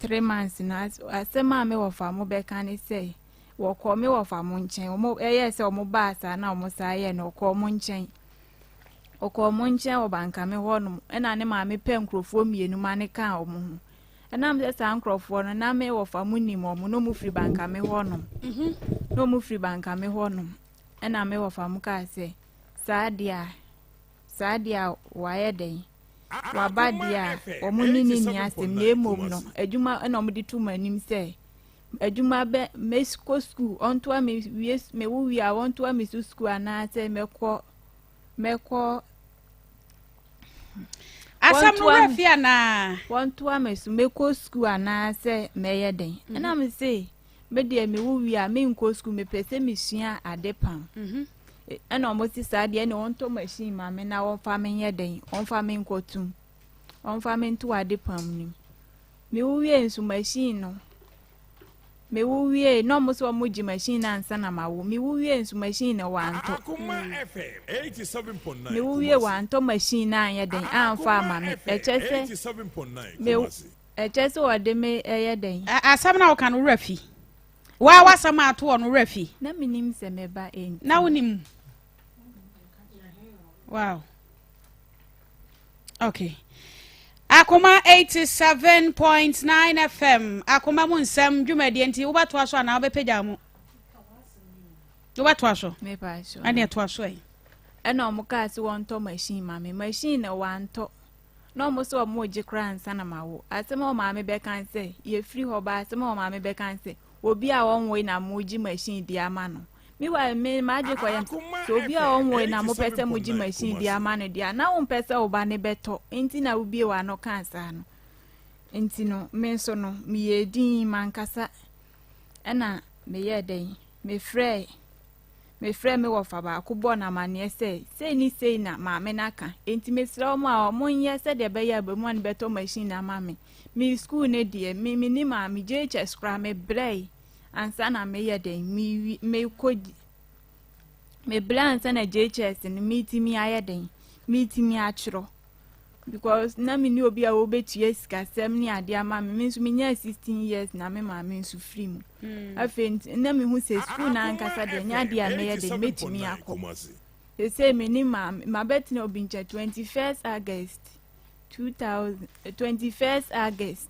3 months no, asɛm a me wɔfa mo bɛka ne sɛ wɔkɔ me wɔfa mo nkyɛn. Wɔn ɛyɛ sɛ wɔn baa saa na wɔn saa yɛ no, ɔkɔ wɔn nkyɛn, ɔkɔ wɔn nkyɛn wɔ Bankame hɔnom. Ɛna ne maame pɛ nkurɔfoɔ mmienu ma ne kaa wɔn ho. Ɛnam sɛ saa nkurɔfoɔ no na me wɔfa mo nim wɔn na wɔn firi Bankame hɔnom, na wɔn firi Bankame hɔnom. Ɛna me wɔfa mo kaa sɛ saa deɛ a wayɛ dɛn waba deɛ a, wɔn ne ne ni asɛm, na emom no adwuma ɛna wɔn de to mo anim sɛ adwuma bɛ mɛkɔ sukuu, ɔntoa me wie, mewo wie a wɔntoa me so sukuu, anaasɛ mɛkɔ. Asɛm no werɛ fi anaa? Wɔntoa me so mɛkɔ sukuu anaasɛ mɛyɛ dɛn. Ɛna me se me deɛ, mewo wie a menkɔ sukuu, mepɛ sɛ mesua ade pam. Ɛna ɔmo si saa deɛ, ɛna wɔntɔ machine ma me na wɔmfa me nyɛ dɛn, wɔmfa me nkɔtum, wɔmfa me nto ade pam nim. Mewo wie nso, machine no mewo wie na ɔmo sɛ ɔmo gye machine no ansa na ma wo. Mewo wie nso, machine no wantɔ. Akoma FM 87.9. Mewo wie, wantɔ machine no anyɛ dɛn amfa ama me. Ɛkyɛ sɛ 87.9 Kumasi. Ɛkyɛ sɛ wɔde me ɛyɛ dɛn. Asɛm no a woka no werɛ fi waa, wasɛm a ato wɔ no werɛ fi. Na menim sɛ meba enti. Na wonim. Wow, okay. Akoma 87.9 FM, Akoma mu nsɛm dwumadie, nti wobɛtoa so anaa wobɛpagya mu? Wobɛtoa so? Mepa so. Ɛne ɛtoa so ɛ. Ɛna ɔmo kaa sɛ wɔntɔ machine ma me. Machine na wantɔ na ɔmo sɛ ɔmo gye koraa ansa na ma wo. Asɛm a ɔmaame bɛka sɛ yɛfiri hɔ ba, asɛm a ɔmaame bɛka sɛ obi a wɔnwoe na mo gye machine di ama no. Meanwhile, me maagye kɔyɛ Akoma sɛ obi a wɔnwoe na mopɛ sɛ mo gye 87.9 machine di Kumasi. ama no deɛ, na wompɛ sɛ wo ba ne bɛtɔ nti na wobie w'ano kaa saa no. Nti no me nso no meyɛ din mankasa. Ɛna meyɛɛ dɛn, mefrɛ me wɔfa baako bɔ no amanneɛ sɛ sei ne sei na maame no aka, enti mesrɛ wɔn a wɔnyɛ sɛdeɛ ɛbɛyɛ a abamu a no bɛtɔ machine ama me. Me school no deɛ, me me ni maame JHS koraa mebrɛe ansa na meyɛ dɛn mewi mekɔ mebrɛ ansa na JHS no metumi ayɛ dɛn, metumi atwerɛ, because na me ni obi a wɔbɛtua sikasɛm ne adeɛ ama me. Me nso menyaa 16 years na me maame nso firi mu. Afei nti na mehu sɛ sukuu no ankasa deɛ, nyɛ adeɛ a mɛyɛ dɛn mɛtumi akɔ. Kumasi. Sese me ne maame mabɛtena obi nkyɛn 21st August 2000, 21st August.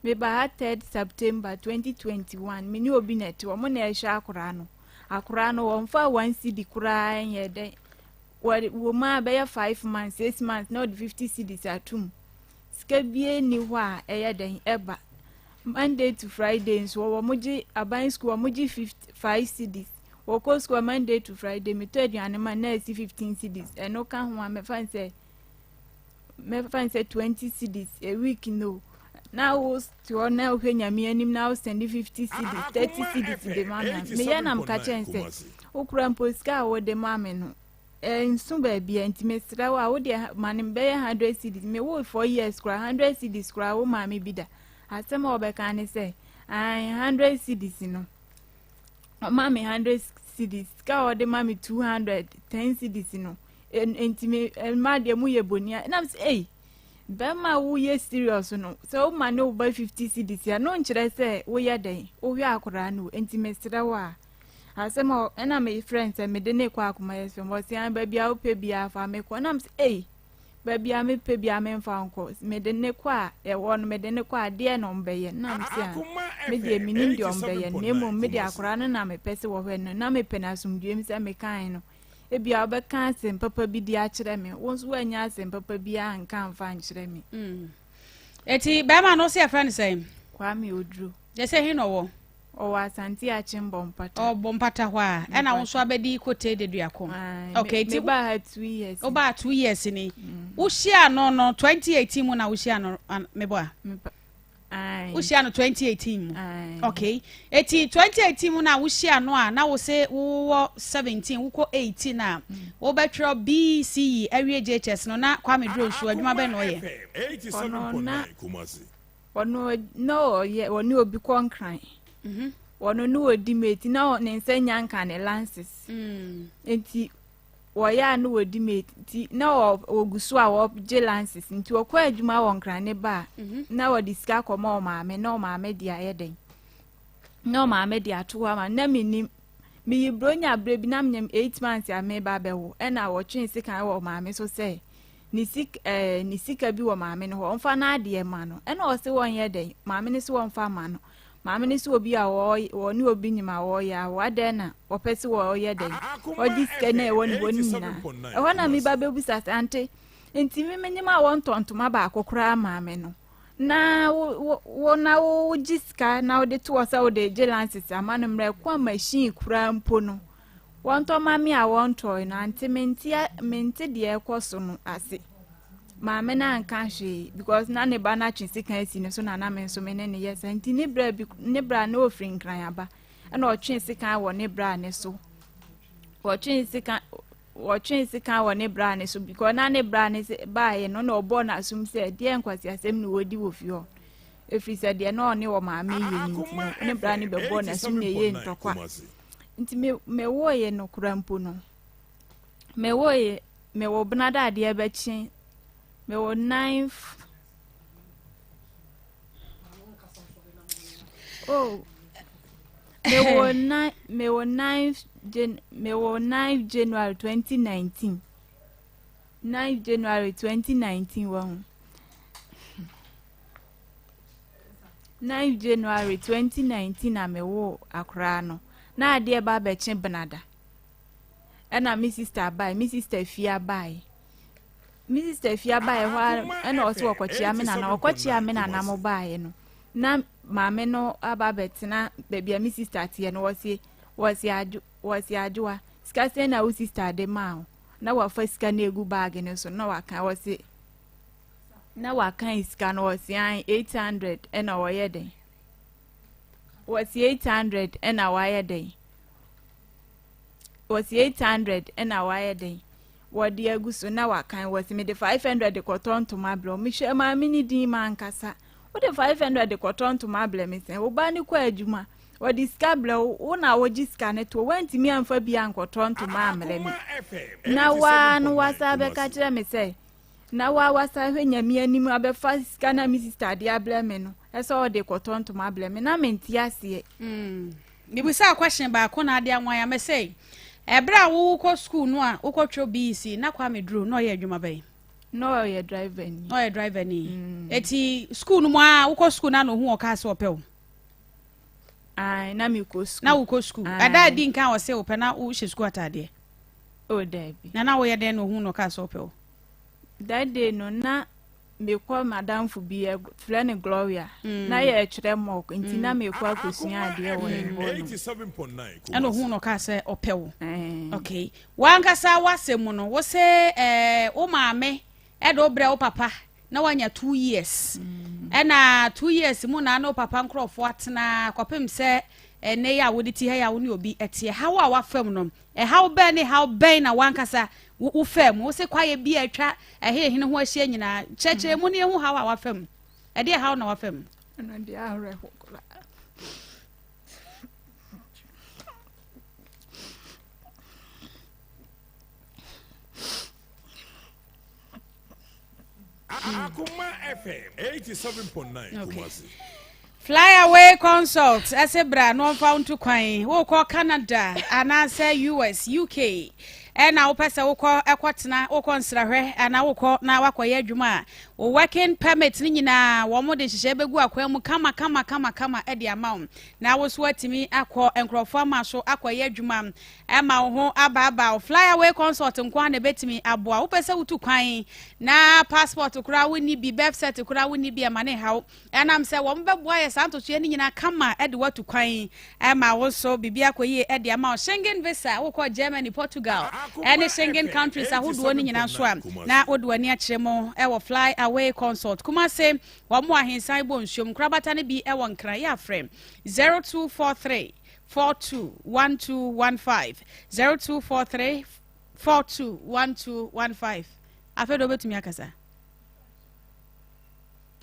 Meba ha 3rd September 2021. Me ne obi na ɛte, wɔn na ɛhwɛ akoraa no. Akoraa no wɔmfa 1 cedi koraa nyɛ dɛn. Wɔde wɔ mu a bɛyɛ 5 months, 6 months na wɔde 50 cedis atum. Sika bie ni hɔ a ɛyɛ dɛn ɛba. Monday to Friday nso wɔn gye aban school, wɔn gye 55 cedis. Wɔkɔ school Monday to Friday, metɔ aduane ma na esi 15 cedis. Ɛno ka ho a, mɛfa n sɛ 20 cedis a week no. Na wo te hɔ na wohwɛ Nyame anim na wo send 50 cedis, 30 cedis de ma me a, meyɛ nam ka kyɛn sɛ wokura mpo sika a wode ma me no nso baabi a. Nti mesrɛ wo a, wode ma no bɛyɛ 100 cedis. Mewo 4 years koraa, 100 cedis koraa wo maame bi da. Asɛm a wɔbɛka ne sɛ ae, 100 cedis no ɔma me 100 cedis, sika a ɔde ma me 210 cedis no. Nti me mma deɛ mu yɛ bonia. Ɛnam sɛ ei, bɛrima a woyɛ serious no, sɛ woma ne wo ba 50 cedis a, no nkyerɛ sɛ woyɛ dɛn wohwɛ akoraa no. Nti mesrɛ wo a, asɛm a ɛna mefrɛ n sɛ mede ne kɔ Akoma yɛ sɛ ɔse baabi a wopɛ biara fa mekɔ. Ɛnam sɛ ei, baabi a mepɛ biara memfa nkɔ. Mede ne kɔ a ɛwɔ no, mede ne kɔ a deɛ na ɔmbɛyɛ. Nam sɛ a me deɛ menim deɛ ɔmbɛyɛ no, na mmom mede akoraa no na mepɛ sɛ wɔhwɛ no, na mepɛ no asomdwoem. Sɛ mekae no, ebia wobɛka asɛm papa bi de akyerɛ me. Wo nso woanya asɛm papa biara nka mfa nkyerɛ me. Eti bɛrima no sɛ yɛfrɛ no sɛn? Kwame Oduro. Yɛ sɛ he na ɔwɔ? Ɔwɔ Asante Akyem Bɔmpata. Ɔbɔ mpata hɔ a, ɛna wo nso abɛdi kote de duako. Okay, nti mebaa ha 2 years. Wobaa 2 years ni. Wohyia no 2018 mu na wohyia no mebɔ a? Wohyia no 2018 mu. Okay, eti 2018 mu na wohyia no a, na wo se wowɔ 17 wokɔ 18 a wobɛtwerɛ BECE awie JHS no. Na Kwame Duro nso adwuma bɛn na ɔyɛ? Ɔno na ɔno na ɔyɛ ɔne obi kɔ Nkran. Ɔno ne ɔdi mate na ne nsa nya nka ne license. Nti Wɔyɛ a na wɔdi mate nti na wɔgu so a wɔgye lances nti wɔkɔ adwuma wɔ Nkran ne ba a mhm. na wɔde sika kɔma ɔmaame na ɔmaame de ayɛ dɛn na ɔmaame de ato hɔ ama na menim meyi bronya berɛ bi na menyam 8 months a meba bɛwo ɛna wɔtwe sekan wɔ ɔmaame so sɛ ne sika ɛɛ ne sika bi wɔ maame no hɔ, ɔmfa n'adeɛ ma no. Ɛna ɔse wɔnyɛ dɛn? Maame no se wɔmfa ma no. Maame no se obi a wɔyɛ wɔne obi nyim a wɔyɛ awo, adɛn na wɔpɛ se wɔyɛ dɛn? Ɔgye sika no a ɛwɔ ne hɔ no nyinaa. Ɛhɔ na me ba bɛbusa sɛ, ante nti me menyim a wɔntɔ ntoma baako koraa maa me no, na wo wo wo na wogye sika na wode to hɔ sɛ wode gye lances ama no mmerɛ ko a machine koraa mpo no Wɔntɔ ma me a wɔntɔe no ante mente mente deɛ ɛkɔ so no ase. Maame no anka hwee because na ne ba no atwe sika asi ne so na na me nso me ne ne yɛ saa nti ne bra bi ne bra na ɔfiri Nkran aba ɛna ɔtwe sika wɔ ne bra ne so wɔtwe sika wɔtwe sika wɔ ne bra ne so because na ne bra ne baeɛ no na ɔbɔɔ n'asom sɛ deɛ nkwaseasɛm na wɔdi wɔ fie hɔ ɛfiri sɛ deɛ na ɔne wɔ maame yɛ no nti no ne bra ne bɛbɔɔ n'asom na ɛyɛ ntɔkwa. Nti me mewoeɛ no koraa mpo no, mewoeɛ mewo benada adeɛ bɛkye mewo ninth oh mewo nine mewo ninth Jan mewo ninth January 2019 ninth January 2019 wɔ ho. 9 January 2019 na mewoo akoraa no. Na adeɛ ba abɛkye benada. Ɛna me sister bae, me sister fia bae. Me sister fia bae hɔ ara ɛna ɔsɛ wɔkɔkyea me nana, wɔkɔkyea me nana mo baeɛ no. Na maame no aba abɛtena baabi a me sister teɛ no, wɔse wɔse adwo wɔse adwoa sika sɛn na wo sister de maa wo? Na wafa sika no egu baage no so na waka wɔse Na wakan sika no ɔse an 800 ɛna ɔyɛ dɛn wɔse 800 ɛna wayɛ dɛn wɔse 800 ɛna wayɛ dɛn wɔde agu so na wakan wɔse mede 500 de kɔtɔ ntoma brɛ mehwɛ maame ne din ma ankasa wode 500 de kɔtɔ ntoma brɛ me sɛn wo ba ne kɔ adwuma wɔde sika brɛ wo wo na wogye sika no to woantumi amfa bi ankɔtɔ ntoma ammrɛ me na waa no wasa bɛka kyerɛ me sɛ Na wa wasa hwɛ Nyame anim abɛfa sika na me sister de abrɛ me no ɛsɛ ɔde kɔtɔ ntoma abrɛ me na mente aseɛ. Mm. Mebusaa question baako na ade anwan a mɛsɛ ɛberɛ a wo wokɔ school no a wokɔtwerɛ BEC na Kwame Duro na ɔyɛ adwuma bɛn? Na ɔyɛ driver ni. Na ɔyɛ driver ni. Mm. Eti school no mu a wokɔ school na na ohun ɔkaa sɛ ɔpɛ wo? Ae, na mekɔ school. Na wokɔ school. Ɛda adi nka ɔsɛ wopɛ na wohyɛ school ataadeɛ? Oh, daabi. Na na woyɛ dɛn na ohun na ɔkaa sɛ ɔpɛ wo? That day no, na mekɔ madamfo bi frɛ no Gloria. Mm. Na yɛretwerɛ mock nti mm. na mekɔ akɔsua adeɛ wɔ ne hɔ no. Ɛna ohun na ɔkaa sɛ ɔpɛ wo. Okay. Wankasa w'asɛm mu no, wo sɛ eh, wo maame ɛde wo brɛ wo papa na wanya 2 years. Ɛna 2 years mu na ne wo papa nkurɔfoɔ atena kɔpem sɛ ɛnɛ yi a wode ti ha yi a wo ne obi ɛteɛ haw a wafam no Ɛhaw bɛn ne haw bɛn na w'ankasa wofaa mu? Wose kwaeɛ bi a atwa ɛhene ho ahyia nyinaa. Kyerɛkyerɛ mu na yɛhu haw a wafa mu. Ɛdeɛ haw na wafa mu? Ɛno deɛ awerɛho koraa. Akoma FM 87.9 okay. Kumasi. Fly Away Consult ɛsɛ bra na ɔmfa wo nto kwan wokɔ Canada anaasɛ US UK ɛna wopɛ sɛ wokɔ ɛkɔtena wokɔ nsrahwɛ anaa wokɔ na wakɔyɛ adwuma a wo working permit no nyinaa wɔn de nhyehyɛ bɛgu akwan mu kama kama kama kama ɛde ama wo na wo so atumi akɔ nkurɔfoɔ ama so akɔyɛ adwuma Ɛma wo ho abaabaa wo. Fly Away Consult nko ara na ɛbɛtumi aboa wo. Wopɛ sɛ wotu kwan na passport koraa wonni bi, birth cert koraa wonni bi, ɛma ne nha wo. Ɛnam sɛ wɔn bɛboa yɛ saa ntotoeɛ no nyinaa kama de woatu kwan ma wo nso biribi akɔ yie de ama wo. Schengen visa, wokɔ Germany, Portugal ɛne Schengen countries ahodoɔ no nyinaa nso a, na wode w'ani akyerɛ mu wɔ Fly Away Consult. Kumase, wɔn wɔ Ahensan bɔ nsuom. Nkorabata no bi wɔ Nkran. Yɛ afrɛ 0243 421215 0243 421215 afei de wobɛtumi akasa.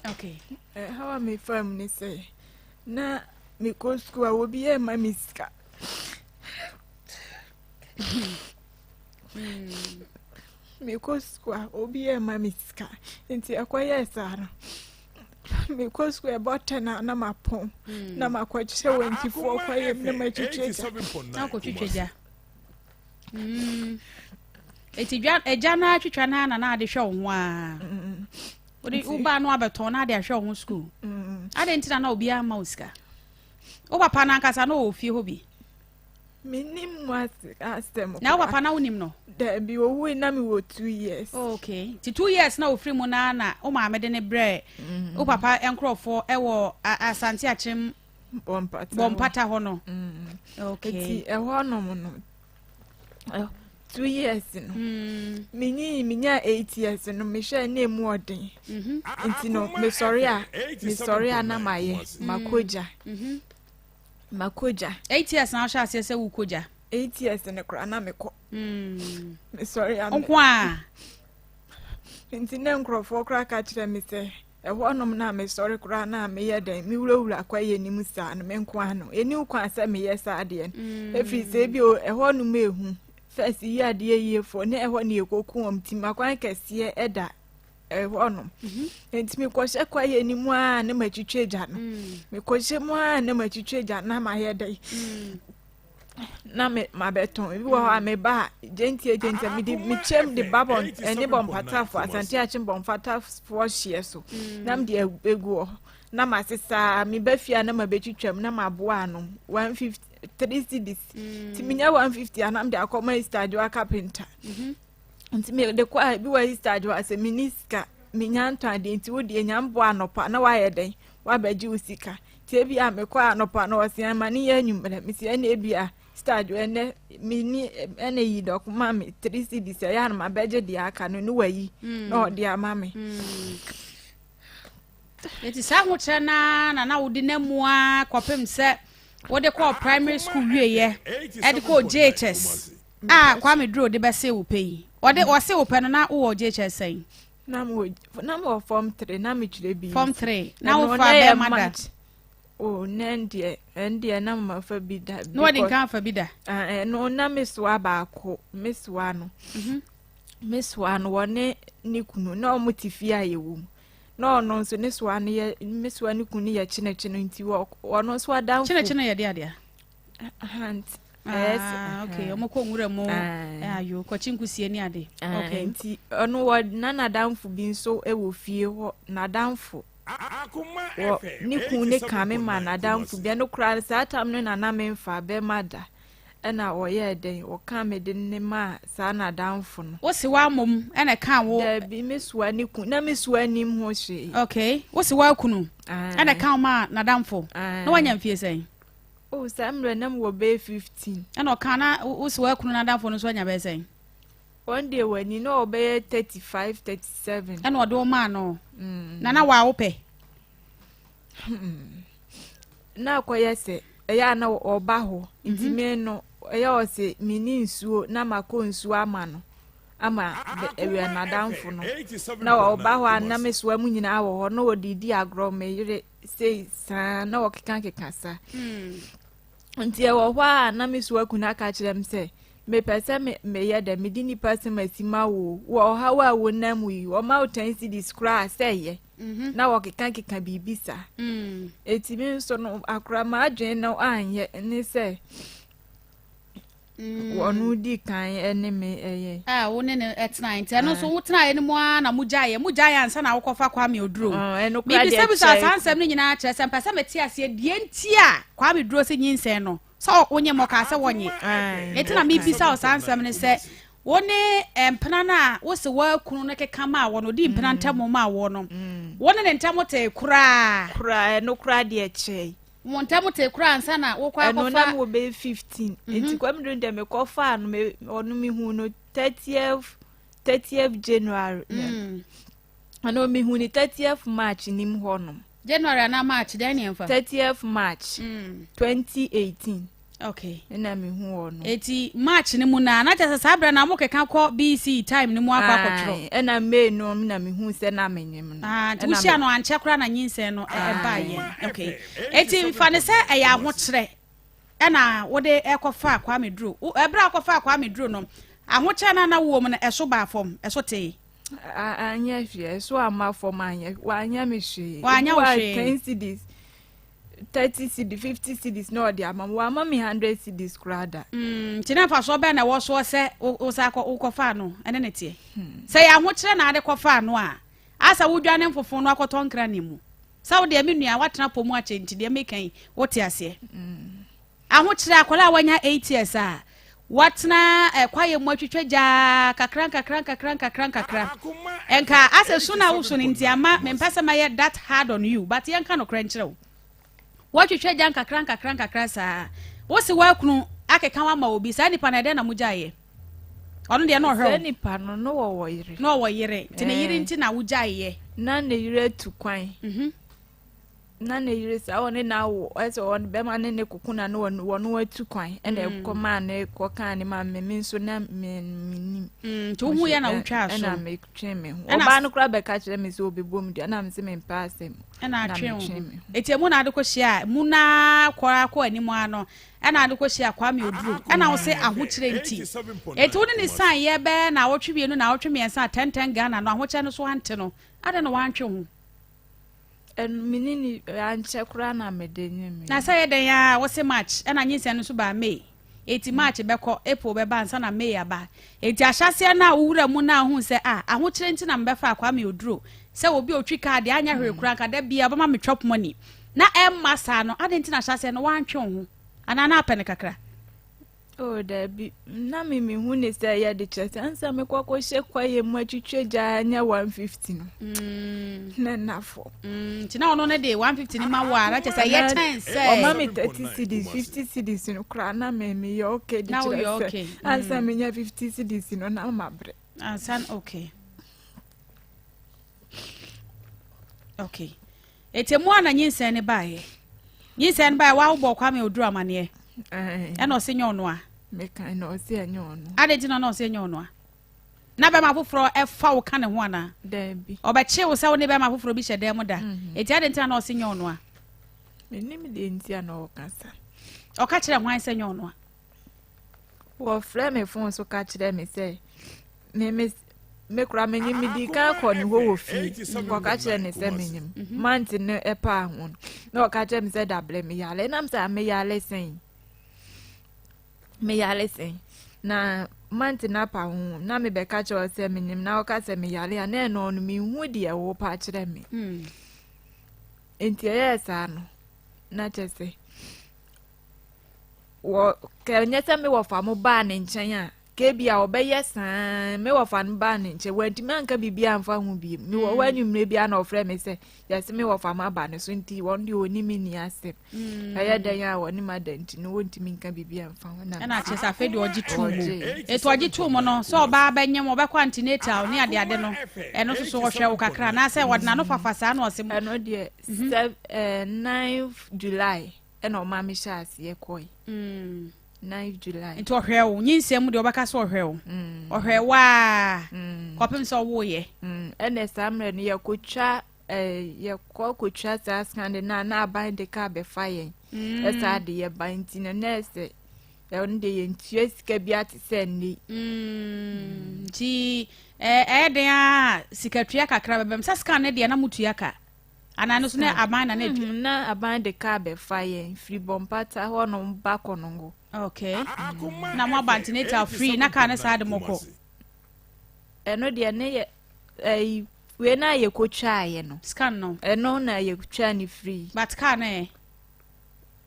Okay. Ɛhaw a mefa mu ne sɛ na mekɔ sukuu a obi ɛma me sika. Mekɔ sukuu a obi ɛma me sika nti ɛkɔyɛɛ saa no mekɔ sukuu ɛbɔ tɛn a na mapɔn na makɔkyerɛ wɔ ntifoɔ kɔyɛ mu na matwitwa gya. Na akɔtwitwa gya. Eti dwa agya no atwitwa no na na ade hwɛ wo ho a. Wode wobaa no abɛtɔn na ade ahwɛ wo ho sukuu. Ade nti na na obiara mma wo sika. Wo papa no ankasa na ɔwɔ fie hɔ bi. Menim mu asɛm. Na wo papa na wonim no? Dabi, owui na mewɔ 2 years. Oh, okay. Nti 2 years na ofiri mu na na wo maame de ne brɛ wo papa nkurɔfoɔ ɛwɔ Asante Akyem Bɔmpata. Bɔmpata hɔ no. Okay. Nti ɛhɔ nom no 2 years no menyi menya 8 years no mehwɛ na emu ɔden nti no mesɔre a na mayɛ makɔgya makɔgya. 8 years na wohyɛ aseɛ sɛ wokɔ gya? 8 years no koraa na mekɔ. Mesɔre a nko a. Nti na nkurɔfoɔ koraa ka kyerɛ me sɛ ɛhɔnom na mesɔre koraa na meyɛ dɛn mewurawura kwaeɛ no saa no me nko ano ɛni kwan sɛ meyɛ saa adeɛ no ɛfiri sɛ ebi ɛhɔnom ehu first yi adeɛ yiefoɔ ne ɛhɔ ne yɛkɔku wɔn nti makwan kɛseɛ ɛda ɛhɔnom nti mekɔhyɛ kwaeɛ no mu a na matwitwa gya no mekɔhyɛ mu a na matwitwa gya na mayɛ dɛn na me mabɛtɔn. Ebi wɔ hɔ a meba a gyentie gyentie mede mekyɛm de ba bɔ ɛne bɔmpatafoɔ Asante Akyem bɔmpatafoɔ hyeɛ so na mede egu hɔ na masesa meba fie a na mabɛtwitwam na maboa ano 150 3 cedis nti menya 150 a na mede akɔma Easter Adwoa carpenter. Nti mede kɔ a ebi wɔ Easter Adwoa sɛ meni sika menya ntɔ adeɛ nti wo deɛ nya mboa anɔpa na wayɛ dɛn wabɛgye wo sika. Nti ebi a mekɔ anɔpa na ɔse ama ne yɛ anwummerɛ mesi ɛna ebi a Easter Adwoa ɛnɛ meni ɛna yi dɔko ma me 3 cedis ɛyɛ a na mabɛgye deɛ aka no ne wayi na ɔde ama me. Nti saa ahokyerɛ naa na na wode na mu a kɔpem sɛ wode kɔɔ primary school wieɛ ɛde kɔɔ JHS a Kwame Duro de bɛse wo pɛ yi ɔde ɔse wo pɛ no na wowɔ JHS sɛn? Na mewɔ form three na metwerɛ bi. Form three na wofa bɛrima da? O ne deɛ ɛndeɛ na mama bi da. Na wɔde nka afa bi da? Ɛno na mesoa baako mesoa no mesoa no wɔne ne kunu na ɔmo te fie a yɛwɔ mu na ɔno nso ne soa no yɛ mesoa ne kunu yɛ kyenekkyene nti ɔno nso adamfo. Kyenekkyene yɛ de adeɛ? Hunt. Ah, okay, ɔmo kɔ nwura mu ayo kɔkye nkusie ne ade. Okay. Nti ɔno wɔ na n'adamfo bi nso wɔ fie hɔ n'adamfo wɔ ne kun ne kame ma n'adamfo bi ɛno koraa saa tam no nana memfa bɛma da ɛna ɔyɛɛ dɛn ɔka me de ne ma saa n'adamfo no. Wosi wa mom ɛna ka wo? Dabi, mesoa ne kun na mesoa anim ho hwee. Okay, wosi wa kunu ɛna ka wo ma n'adamfo na wanya mfie sɛn? O saa mmerɛ nam wɔ bɛyɛ 15. Ɛna ɔka na wosi wa kunu n'adamfo no nso anya bɛyɛ sɛn? Wɔn deɛ w'ani na ɔbɛyɛ 35, 37. Ɛna ɔde wo maa no na na waa wopɛ? Na akɔyɛ sɛ ɛyɛ a na ɔba hɔ nti me no ɛyɛ ɔsɛ meni nsuo na makɔ nsuo ama no ama ɛwia n'adamfo no na ɔba hɔ a na mesoa mu nyinaa wɔ hɔ na ɔde di agorɔ me yere sei saa na ɔkeka keka saa nti ɛwɔ hɔ a na mesoa kunu aka kyerɛ m sɛ mepɛ sɛ meyɛ dɛ mede nipa sɛm asi ma wo wɔ ɔhaw a wonam yi ɔma wo 10 cedis koraa sɛ ɛyɛ na wɔkeka keka biribi saa eti mi nso no akora m'adwene no anyɛ ne sɛ wɔn di kan ne me ɛyɛ. A wo ne ne ɛtena nti ɛno nso wo tena no mu ara na mo gyaeɛ mo gyaeɛ ansa na wokɔfa Kwame Oduro? Ɛno koraa deɛ mebisabisa saa nsɛm no nyinaa kyerɛ sɛ mpɛ sɛ mete aseɛ deɛ nti a Kwame Duro sɛ nyinsɛn no sɛ wonye mmɔ sɛ wɔnye ɛnti na mebisa wo saa nsɛm no sɛ wo ne mpena no a wo se woakunu no keka maa wɔ no ɔdi mpena ntam maa wɔ no wo ne ne ntam te koraa? Koraa ɛno koraa deɛ kyɛe. Mo ntam te koraa ansa na wokɔ akɔfa? Ɛno na mo bɛyɛ 15 nti Kwame Duro deɛ mekɔfaa no me ɔno mehu no 30th January ɛno mehu ne 30th March nim hɔnom. January anaa March deɛ ne ɛmfa? 30th March 2018. Ɛna mehu wɔ no. Eti March ne mu na na kyerɛ sɛ saa berɛ na mo keka kɔ BC time ne mu akɔ akɔtwerɛ? Ɛna May no na mehu sɛ na menyim no. Ah, nti wohyia no ankyɛ koraa na nyinsɛn no ɛbaeɛ. Okay, eti mfa ne sɛ ɛyɛ ahokyerɛ ɛna wode ɛkɔfa Kwame Duro. Ɛberɛ a wokɔfa Kwame Duro no Ahokyerɛ no a na wowɔ mu no, ɛso baa fam? Ɛso tee? Anyɛ hwee, ɛso amma fam anyɛ, wanyɛ me hwee. Wanyɛ wo hwee. 10 cedis, 30 cedis, 50 cedis na ɔde ama me, wamma me 100 cedis koraa da. Mm, nti na mfasoɔ bɛn na ɛwɔ soɔ sɛ wo san kɔ wokɔfaa no ɛne ne teɛ? Sɛ yɛ ahokyerɛ na ade kɔfaa no a, asɛ wodwane mfofo no akɔtɔ nkra ne mu. Sɛ wo deɛ me nua woatena pɔ mu akyɛ nti deɛ meka yi wote aseɛ. Ahokyerɛ, akwadaa a wanya 8 years a watena kwaeɛ mu atwitwa gyaa kakra nkakra nkakra nkakra nkakra. Nka asɛ su na wosu no nti ama mempɛ sɛ mɛyɛ that hard on you, but yɛnka nokorɛ nkyerɛ wo. Woatwitwa gya nkakra nkakra nkakra saa. Wo se woakunu akeka wo ama obi, saa nipa no ɛdɛn na mogyaeɛ? Ɔno deɛ na ɔhwɛ wo. Saa nipa no, na wɔwɔ yere. Na ɔwɔ yere, nti ne yere nti na wogyaeɛ. Na ne yere atu kwan. Na ne yere saa ɔne no awo, ɛsɛ ɔne bɛrima ne ne koko na ne wɔn atu kwan ɛna ɛkɔmaa ne kɔkaa ne ma me me nso na me menim. Nti wohu yɛ na wotwaa so. Ɛna metwe me ho. Ɔbaa no koraa bɛka kyerɛ me sɛ ɔbɛbɔ mu dua na me sɛ mempɛ asɛm. Ɛna atwe wo ho. Eti emu na ade kɔ hyia mu na kɔ akɔ anim ano ɛna ade kɔ hyia Kwame Oduro ɛna wo se ahokyerɛ nti. Eti wo ne ne san yɛ bɛɛ na awɔtwe mmienu na awɔtwe mmiɛnsa 10 10 Ghana no ahokyerɛ no so ante no adɛn na wantwe ho? Ɛno me ne no ankyɛ koraa na mede nyemee. Na sɛ yɛ dɛn ara a wose March ɛna nyinsɛn no nso baa May. Enti March bɛkɔ, April bɛba ansa na May aba. Enti ahyɛaseɛ no a wowura mu no a wohuu sɛ ah ahokyerɛ nti na mebɛfaa Kwame Oduro sɛ obi a ɔtwi kaa deɛ anyɛ hwee koraa nka da biara ɔbɛma me chop money. Na ɛmma saa no adɛn nti na ahyɛaseɛ no woantwe wo ho anaa na apɛ no kakra? Oh, dabi. Na me mehu ne sɛ ɛyɛ de kyerɛ sɛ ansa mekɔ akɔhyɛ kwaeɛ mu atwitwa gya anya 150 no. Na nna fam. Nti na ɔno no de 150 no ma wo a na kyerɛ sɛ ɛyɛ kyɛn sɛ. Ɔma me 30 cedis, 50 cedis no koraa na me meyɛ okay de kyerɛ sɛ ansa menya 50 cedis no na mabrɛ. Ansa okay. Okay. Eti mu a na nyinsɛn no baeɛ. Nyinsɛn no baeɛ wa wobɔ Kwame Oduro amaneɛ. Ɛna ɔse nyɛ ɔno a. Meka na ɔse ɛnyɛ ɔno. Adɛn nti na na ɔse ɛnyɛ ɔno a? Na bɛrima foforɔ ɛfa wo ka ne ho anaa? Daabi. Ɔbɛkye wo sɛ wo ne bɛrima foforɔ bi hyɛ dan mu da. Eti adɛn nti na na ɔse nyɛ ɔno a? Menim deɛ nti a na ɔka sa. Ɔka kyerɛ hwan sɛ nyɛ ɔno a? Wɔfrɛ me phone so ka kyerɛ me sɛ me me me kora menyim medi kan kɔ ne hɔ wɔ fie kɔka kyerɛ ne sɛ menyim mante no ɛpaa ho no na ɔka kyerɛ me sɛ dabrɛ meyare nam sɛ meyare sɛn meyare sɛn na mante no apa ho na mebɛka kyerɛ sɛ menyim na ɔka sɛ meyare a na ɛno no menhu deɛ wɔpa kyerɛ me nti ɛyɛɛ saa no na kyerɛ sɛ wɔ kɛ nyɛ sɛ me wɔfa mo baa ne nkyɛn a kebi a ɔbɛyɛ saa. Me wɔfa no baa ne nkyɛn, wantumi anka biribi amfa ho bi. Me wɔ hɔ anwummerɛ bi a na ɔfrɛ me sɛ yɛse me wɔfa mo aba ne so nti wɔn deɛ ɔni me ni asɛm. Ɛyɛ dɛn a wɔne ma da nti no wɔntumi nka biribi amfa ho na ɛna kyerɛ sɛ afei deɛ ɔgye too mu. Ɛti ɔgye too mu no sɛ ɔbaa bɛnyem ɔbɛkɔ antenatal ne adeade no ɛno nso so ɔhwɛ wo kakra anaasɛ wɔde n'ano fafa saa na ɔse ɛno deɛ sɛ 9 July ɛna ɔma me hyɛ aseɛ kɔe. 9 July. Nti ɔhwɛ wo nyinsɛn mu deɛ ɔbɛka sɛ ɔhwɛ wo. Ɔhwɛ wo a kɔpem sɛ ɔwoyɛ. Ɛnna saa mmerɛ no yɛkɔtwa yɛkɔ kɔtwa saa scan de na na aban de kaa bɛfa yɛn. Ɛsaa de yɛba nti no na ɛsɛ ɛno deɛ yɛntua sika bi ate sɛ nne. Nti ɛyɛ den a sikatua kakra bɛbɛm sɛ scan no deɛ na motua ka anaa no so na aban na na mm, na aban de kaa bɛfa yɛn firi Bɔmpata hɔ nom ba Kɔnɔngo. Okay. Na mo aba antenatal free na kaa ne saa de mo kɔ. Ɛno deɛ ne yɛ ɛyi wei na yɛkɔtwaeɛ no. Scan no. Ɛno na yɛtwaa ne free. But kaa no ɛ?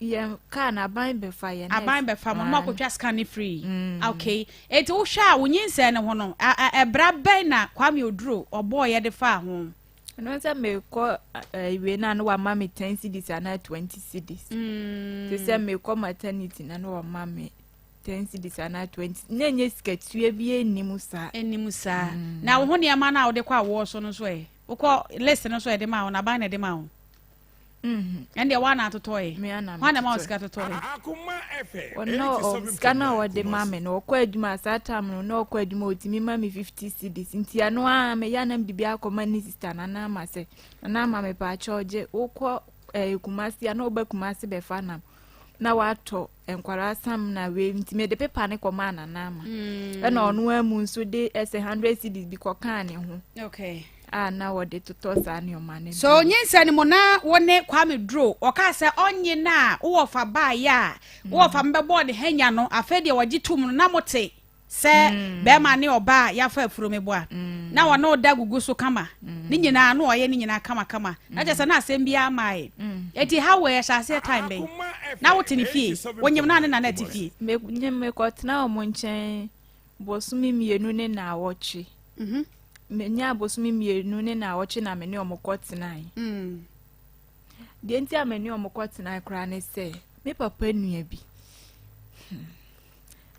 Yɛn kaa no aban bɛfa yɛn. Aban bɛfa mo na mo akɔtwa scan ne free. Okay. Eti wohwɛ a wo nyinsɛn ne ho no ɛbra bɛn na Kwame Oduro ɔbɔɔ yɛ de faa ho? Ɛno sɛ mekɔ wei na na wama me 10 cedis anaa 20 cedis. Te sɛ mekɔ maternity na na wama me 10 cedis anaa 20 na ɛnyɛ sikatua bi anim saa. Anim saa. Na wo ho nneɛma no a wode kɔ awoɔ so no nso ɛ? Wokɔ list no nso ɛde ma wo na aban na ɛde ma wo? Ɛn deɛ woana atotɔɛ? Hwan na ma wo sika totɔɛ? Ɔno sika no a ɔde ma me no ɔkɔ adwuma saa time no na ɔkɔ adwuma ɔtumi ma me 50 cedis nti ɛno a meyɛ anam de bi akɔma ne sister Nana Ama sɛ Nana Ama mepaakyɛ ɔgye wokɔ Kumasi a na woba Kumasi bɛfa nam na watɔ. nkwaraa sam na wei nti mede pepa ne kɔmaa Nana Ama. Ɛna ɔno amu nso de ɛsɛ 100 cedis bi kɔkaa ne ho. Okay. A na wɔde totɔ saa nneɛma no. So nyinsɛn no mu na wo ne Kwame Duro ɔkaa sɛ ɔnye no a wowɔ fa baeɛ a wowɔ fa mbɛbɔɔ ne hanya no, afei deɛ wɔgye tom no na mote sɛ bɛrima ne ɔbaa a yɛafa afuro mebɔ a na wɔne wo da gugu so kama ne nyinaa na ɔyɛ ne nyinaa kamakama na kyerɛ sɛ na asɛm biara maae. Enti how wɔ yɛhyɛ aseɛ time bɛn na wote ne fie, wonyem na ne nana te fie? Menyem mekɔtena wɔn nkyɛn bosome 2 ne naawɔtwe. Menyaa bosome 2 ne naawɔtwe na me ne wɔn kɔtenae. Deɛ nti a me ne wɔn kɔtenae koraa ne sɛ me papa nua bi,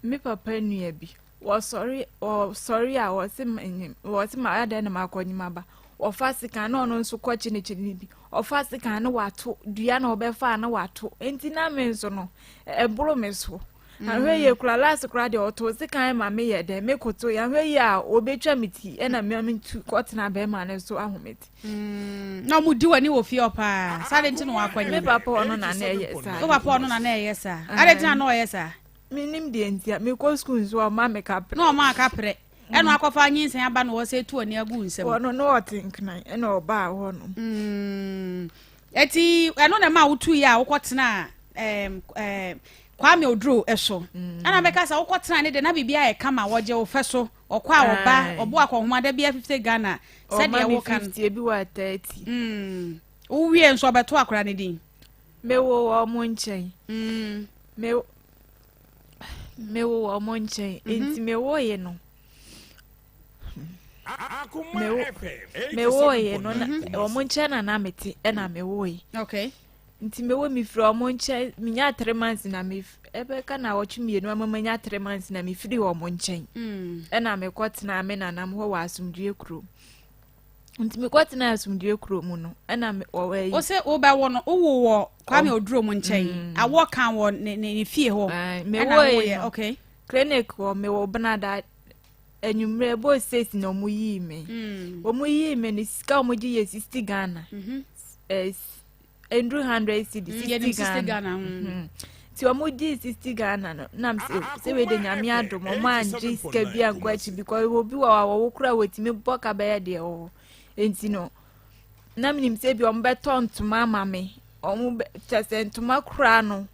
me papa nua bi, wɔsɔre wɔsɔre a wɔse menyim wɔse ma adɛn na makɔnyim aba. Wɔfa sekan na ɔno nso kɔ kyenekyene bi. Ɔfa sekan na wato dua na ɔbɛfa na wato. Nti na me nso no ɛboro me so. Ahwɛ yie koraa last koraa deɛ ɔtoo sekan ma me yɛ dɛ me koto yɛ ahwɛ yie a ɔbɛtwa me ti ɛna me me tu kɔtena bɛrima no so ahomete. Na ɔmo di w'ani wɔ fie hɔ paa saa de nti na wakɔ Me papa ɔno na na ɛyɛ saa. Wo papa ɔno na na ɛyɛ saa. Ade nti na na ɔyɛ saa. Menim deɛ nti a mekɔ sukuu nso ɔma me kaprɛ. Na ɔma kaprɛ. Ɛna akɔfa nyinsɛn aba na ɔsɛ etu ani agu nsam. Ɔno na ɔte nkran ɛna ɔbaa hɔ no. Eti ɛno na ɛma wotu yɛ a wokɔtena Kwame Oduro so. Ɛna bɛka sɛ wokɔtena ne de na biribi ayɛ kama, wɔgye wo fɛ so, ɔkɔ a ɔba, ɔbo akɔnhoma da bia 50 Ghana sɛdeɛ woka no. 50 ebi wɔ 30. Wowie nso ɔbɛto akora ne din. Mewɔ wɔn nkyɛn. Mewɔ wɔn nkyɛn. Nti mewɔ yɛ no. Mewɔ yɛ no wɔn nkyɛn na na mete ɛna mewɔ yi. Okay. Nti mewɔ mefiri wɔn nkyɛn menya 3 months na me ɛbɛka na wɔtwe 2 ama manya 3 months na mefiri wɔn nkyɛn. Ɛna mekɔtena me nanam hɔ wɔ asomdwoe kurom. Nti mekɔtena asomdwoe kurom no ɛna wɔwɔ yi. Wo sɛ wobɛwo no wowo wɔ Kwame Oduro mu nkyɛn. Awɔ kan wɔ ne fie hɔ. Mewɔ yi no. Okay. Clinic hɔ mewɔ Benada anwummerɛ ɛbɔ 6 na ɔmo yii me. Ɔmo yii me no sika ɔmo gye yɛ 60 Ghana. Nduru 100 cedi 60 Ghana. Ti ɔmo gye 60 Ghana no nam sɛ wei de Nyame adom ɔmo angye sika bi ankɔ akyi because obi wɔ a wɔwo kora wɔtumi bɔ ka bɛyɛ deɛ wɔwɔ. Nti no na menim sɛ bi ɔmo bɛtɔ ntoma ama me, ɔmo kyɛ sɛ ntoma kora no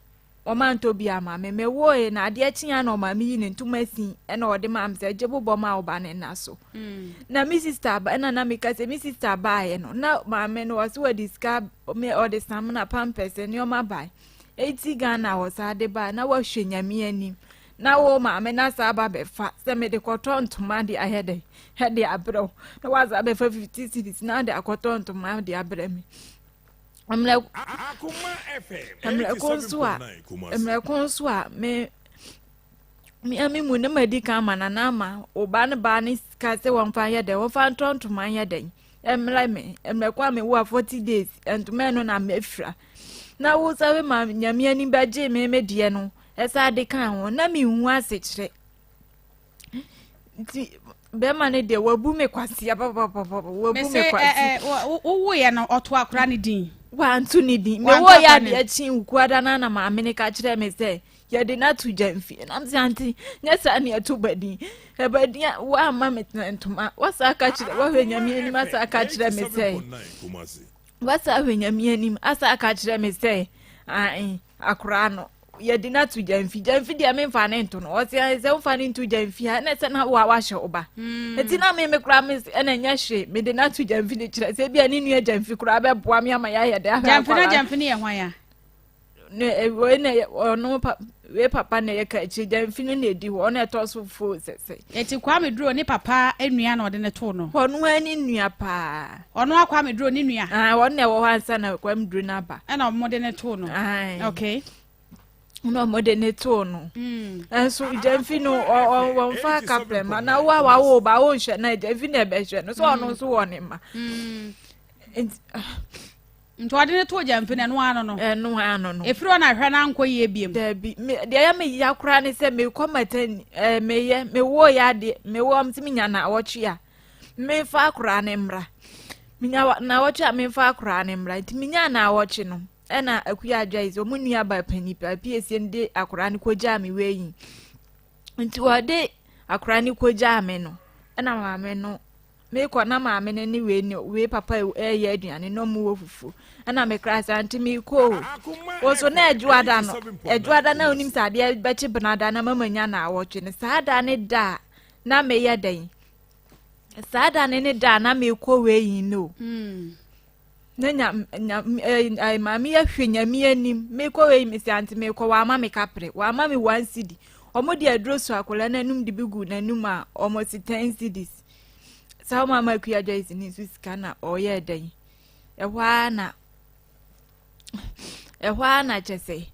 ɔmo antɔ bi ama me. Mewoe na adeɛ kyea na ɔma me yi ne ntoma sin ɛna ɔde ma me sɛ gye bobɔ ma ɔba ne nna so. Na me sister ba ɛna na meka sɛ me sister baeɛ no na maame no ɔse wɔde sika me ɔde samina pampers nneɛma bae 80 Ghana wɔ saa de bae na wɔahwɛ Nyame anim na wo maame na saa ba bɛfa sɛ mede kɔtɔ ntoma de ayɛ dɛ ɛde abrɛ wo na wasa bɛfa 50 cedis na de akɔtɔ ntoma de abrɛ me. Mmerɛko nso a me me mu ne ma di kan ma nana ama ɔba ne ba ne sika sɛ wɔmfa nyɛ dɛ wɔmfa ntɔ ntoma nyɛ dɛ mmerɛ me mmerɛko a mewɔ a 40 days ntoma no na mafira na wo sɛ ma Nyame ani bɛgye me me deɛ no ɛsa de ka ho na mehu asekyerɛ nti bɛrima no deɛ wabu me kwasia papapapa wabu me kwasi. Wowoyɛ no ɔto akora ne din. Wanto ne din mewɔ yɛ adeɛ kye wukuada no na maame no ka kyerɛ me sɛ yɛde no ato gyamfie nam sɛ ante nyɛ saa ne ɛto badin ɛbadin a woamma me tena ntoma wasa ka kyerɛ wahwɛ Nyame anim asa ka kyerɛ me sɛ wasa ahwɛ Nyame anim asa aka kyerɛ me sɛ ae akora no yɛde no ato gyamfi gyamfi deɛ memfa ne nto no ɔsɛ sɛ womfa ne nto gyamfi a ɛna sɛ na wa wahyɛ wo ba nti na me me koraa me ɛna nyɛ hwee mede no ato gyamfi de kyerɛ sɛ ebia ne nua gyamfi koraa bɛboa me ama yɛayɛ dɛ ahwɛ gyamfi na gyamfi no yɛ hwan a ne wei na ɔno pa wei papa na yɛ ka akyire gyamfi no na edi hɔ ɔno ɛtɔ so fo sɛsɛ. Eti Kwame Duro ne papa nua na ɔde ne too no. Ɔno ara ne nua paa. Ɔno a Kwame Duro ne nua. Ah, ɔno na ɛwɔ hɔ ansa na Kwame Duro no aba. Ɛna ɔmo de ne too no. Okay. Na ɔmo de ne too no. Nso gyamfi no wɔmfa kaprɛ ma na wo a wawo ba wonhwɛ na gyamfi na ɛbɛhwɛ no so ɔno nso wɔ ne ma. Nti ɔde ne too gyamfi no ɛno ano no. Ɛno ano no. Efiri hɔ na ahwɛ no ankɔ yie biem. Dabi me deɛ ɛyɛ me ya koraa ne sɛ mekɔ matani ɛɛ meyɛ mewɔ yɛ adeɛ mewɔ ɔmo sɛ menya naawɔtwe a memfa akoraa ne mmra menya naawɔtwe a memfa akoraa ne mmra nti menya naawɔtwe no. Ɛna Akua Joyce ɔmo nua ba panyin pa piesie no de akwadaa no kɔgyaa me wei. Nti ɔde akwadaa no kɔgyaa me no ɛna maame no mekɔ na maame no ne wei ne wei papa ɛyɛ aduane na ɔmo wɔ fufuo ɛna mekra saa nti mekɔ o wɔ so na adwoada no adwoada na onim sɛ adeɛ bɛkye benada na mama nya na awɔtwe no saa da ne da a na meyɛ dɛn saa da ne ne da a na mekɔ wei yi no mm. Na nya nya ɛɛ ɛɛ maame yi ahwɛ nyame anim mekɔ wei mesi ante mekɔ wama me kapre wama me one cedi wɔn de aduro so akwadaa n'anum de bi gu n'anum a wɔn si ten cedis saa wɔn ama akua joyce ne nso sika na ɔyɛ ɛdɛn ɛhɔ ara na ɛhɔ ara na kyɛ sɛ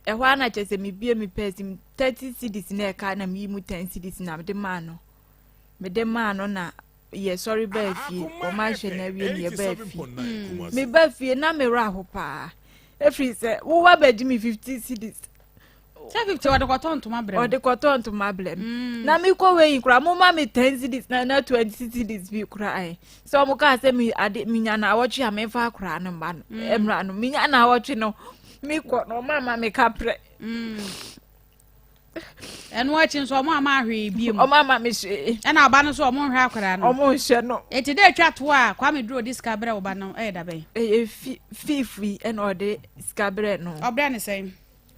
ɛhɔ ara na kyɛ sɛ mebie me pɛɛsi mu 30 cedis na ɛka na meyi mu 10 cedis na mede maa no mede maa no na yɛsɔre baa fie wɔn ahwɛ no awie no yɛbaa fie meba fie na me werɛ aho paa ɛfiri sɛ wowa bɛgye me 50 cedis sɛ 50 wɔde kɔtɔ ntoma brɛ wɔde kɔtɔ ntoma brɛ m mm. na mekɔ wei yi koraa moma me 10 cedis na na 20 cedis bi koraa ɛ sɛ ɔmo kaa sɛ me ade menya na awɔtwe a memfa akoraa no mma no mm. mmra no menya na awɔtwe no mekɔ no ɔma ama me kaprɛ mm. Ɛno akyi nso ɔmo ama ahwee bie mu. Ɔmo ama me hwee. Ɛna ɔba no nso ɔmo nhwɛ akwadaa no. Ɔmo nhwɛ no. Eti dɛ etwa to a Kwame Duro de sika brɛ ɔba no ɛyɛ da bɛn? Ɛyɛ fi fiif yi ɛna ɔde sika brɛ no. Ɔbrɛ ne sɛn?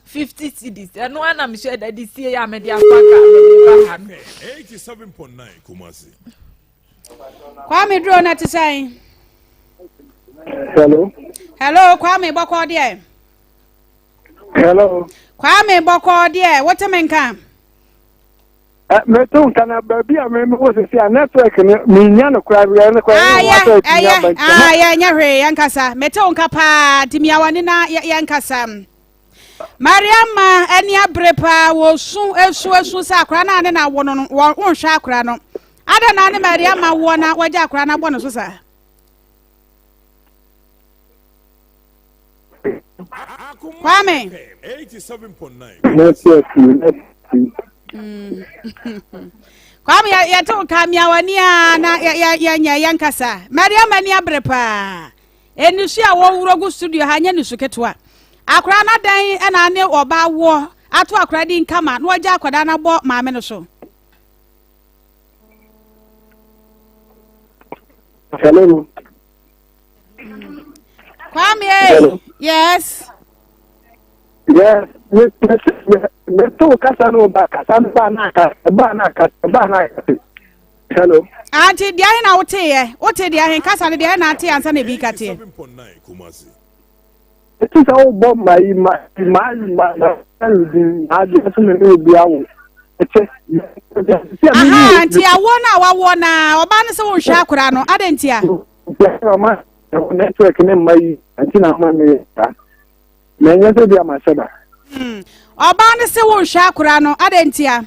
50 cedis ɛno ara na mehyɛ da de sie a mede afa ka mede ba ha no. 87.9 Kumasi. Kwame Duro na te sɛn? Hello. Hello Kwame bɔkɔ deɛ. Hello. Kwame bɔkɔɔ deɛ wote me nka. Eh, mete nka na baabi a me wɔ sisi a network no menya no koraa bi ɛno koraa ɛyɛ wɔn asɛ ɛyɛ ayɛ nyɛ hwee yɛn kasa mete nka paa nti miawani na yɛn kasa. Mariama ani abere paa wɔsu esu esu sɛ akora no a ne na awo no no wɔn nhwɛ akora no ada na ne Mariama woɔ na wɔgye akora no abɔ ne so saa. Kwame. Kwame yɛte wo ka mmeawani a na yɛnyɛ yɛnkasa. Mariam ani abere paa. Enisu a wɔwuro gu studio ha nyɛ nisu ketewa. Akora no adan ɛna ne ɔbaa woɔ ato akora di nkama na wɔgya akwadaa no abɔ maame no so. Hello. Kwame, hey. yes. Yes, me me me me to kasa no ba kasa no ba na kasa ba na kasa ba na kasa. Hello. Auntie, deɛ ahe na wote yɛ? Wote deɛ ahe kasa no deɛ ahe na ate ansa na ebi ka teɛ? Eti sɛ wobɔ ma yi ma ma ma ma din adi nso na ne obi awo. Ɛkyɛ. Aha, nti awoɔ no a wawoɔ na ɔbaa no sɛ wonhwɛ akora no, adɛn ntia? Ɔma network ne mma yi nti na ama me saa. Na ɛnyɛ sɛ bi a mahyɛ da. Hmm. Ɔbaa no sɛ wonhwɛ akora no, adɛn ntia?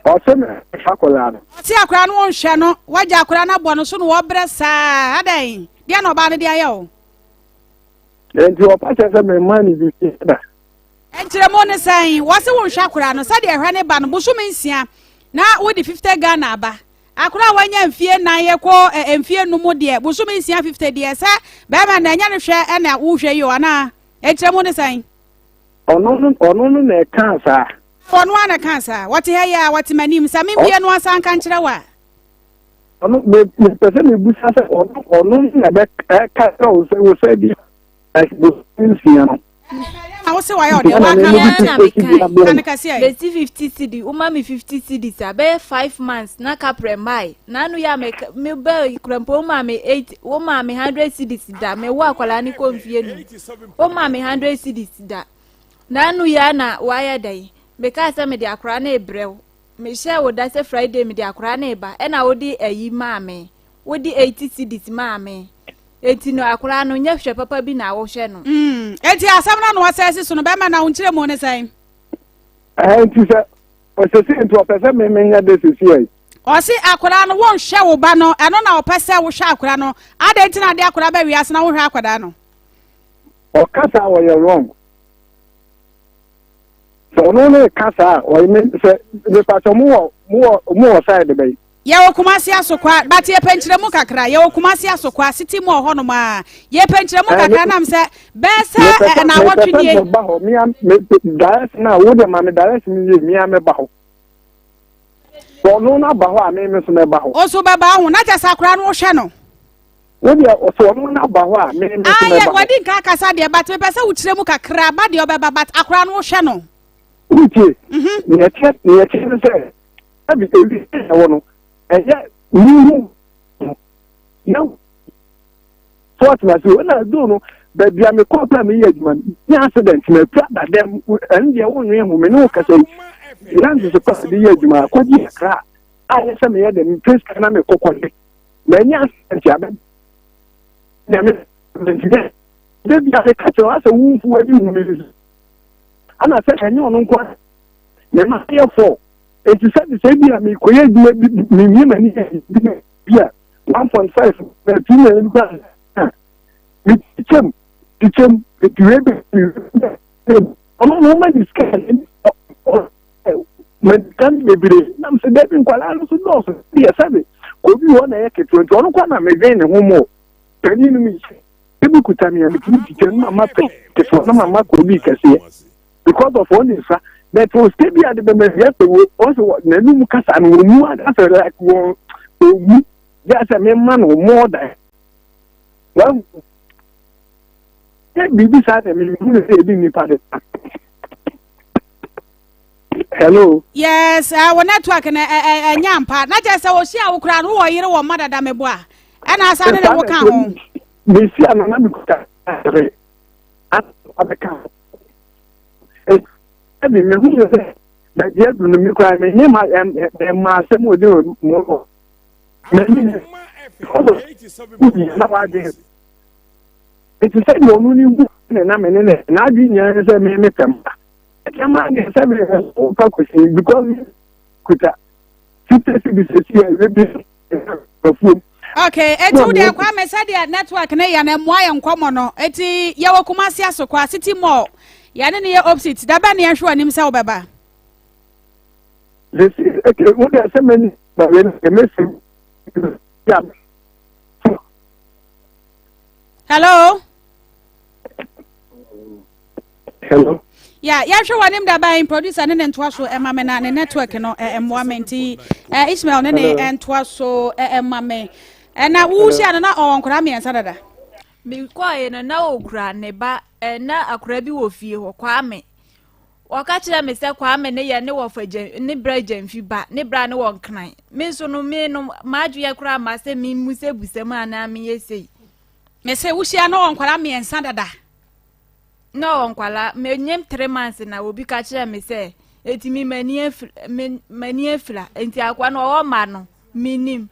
Ɔsɛ me hwɛ akwadaa no. Ɔse akwadaa no wonhwɛ no, wagya akwadaa no abɔ no so na wɔbrɛ saa, adɛn? Deɛ na ɔbaa no de ayɛ o. Nti ɔpa kyerɛ sɛ mema no biribi da. Nkyerɛmu ne sɛn? Wɔse wonhwɛ akwadaa no sɛdeɛ ɛhwɛ ne ba no bosome nsia na wode 50 Ghana aba. Akwadaa a wanya mfie nnan kɔ mfie num deɛ bosome nsia 50 deɛ sɛ bɛrima na ɛnyɛ no hwɛ ɛna wohwɛ yi o anaa? Nkyerɛmu ne sɛn? Ɔno no ɔno no na ɛkaa saa. Ɔno ara na ɛkaa saa. Wɔte ha yi a wɔte m'anim sɛ membie no asa nka nkyerɛ wo a. Ɔno me mepɛ sɛ mebusa sɛ ɔno ɔno na ɛbɛ ɛka kyerɛ wo sɛ wo sɛ bi bosome nsia no. Na wo se wayɛ ɔdɛ waka no na mekae ka ne kɛseɛ. Bɛsi 50 cedi woma me 50 cedis a bɛyɛ 5 months na kaprɛ mmae na ano yɛ a me me bɛ kura mpo woma me 8 woma me 100 cedis da me wo akwadaa ne kɔ mfie num woma me 100 cedis da na ano yɛ a na wayɛ dɛn mekaa sɛ mede akwadaa no rebrɛ wo Mehyɛɛ wo da sɛ Friday mede akwadaa no reba, ɛna wode ayi maa me. Wode 80 cedis maa me. Enti no akwadaa no nyɛ hwɛ papa bi na wohwɛ no. Mm, enti asɛm no na wɔsɛ asi so no bɛrima na wo nkyerɛmu ne sɛn? Ɛɛ nti sɛ ɔsɛsi nti ɔpɛ sɛ me menyɛ de sisi ɛ. Ɔse akwadaa no wonhwɛ wo ba no ɛno na ɔpɛ sɛ wohwɛ akwadaa no adɛn nti na ade akwadaa bɛ wiase na wohwɛ akwadaa no. Ɔkasa ɔyɛ wrong. Sɛ ɔno ne ka saa a ɔyɛ me sɛ mepa sɛ mo wɔ mo wɔ mo wɔ side bɛyi. Yɛwɔ Kumasi Asokwa, but yɛpɛ nkyerɛmu kakra. Yɛwɔ Kumasi Asokwa, city mall hɔnom a. Yɛpɛ nkyerɛmu kakra nam sɛ bɛyɛ sɛ ɛnaawɔtwe nie. Mepɛ sɛ meba hɔ, mea me direction a wo de ma me direction yie, mea meba hɔ. Sɛ ɔno no aba hɔ a, me me nso mɛba hɔ. O so bɛba ho, na kyɛ sɛ akora no wohwɛ no. Wo deɛ sɛ ɔno no aba hɔ a, me me nso mɛba hɔ. Wɔde nka akasa deɛ, but mepɛ sɛ wokyerɛ mu kakra, ba deɛ ɔbɛba, but akora no wohwɛ no. Wotie, nea ɛkyɛ nea ɛkyɛ ne sɛ, ɛbi ewi ɛwɔ no, ɛyɛ mihu na so ɔtena ase o ɛna do no baabi a mekɔɔ pɛ a meyɛ adwuma no nyɛ accident na apira da dɛm ɛno deɛ wonwe ho me ne wo kasa yi lances kɔ a de yɛ adwuma akɔgye akra a yɛ sɛ meyɛ dɛ mepɛ sika na mekɔ kɔgye na ɛnyɛ accident abɛ na me mentumi da bi a meka kyerɛ wo asɛ womfu w'ani hu me ana sɛ ɛnyɛ ɔno nko a ne ma yɛ fɔ enti sɛ de sɛ bi a mekɔyɛ adwuma bi memie m'ani bi a 1.5 na 2 million bi a mekyekyɛm kyekyɛm etuwe bi ɔno na ɔma ne sika ma sika no bebree nam sɛ dabi nkwadaa no so dɔɔso deɛ sɛbe obi wɔ na ɛyɛ ketewa nti ɔno kɔ na medwen ne ho mɔ panyin no mi ebi kuta me a metumi kyekyɛ no ma ma pɛ ketewa na ma ma kɔ obi kɛseɛ because of ɔne nsa but osika bi a de bɛma bi asɛ wo ɔsɛ wɔ n'anum kasa no wɔn mu asɛ like wɔn owu bi asɛ mema no more than wɔn sɛ biribi saa na mi hu ne sɛ ebi nipa de hello. Yes, wɔ network no ɛnyɛ ampa na kyerɛ sɛ wɔhyia wo koraa no wowɔ yere wɔ mma dada mebo a ɛna asa ne ne wo ka ho. Mesia no na mekuta yere abɛka ho. Ɛbi mehu ne sɛ baabi adu no me koraa menye ma ɛma asɛm ɔdi mu m'ani ne ɔdɔ wodi na wadwen nti sɛ deɛ ɔno ne hu ne na me ne ne n'adwen nyinaa ne sɛ me me pɛ mma ɛkyɛ maa deɛ sɛ me wofa kɔsi because kuta fifty cedis sisi a ebi afuom. Okay, eti wo deɛ Kwame sɛdeɛ network ne yɛ no mmoa yɛ nkɔmmɔ no eti yɛwɔ Kumasi Asokwa City Mall yɛne ne yɛ opposite da bɛn ne yɛnhwɛ w'anim sɛ wobɛba. Sisi eke wo deɛ sɛ mɛni ba wei na mɛsi ya. Hello. Hello. Yeah, yɛhwɛ w'anim da bɛn producer ne ne ntoa so ɛma me na ne network no ɛmmoa me nti Ishmael ne ne ntoa so ɛma me ɛna wohyia no na ɔwɔ nkwadaa mmiɛnsa dada. Mekɔɛ no na ɔkura ne ba na akwadaa bi wɔ fie hɔ Kwame wɔka kyerɛ me sɛ Kwame ne yɛ ne wɔfa gya ne bra gyamfi ba ne bra ne wɔ nkran me nso no me no m'adwene koraa ma sɛ me mmusabusam anaa meyɛ sei. Mese wohyia no wɔ nkwadaa mmiɛnsa dada. Na ɔwɔ nkwadaa, menyem three months na obi ka kyerɛ me sɛ eti me m'ani afira me m'ani afira nti akoa no ɔwɔ mma no menim.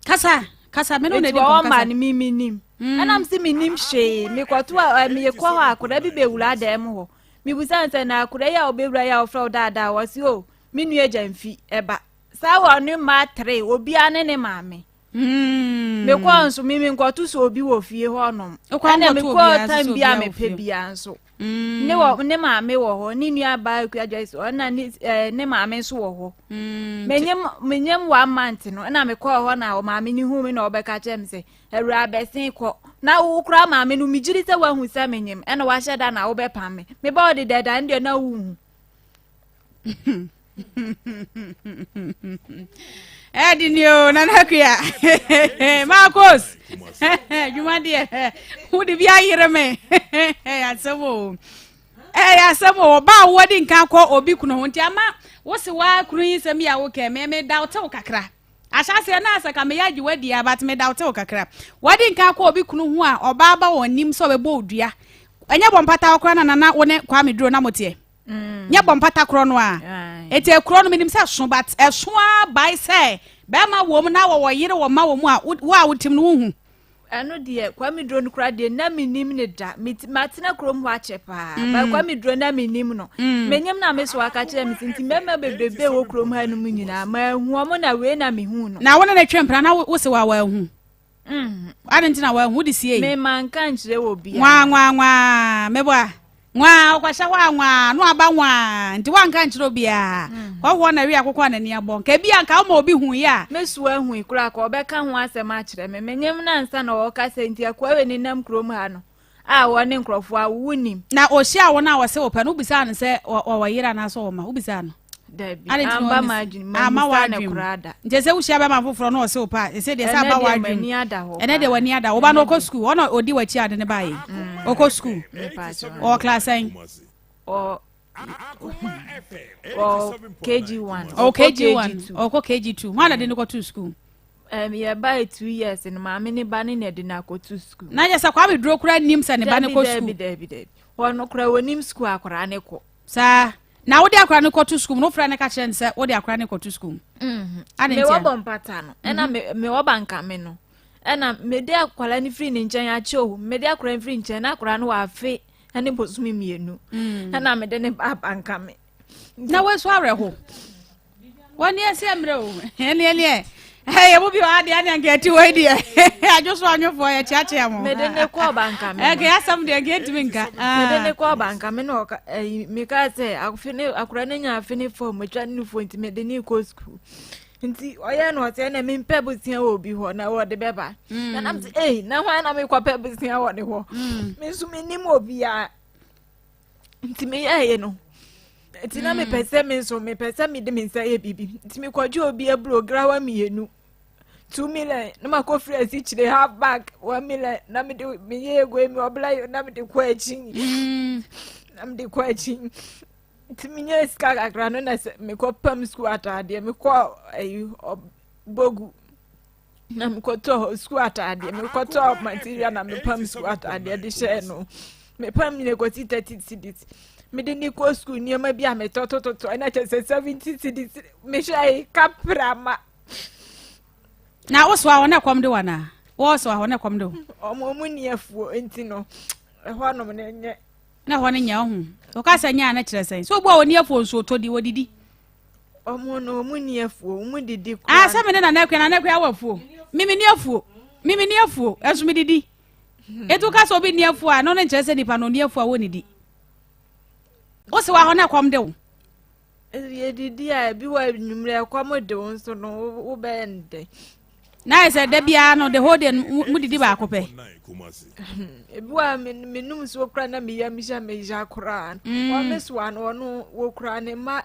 Kasa kasa me no na edi kɔm kasa. Ɔwɔ mma no me menim. Mm. Ɛna msi menim hwee mekɔto a mekɔ hɔ akwadaa bi bɛwura dan mu hɔ mebusa no sɛ na akwadaa yi a ɔbɛwura yi a ɔfrɛ wo daadaa wɔsi o me nua agya mfi ɛba saa wɔ ne mma tere obiara ne ne maame. Mm. Mekɔɔ nso me menkɔto so obi wɔ fie hɔ nom. Ɛna mekɔɔ time bi a mepɛ bia nso. Mm. Ne wɔ ne maame wɔ hɔ, ne nua baa Akua Joyce ɔna ne ɛɛ ne maame nso wɔ hɔ. Mm. Menyem menyem one month no, ɛna mekɔɔ hɔ na maame ne hu me na ɔbɛka kyerɛ me sɛ awura abɛsen kɔ. Na wo koraa maame no megyiri sɛ wahu sɛ menyem ɛna wahyɛ da na wobɛpam me. Meba ɔde dɛda no deɛ na wohu. ɛde ni o nana akua marcos adwuma deɛ wode bi ayere me asɛm o ɛyɛ asɛm o ɔbaa wowadi nka kɔ obi kunu ho nti ama wo se waa kunu yi nsɛm yi a wokɛ me me da wotew kakra ahyɛaseɛ na asɛ ka meyɛ agye wadi a but me da wotew kakra wadi nka kɔ obi kunu ho a ɔbaa ba wɔn nim sɛ ɔbɛbɔ odua ɛnyɛ bɔ mpata koraa na nana wo ne Kwame Duro na moteɛ Mm. Nyɛ bɔ mpata korɔ no a. Eti ekuro no menim sɛ ɛso but ɛso ara bae sɛ bɛrima wɔ mu na wɔwɔ yere wɔ mma wɔ mu a wo a wotim no wohu. Ɛno deɛ Kwame Duro no koraa deɛ na menim ne da. Matena kurom hɔ akyɛ paa. Mm. But Kwame Duro na menim no. Mm. Menyim na me so aka kyerɛ me nti mmarima bebrebe wɔ kurom ha no mu nyinaa mahu wɔn na wei na mehu no. Na wo ne ne twe mpena na wo se wa wahu. Mm. Ade nti na wahu wode sie. Me manka nkyerɛ wɔ bia. Nwa nwa nwa meboa. Nwaa, ɔkɔhyɛ hɔ a nwaa, na waba nwaa, nti wanka nkyerɛ obiara. Mm. Hɔhoɔ na wi akokɔ a n'ani abɔ. Nka ebi a nka woma obi hu yi a. Mesu ahui koraa ka ɔbɛka ho asɛm akyerɛ me. Menyem no ansa na ɔka sɛ nti akoa wei nenam kurom ha no a wɔne nkurɔfoɔ a wonim. Na ɔhyia wɔn a wɔsɛ wɔpɛ no, wobisaa no sɛ ɔwɔ yere anaasɛ ɔwɔ ma? Wobisaa no? Dabi, amba m'adwene mu, amma w'adwene mu koraa da. Nti sɛ wohyia bɛma foforɔ na ɔse wo pa a, ɛsɛ deɛ sɛ aba w'adwene mu. Ɛnɛ deɛ w'ani ada hɔ. Wo ba no ɔkɔ sukuu, ɔna ɔdi w'akyi ade ne baeɛ. Mm. Ɔkɔ sukuu. Ɔwɔ class sɛn? Ɔ KG1. Ɔwɔ KG1. Ɔkɔ KG2. Hwan na de no kɔto sukuu? Um, yɛbae 2 years no, maame ne ba ne na ɛde no akɔto sukuu. Na yɛ sɛ Kwame Duro koraa nim sɛ ne ba no kɔ sukuu? Dabi, dabi, dabi. Wɔn koraa wɔnim sukuu akwaraa ne kɔ. Saa. Na wode akwadaa no kɔto sukuu mu no, wofrɛ no ka kyerɛ no sɛ wode akwadaa no kɔto sukuu mu? Mhm. Adɛn ntia? Mewɔ bɔ mpata no, ɛna mhm. mewɔ bankame no, ɛna mede akwadaa no firi ne nkyɛn akyɛ o, mede akwadaa no firi nkyɛn na akwadaa no wɔ afe ɛne bosome mmienu, mm. ɛna mede ne ba bankame. Na woasu awerɛho. Wɔn ɛsɛ mmerɛ o, ɛne ɛneɛ yɛ mu bi wɔ adeɛ adeɛ nka ɛti hɔ yi deɛ adwo so anwofoɔ yɛ kyeakyea mo. Mede ne kɔ ɔbanka me. Ɛkɛ asɛm deɛ nka ɛntumi nka. Mede ne kɔ ɔbanka me na ɔka ɛyi meka sɛ afe ne akora ne nya afe ne fam atwa ne nufoɔ nti mede ne kɔ sukuu nti ɔyɛ no ɔsɛ na mempɛ bosia wɔ obi hɔ na wɔde bɛba. Na nam sɛ ei na hwan na mekɔpɛ bosia wɔ ne hɔ. Me nso menim obiara. Nti meyɛeɛ no nti na mepɛ sɛ me nso mepɛ sɛ mede me nsa yɛ biribi nti mekɔgye obi aburo grawa mmienu 2 million na makɔ firi asikyire half bag 1 million na mede meyɛ ego mi ɔbla yɛ na mede kɔ akyi na mede kɔ akyi nti menyɛ sika kakra no na sɛ mekɔ pam sukuu ataadeɛ mekɔ ayi bogu na mekɔtɔ sukuu ataadeɛ mekɔtɔ material na mepam sukuu ataadeɛ de hyɛɛ no mepam nyina kɔsi 30 cedis. Mede ne kɔ sukuu, nneɛma bi a metɔ tototɔ ɛna kyɛ sɛ 70 cedis mehyɛ kaprama. Na wosoa hɔ na ɛkɔm de wa na wɔsoa hɔ na ɛkɔm de wo? Ɔmo ni afuo nti no ɛhɔ nom no nyɛ. Na ɛhɔ no nyɛ ɔho wɔka sɛ nyɛ a na kyerɛ sɛn sɛ obu a wɔni afuo nso ɔtɔ di wɔdidi. Ɔmo no ɔmo ni afuo, ɔmo didi koraa. Ah, sɛ me ne Nana Akua, Nana Akua wɔ afuo. Me me ni afuo. Me me ni afuo, ɛnso me didi. Etu ka sɛ obi ni afuo a, no ne nkyerɛ sɛ nipa no ni afuo a wɔnidi. Wo se wa hɔ na ɛkɔm de wo. Yɛdidi a ebi wɔ anwummerɛ ɛkɔm de wo nso no wobɛyɛ no dɛn? Na ayɛ sɛ da biara no the whole day no mu didi baako pɛ. Ebi wɔ a menum nsuo koraa na meyam hyɛ me ya koraa. Wɔn me soa no ɔno wɔkura ne mma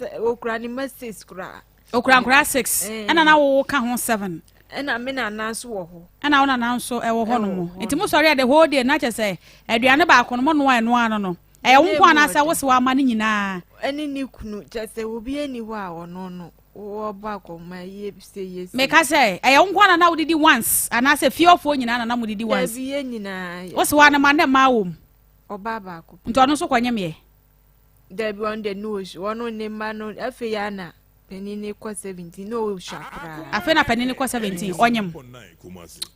wɔkura ne mma six koraa. Okura nkora six ɛna na wowo ka ho seven. Ɛna me nana nso wɔ hɔ. Ɛna wo nana nso ɛwɔ hɔ nom nti mo sɔre a the whole day na kyɛ sɛ aduane baako no mo noa ɛnoa ano no ɛyɛ wo nko anaasɛ wo se wama no nyinaa? Ɛne ne kunu kyɛ sɛ obi ani hɔ a ɔno no wɔbɔ akɔma yie sɛ yie sɛ. Meka sɛ ɛyɛ wo nko ana na wodidi once anaasɛ fiefoɔ nyinaa na na modidi once? Dabi, yɛ nyinaa. Wo se wa ne ma ne mmaa wɔ mu? Ɔbaa baako. Nti ɔno nso kɔnyem yɛ? Dabi, ɔno deɛ ne ɔsu ɔno ne mma no afei ya na panin ne kɔ 17 na ɔsua koraa. Afei na panin ne kɔ 17 ɔnyem?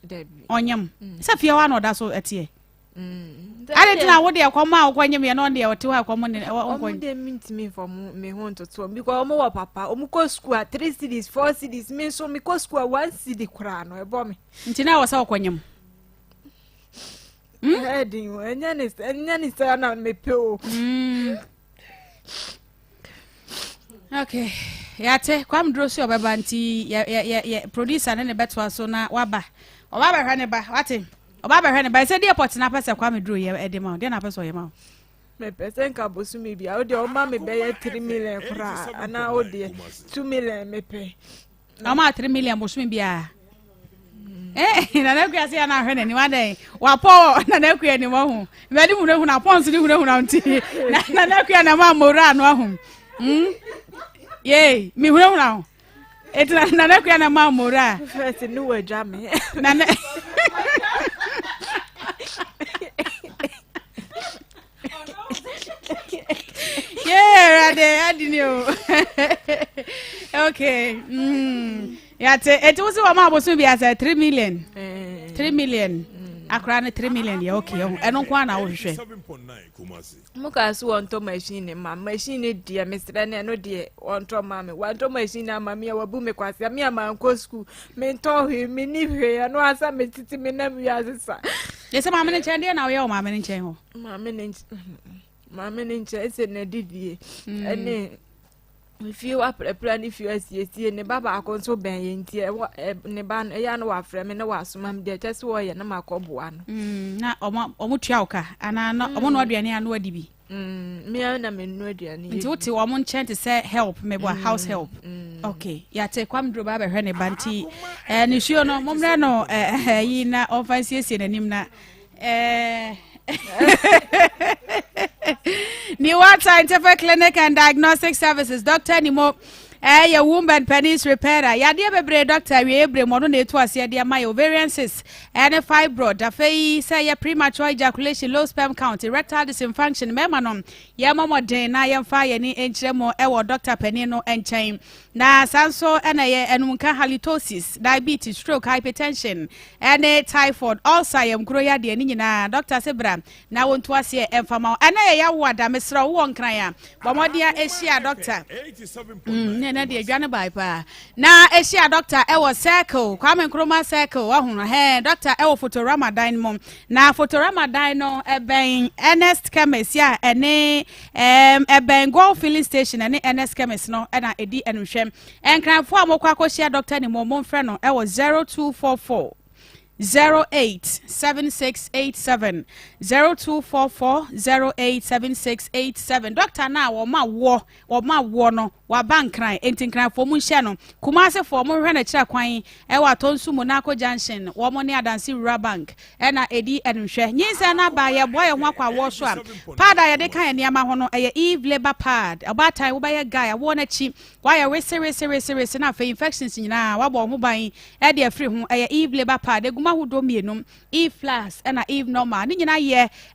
Dabi. Ɔnyem sɛ fie hɔ a na ɔda so ɛteɛ. Ade nti na wo deɛ kɔm a wokɔ nyem yɛ na ɔno deɛ ɔte hɔ a kɔm ne ɔnkɔ. Ɔmo deɛ mi ntumi nfa ɔmo me ho ntoto ɔmo because ɔmo wɔ papa, ɔmo kɔ sukuu a 3 cedis, 4 cedis, mi nso mi kɔ sukuu a 1 cedi koraa no ɛbɔ mi. Nti na ɛwɔ sɛ ɔkɔ nyem. Ɛɛdin o, ɛnyɛ ne sɛ na mepɛ o. Okay, yɛate Kwame Duro so ɔbɛba nti yɛ yɛ yɛ producer ne ne bɛtoa so na waba ɔba bɛhwɛ ne ba wate ɔba bɛhwɛ ne ba ɛsɛ deɛ pɔtena pɛ sɛ Kwame Duro yɛ ɛde ma wo deɛ na apɛ sɛ ɔyɛ ma wo? Mepɛ sɛ nka bosome bi a wodeɛ ɔma me bɛyɛ 3 million koraa anaa wodeɛ 2 million mepɛ. Ɔma 3 million bosome biara? Eh, Nana Akua sɛ yana ahwɛ n'anim adɛn wapɔ Nana Akua anim ɔho mbɛde hunahuna pɔns ne hunahuna nti Nana Akua na ma mmowura ano ahom yei me hunahuna ho eti Nana Akua na ma mmowura. First ne wadwa me. Nana yeah, Awurade adi ni o. Okay. Yate eti wo sɛ wɔn a bosom bi asɛ 3 million. 3 million. Akora ne 3 million yɛ okay. Ɛno nko ara na wohwehwɛ. Mo kaa so wɔntɔ machine ne ma machine ne deɛ mesrɛ no ɛno deɛ wɔntɔ ma me wɔntɔ machine ama me a wabu me kwasea me a mankɔ school mentɔ hwee menni hwee ɛno asa metete me nam wiase sa. Yɛ sɛ maame no nkyɛn deɛ na woyɛ wɔ maame no nkyɛn hɔ? Maame no nkyɛn maame no nkyɛn sɛ n'adidie mm. ɛne fie waprapra ne fie asiesie ne ba baako nso bɛn yɛn nti ɛwɔ ɛ ne ba no ɛyɛ no wafrɛ me na wasoma me deɛ ɛkyɛ sɛ wɔyɛ na makɔ boa no. Mm, na ɔmo ɔmo tua wo ka anaa na ɔmo noa aduane ano adi bi. Mm, me ara na menoa aduane. Nti wote wɔn nkyɛn te sɛ help meboa mm, house help. Mm. Okay, yɛate Kwame Duro ba abɛhwɛ ne ba nti eh, ne suo no mommrɛ no eh, eh, yi na ɔmfa nsiesie n'anim na eh, Niwa Scientific Clinic and Diagnostic Services, Dr. Nimo ɛyɛ eh, womb and penis repairer yadeɛ bebree doctor awieɛ berɛ mu ɔno na ɛtu aseɛ de ama yɛ ovarian cyst ɛne fibroid afei sɛ yɛ premature ejaculation low sperm count erectile dysfunction mmarima no yɛmmɔ mmɔden na yɛmfa yɛni nkyerɛ mu ɛwɔ doctor panin no nkyɛn na saa nso ɛna yɛ ɛnumka halitosis diabetes stroke hypertension ɛne typhoid ulcer yɛmkuro yadeɛ ne nyinaa doctor sɛ bra na wɔntu aseɛ ɛmfa ma wo. Ɛnɛ yɛ yawo ada, mesrɛ wo wowɔ Nkran a, bɔ mmɔden a ɛhyia dɔkta. Mm, ne ɛnɛ deɛ adwa no bae paa. Na ɛhyia dɔkta ɛwɔ Circle, Kwame Nkrumah Circle, wahu no, hɛn, dɔkta ɛwɔ Fotorama dan mu. Na Fotorama dan no ɛbɛn Ernest Chemist a ɛne ɛm, ɛbɛn Gold Filling Station ɛne Ernest Chemist no ɛna ɛdi ɛnhwɛ. Nkranfoɔ a mokɔ akɔhyia dɔkta ne mu, momfrɛ no ɛwɔ 0244 087687 0244 087687 Dɔkta no a wɔma woɔ wɔma woɔ no waba Nkran enti Nkranfoɔ mu nhyɛ no Kumasefoɔ mo hwehwɛ no akyira kwan ɛwɔ Atonsu Monaco Junction wɔn ne Adanse Rural Bank ɛna ɛdi ɛnhwɛ Nyinsɛn no aba yɛboa yɛn ho akɔ awoɔ so a pad a yɛde ka yɛn nneɛma ho no ɛyɛ Eve Labour Pad ɔbaatan wobɛyɛ guy awoɔ no akyi Wayɛ wese wese wese wese na afei infections nyinaa wabɔ wo ho ban de afiri ho. Ɛyɛ Eve labour pad, egu mu ahodoɔ mmienu, Eve plus ɛna Eve normal. Ne nyinaa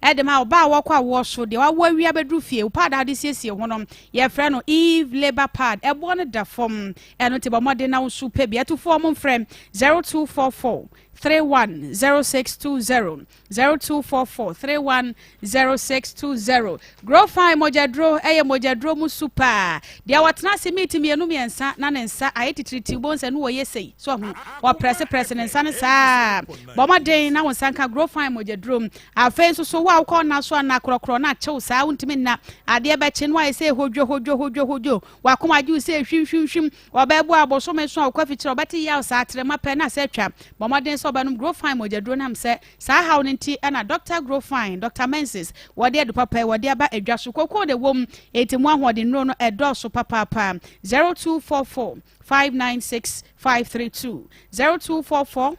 yɛ de ma ɔbaa a wɔkɔ awoɔ so, deɛ wawo awie abɛduru fie. Wo pad a wode siesie ho no, yɛfrɛ no Eve labour pad. Ɛboɔ no da fam, ɛno nti bɔ mmɔden na wo nso pɛ bi. Atufoɔ momfrɛ 0244 31 0620. 0244 31 0620. Grofine mogyaduro yɛ mogyaduro mu su paa. Deɛ wɔtena ase miiti mmienu mmiɛnsa na ne nsa ayɛ titiritiw bohu sɛ no wɔyɛ sei so ahu wɔprɛse prɛse ne nsa no saa. Bɔ mmɔden na wo nsa nka Grofine mogyaduro. Afei nso so wo a wokɔ nna so a nna korɔkorɔ na akyew saa wontumi nna adeɛ bɛkye no ayɛ sɛ hodwo hodwo hodwo hodwo wakoma agye wo sɛ hwim hwim hwim Ɔbaa bu a bosome so a ɔkɔ afikyiri a ɔbɛte yaw saa trema pɛ na sɛ atwa. Bɔ mmɔden sɛ ɔbɛnom Grofine mogyaduro nam sɛ saa haw no nti na Dɔkta Grofine, Dɔkta Menzies, wɔde adu papa yi wɔde aba adwa so. Kokoo na ɛwɔ mu enti mu ahoɔdennuro no ɛdɔɔso papaapa. 0244 596 532 0244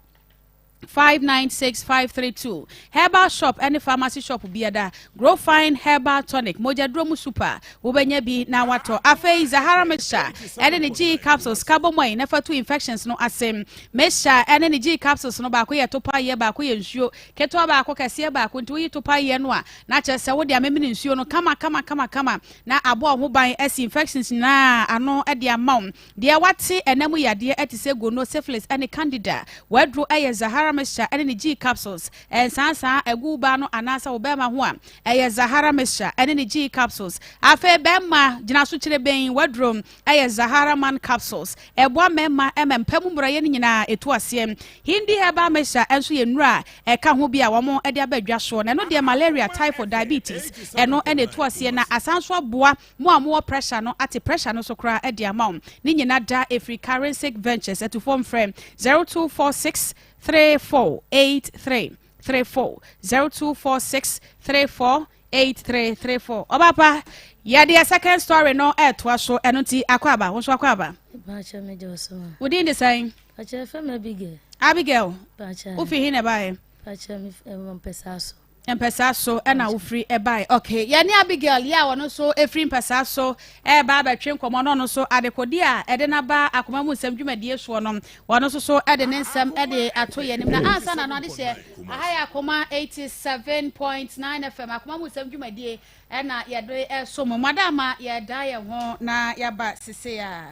596532 Herbal shop ne pharmacy shop biada Growfine herbal tonic mogyaduro mu super wobɛnya bi na watɔ. Afei Zahara mixture ɛne ne G capsules ka bɔ mu na fa tu infections no ase. Mixture ɛne ne G capsules no baako yɛ topa yɛ baako yɛ nsuo ketewa baako kɛseɛ baako nti woyi topa yɛ no a na kyerɛ sɛ wode amemene nsuo no kama kama kama kama na aboa wo ho ban asi infections nyinaa ano de ama wo. Deɛ wate ɛna mu yadeɛ te sɛ gono, syphilis ne candida. W'aduro yɛ Zahara mixture ne ne G capsules. Ɛnsansaa ɛgu wo baa no anaasɛ wo bɛɛma ho a, ɛyɛ Zahara mixture ne ne G capsules. Afei bɛɛma gyina so kyerebenn, w'aduro yɛ Zahara man capsules. Ɛboa mmarima ma mpa mu mmorɔyɛ no nyinaa ɛtu aseɛ. Hindi herbal mixture nso yɛ nnuro a ɛka ho bi a wɔn de aba dwa soɔ. Na ɛno deɛ malaria, typhoid, diabetes ɛno na ɛtu aseɛ na asan nso aboa Mo a mowɔ pressure no ate pressure no so koraa de ama wo. Ne nyina da ɛfiri Karensic Ventures. Atufoɔ mfrɛ 0246 34 83 34 0246 34 83 34. Ɔbaapa, yɛde yɛ second story no ɛɛtoa so, ɛno nti akɔ aba, wo nso akɔ aba. Pakyɛ me gye so ma. Wo din de sɛn? Pakyɛ fɛ me Abigail. Abigail. Pakyɛ. Wo fi he na ɛbaeɛ? Pakyɛ me mpɛsaa so. Mpɛsaa so na wofiri bae. Okay, yɛne Abigail yi a ɔno nso firi mpɛsaa so reba abɛtwe nkɔmmɔ no, ɔno nso adekode a ɛde no aba akoma mu nsɛm dwumadie soɔ no, ɔno nso so de ne nsɛm de ato yɛn anim. Na ansa na no adehyɛ, aha yɛ Akoma 87.9 FM, akoma mu nsɛm dwumadie ɛna yɛde ɛso mo. Madama yɛda yɛn ho na yɛaba sese a.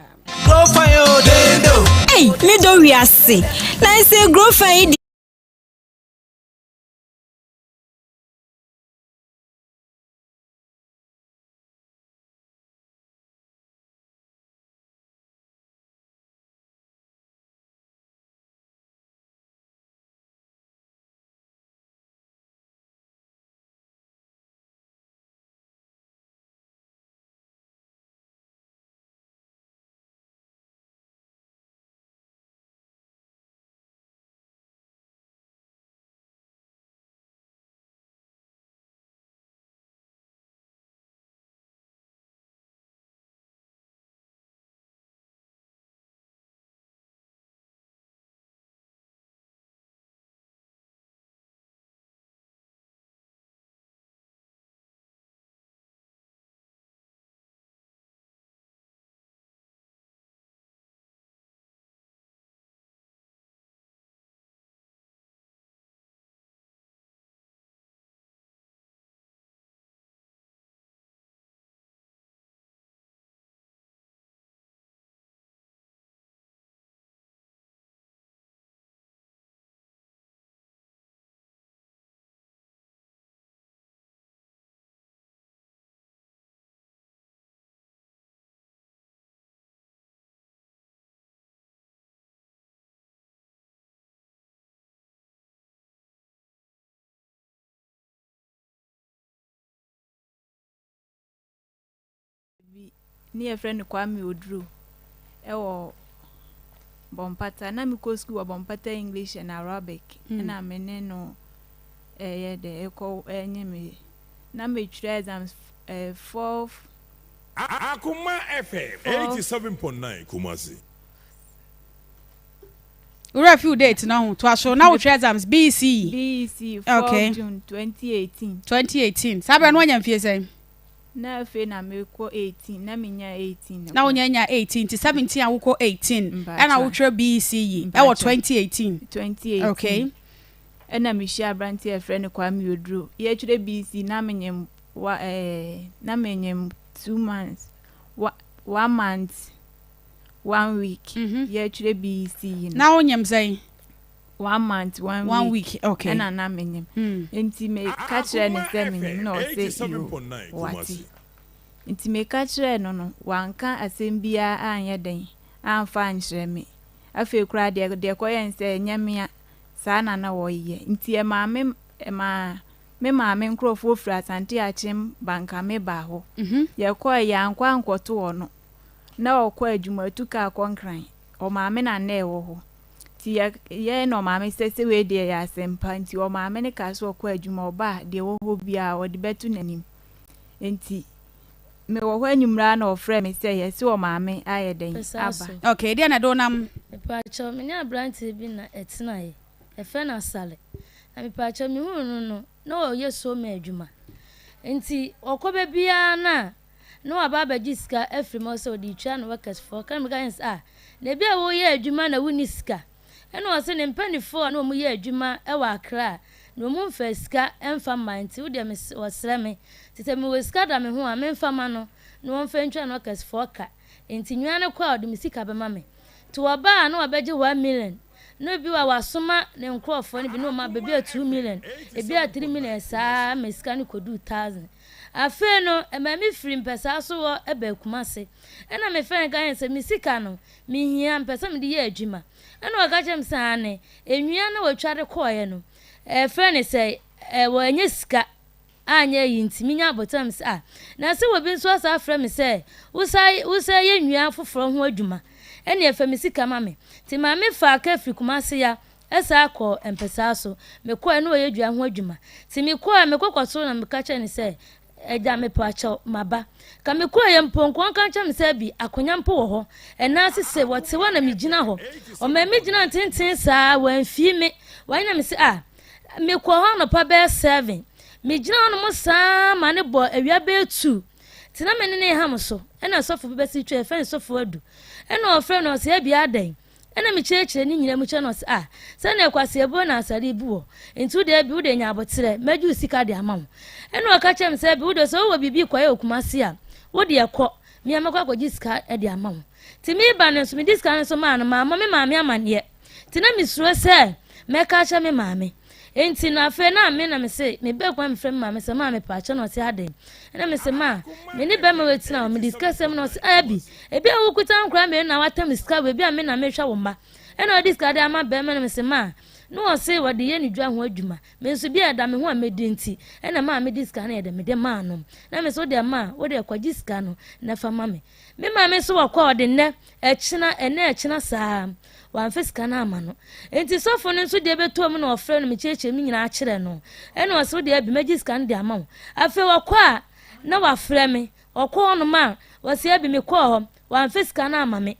Ei, me dɔ wiase. Na ɛsɛ growfan yi Ne yɛfrɛ no Kwame Oduro ɛwɔ Bɔmpata. Na mekɔ sukuu wɔ Bɔmpata English and Arabic. Ɛna me ne no ɛyɛ dɛ ɛkɔ ɛnye me. Na metwerɛ exams fourth. Akoma FM 87.9 Kumasi. Wura fi date no ho to aso na wotwerɛ exams BEC. BEC 4 June 2018. 2018. Saa berɛ no wanya mfie sɛn? Na afei na mekɔ 18, na menya 18. Na wonya nya 18, nti 17 a wokɔ 18 ɛna wotwerɛ BEC yi ɛwɔ 2018. 2018. Ɛna mehyia aberanteɛ a yɛfrɛ no Kwame Oduro. Yɛtwerɛ BEC na menyem wa na menyem 2 months, wa, 1 month 1 week. Yɛtwerɛ BEC yi no. Na wonyem sɛn? 1 month 1 1 week. Week, okay. Ɛna na menyem. Nti meka kyerɛ ne sɛ menyem na ɔsɛ yo, wate. Nti meka kyerɛ no, wanka asɛm biara anyɛ den amfa ankyerɛ me. Afei koraa deɛ kɔyɛ n sɛ ɛnyɛ mea saa na wɔyɛ. Nti ɛmaa me ɛmaa me maame nkurɔfoɔ firi Asante Akyem Bankame baa hɔ. Yɛkɔɔ, yɛankɔ ankɔto hɔ no na ɔkɔ adwuma tu kaa kɔ Nkran. Ɔmaame na na ɛwɔ hɔ. Nti yɛ na ɔmaame sɛ wei deɛ yɛ asɛmpa. Nti ɔmaame ne kaa sɛ ɔkɔ adwuma, ɔba a, deɛ ɛwɔ hɔ biara ɔde bɛto n'anim. Nti mewɔ hɔ anwummerɛ na ɔfrɛ me sɛ yɛsɛ ɔmaame ayɛ dɛn Pɛsa aba. So. Okay, deɛ na ɛde wo nam? Mepaakyɛw, me ne aberanteɛ bi na ɛtenaeɛ. Ɛfɛ no Asale. Na mepaakyɛw, mehuu no, na ɔyɛ soma adwuma. Nti ɔkɔ baabiara na waba abɛgye sika afiri mu sɛ ɔde tua no workers foɔ. Ka meka sɛ, ah, na ebi a woyɛ adwuma na wonni sika. Ɛna ɔsɛ ne mpanimfoɔ a na wɔn yɛ adwuma wɔ Accra na wɔn mfa sika mfa mma, nti wodeɛ wɔsrɛ me nti sɛ mewɔ sika da me ho a, memfa ma no na wɔmfa ntwa no workers foɔ ka. Nti nwia no kɔ a, ɔde me sika bɛma me. Nti wɔbaa na wɔbɛgye 1 million na obi wa wasoma ne nkurɔfoɔ no bi na ɔma baabi a 2 million, ebi a 3 million, saa ma sika no kɔduu thousand. Afei no ɛma mi firi mpɛsaa so wɔ ɛbɛ Kumase, ɛna mefrɛ no ka yɛn sɛ me sika no mehia, mpɛ sɛ mede yɛ adwuma. Ɛna ɔka kyerɛ me sɛ ane enwia na wɔatwa de kɔɔeɛ no, ɛfrɛ ne sɛ ɛwɔ ɛnyɛ sika anyɛ yi. Nti menya abɔtam sɛ, ah, na sɛ wɔbi nso asa afrɛ me sɛ wosa wosa yɛ nnua foforɔ ho adwuma, ɛne ɛfɛ me sika ma me. Nti maame fa aka firi Kumase ya ɛsa akɔ mpɛsaa so. Mekɔɛ na ɔyɛ dua ho adwuma. Nti mekɔɛ, mekɔ kɔto na meka kyerɛ ne sɛ, ɛgya, mepɛ akyɛw, maba ka. Mekɔɛ yɛ mpo nkɔn ka kyerɛ me sɛ bi akonnwa mpo wɔ hɔ ɛna sese wɔte hɔ na megyina hɔ. Ɔma me gyina ntenten saa, wɔamfii me wɔanyɛ me sɛ, ah, mekɔ hɔ anɔpa bɛyɛ 7, megyina hɔ nom saa ma ne bɔ awia bɛyɛ 2. Nti na me ne ne ham so, ɛna sɔfo bi bɛsi twa, yɛfrɛ no sɔfo Adu, ɛna ɔfrɛ no, ɔsɛ abi adɛn? Ɛna mekyerɛkyerɛ ne nyina mu kyerɛ no, ɔsɛ, ah, sɛnea kwasiabuo na asare bu wɔ, nti wode abi wode nya aboterɛ, mɛgye wo sika de ama wo. Ɛna ɔka kyerɛ me sɛ, abi, wode sɛ wowɔ biribi kɔyɛ wɔ Kumase a, wode ɛkɔ, mea mɛkɔ akɔgye sika de ama wo. Nti meba no nso, mede sika no nso maa no, maama me maame amanneɛ. Nti na mesuro sɛ mɛka kyerɛ me maame. Nti no afei na me na me se mebɛ kwan, mefrɛ me maame sɛ, maa, mepɛ akyɛ. Na ɔse adɛn? Ɛna me se, maa, me ne bɛrima wei tena hɔ, mede sika sɛm. Na ɔse, abi, ebi a wokuta nkora mmienu na watam sika wɔ ebi a me na mehwɛ wo mma, ɛna ɔde sika de ama bɛrima no. Me se, maa, na ɔse wɔde yɛ ne dwa ho adwuma, me nso bi a ɛda me ho a medi, nti ɛna maa mede sika no yɛ dɛ mede maa no. Na me so wode maa wode kɔgye sika no na fa ma me. Me maame nso wɔkɔ, ɔde nnɛ ɛkyena, ɛnɛ ɛkyena saa, wamfa sika no ama no. Nti sɔfo no nso deɛ bɛtɔ mu na ɔfrɛ no, mekyerɛkyerɛ mu nyinaa kyerɛ no, ɛna ɔsɛ wode abi mɛgye sika no de ama wo. Afei wɔkɔ a na wafrɛ me, ɔkɔ hɔnom a, wɔsɛ abi mekɔɔ hɔ, wamfa sika no ama me,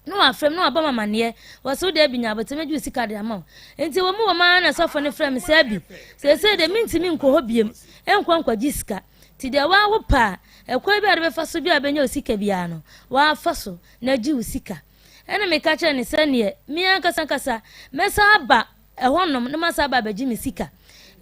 na wafrɛ me na wabɔ me amanneɛ. Wɔsɛ wode abi nya abotɛ, mɛgye wo sika de ama wo. Nti wɔ mu wɔ mu na sɔfo no frɛ me sɛ, abi, seesei deɛ mentumi nkɔ hɔ biem nkɔ nkɔgye sika. Nti deɛ waawo pa a, ɛkwan bi a de bɛfa so bi a bɛnya wo sika biara no, waafa so na gye wo sika. Ɛna meka kyerɛ ne sɛ neɛ me ankasa ankasa mɛsa aba ɛhɔnom na masa aba abɛgye me sika.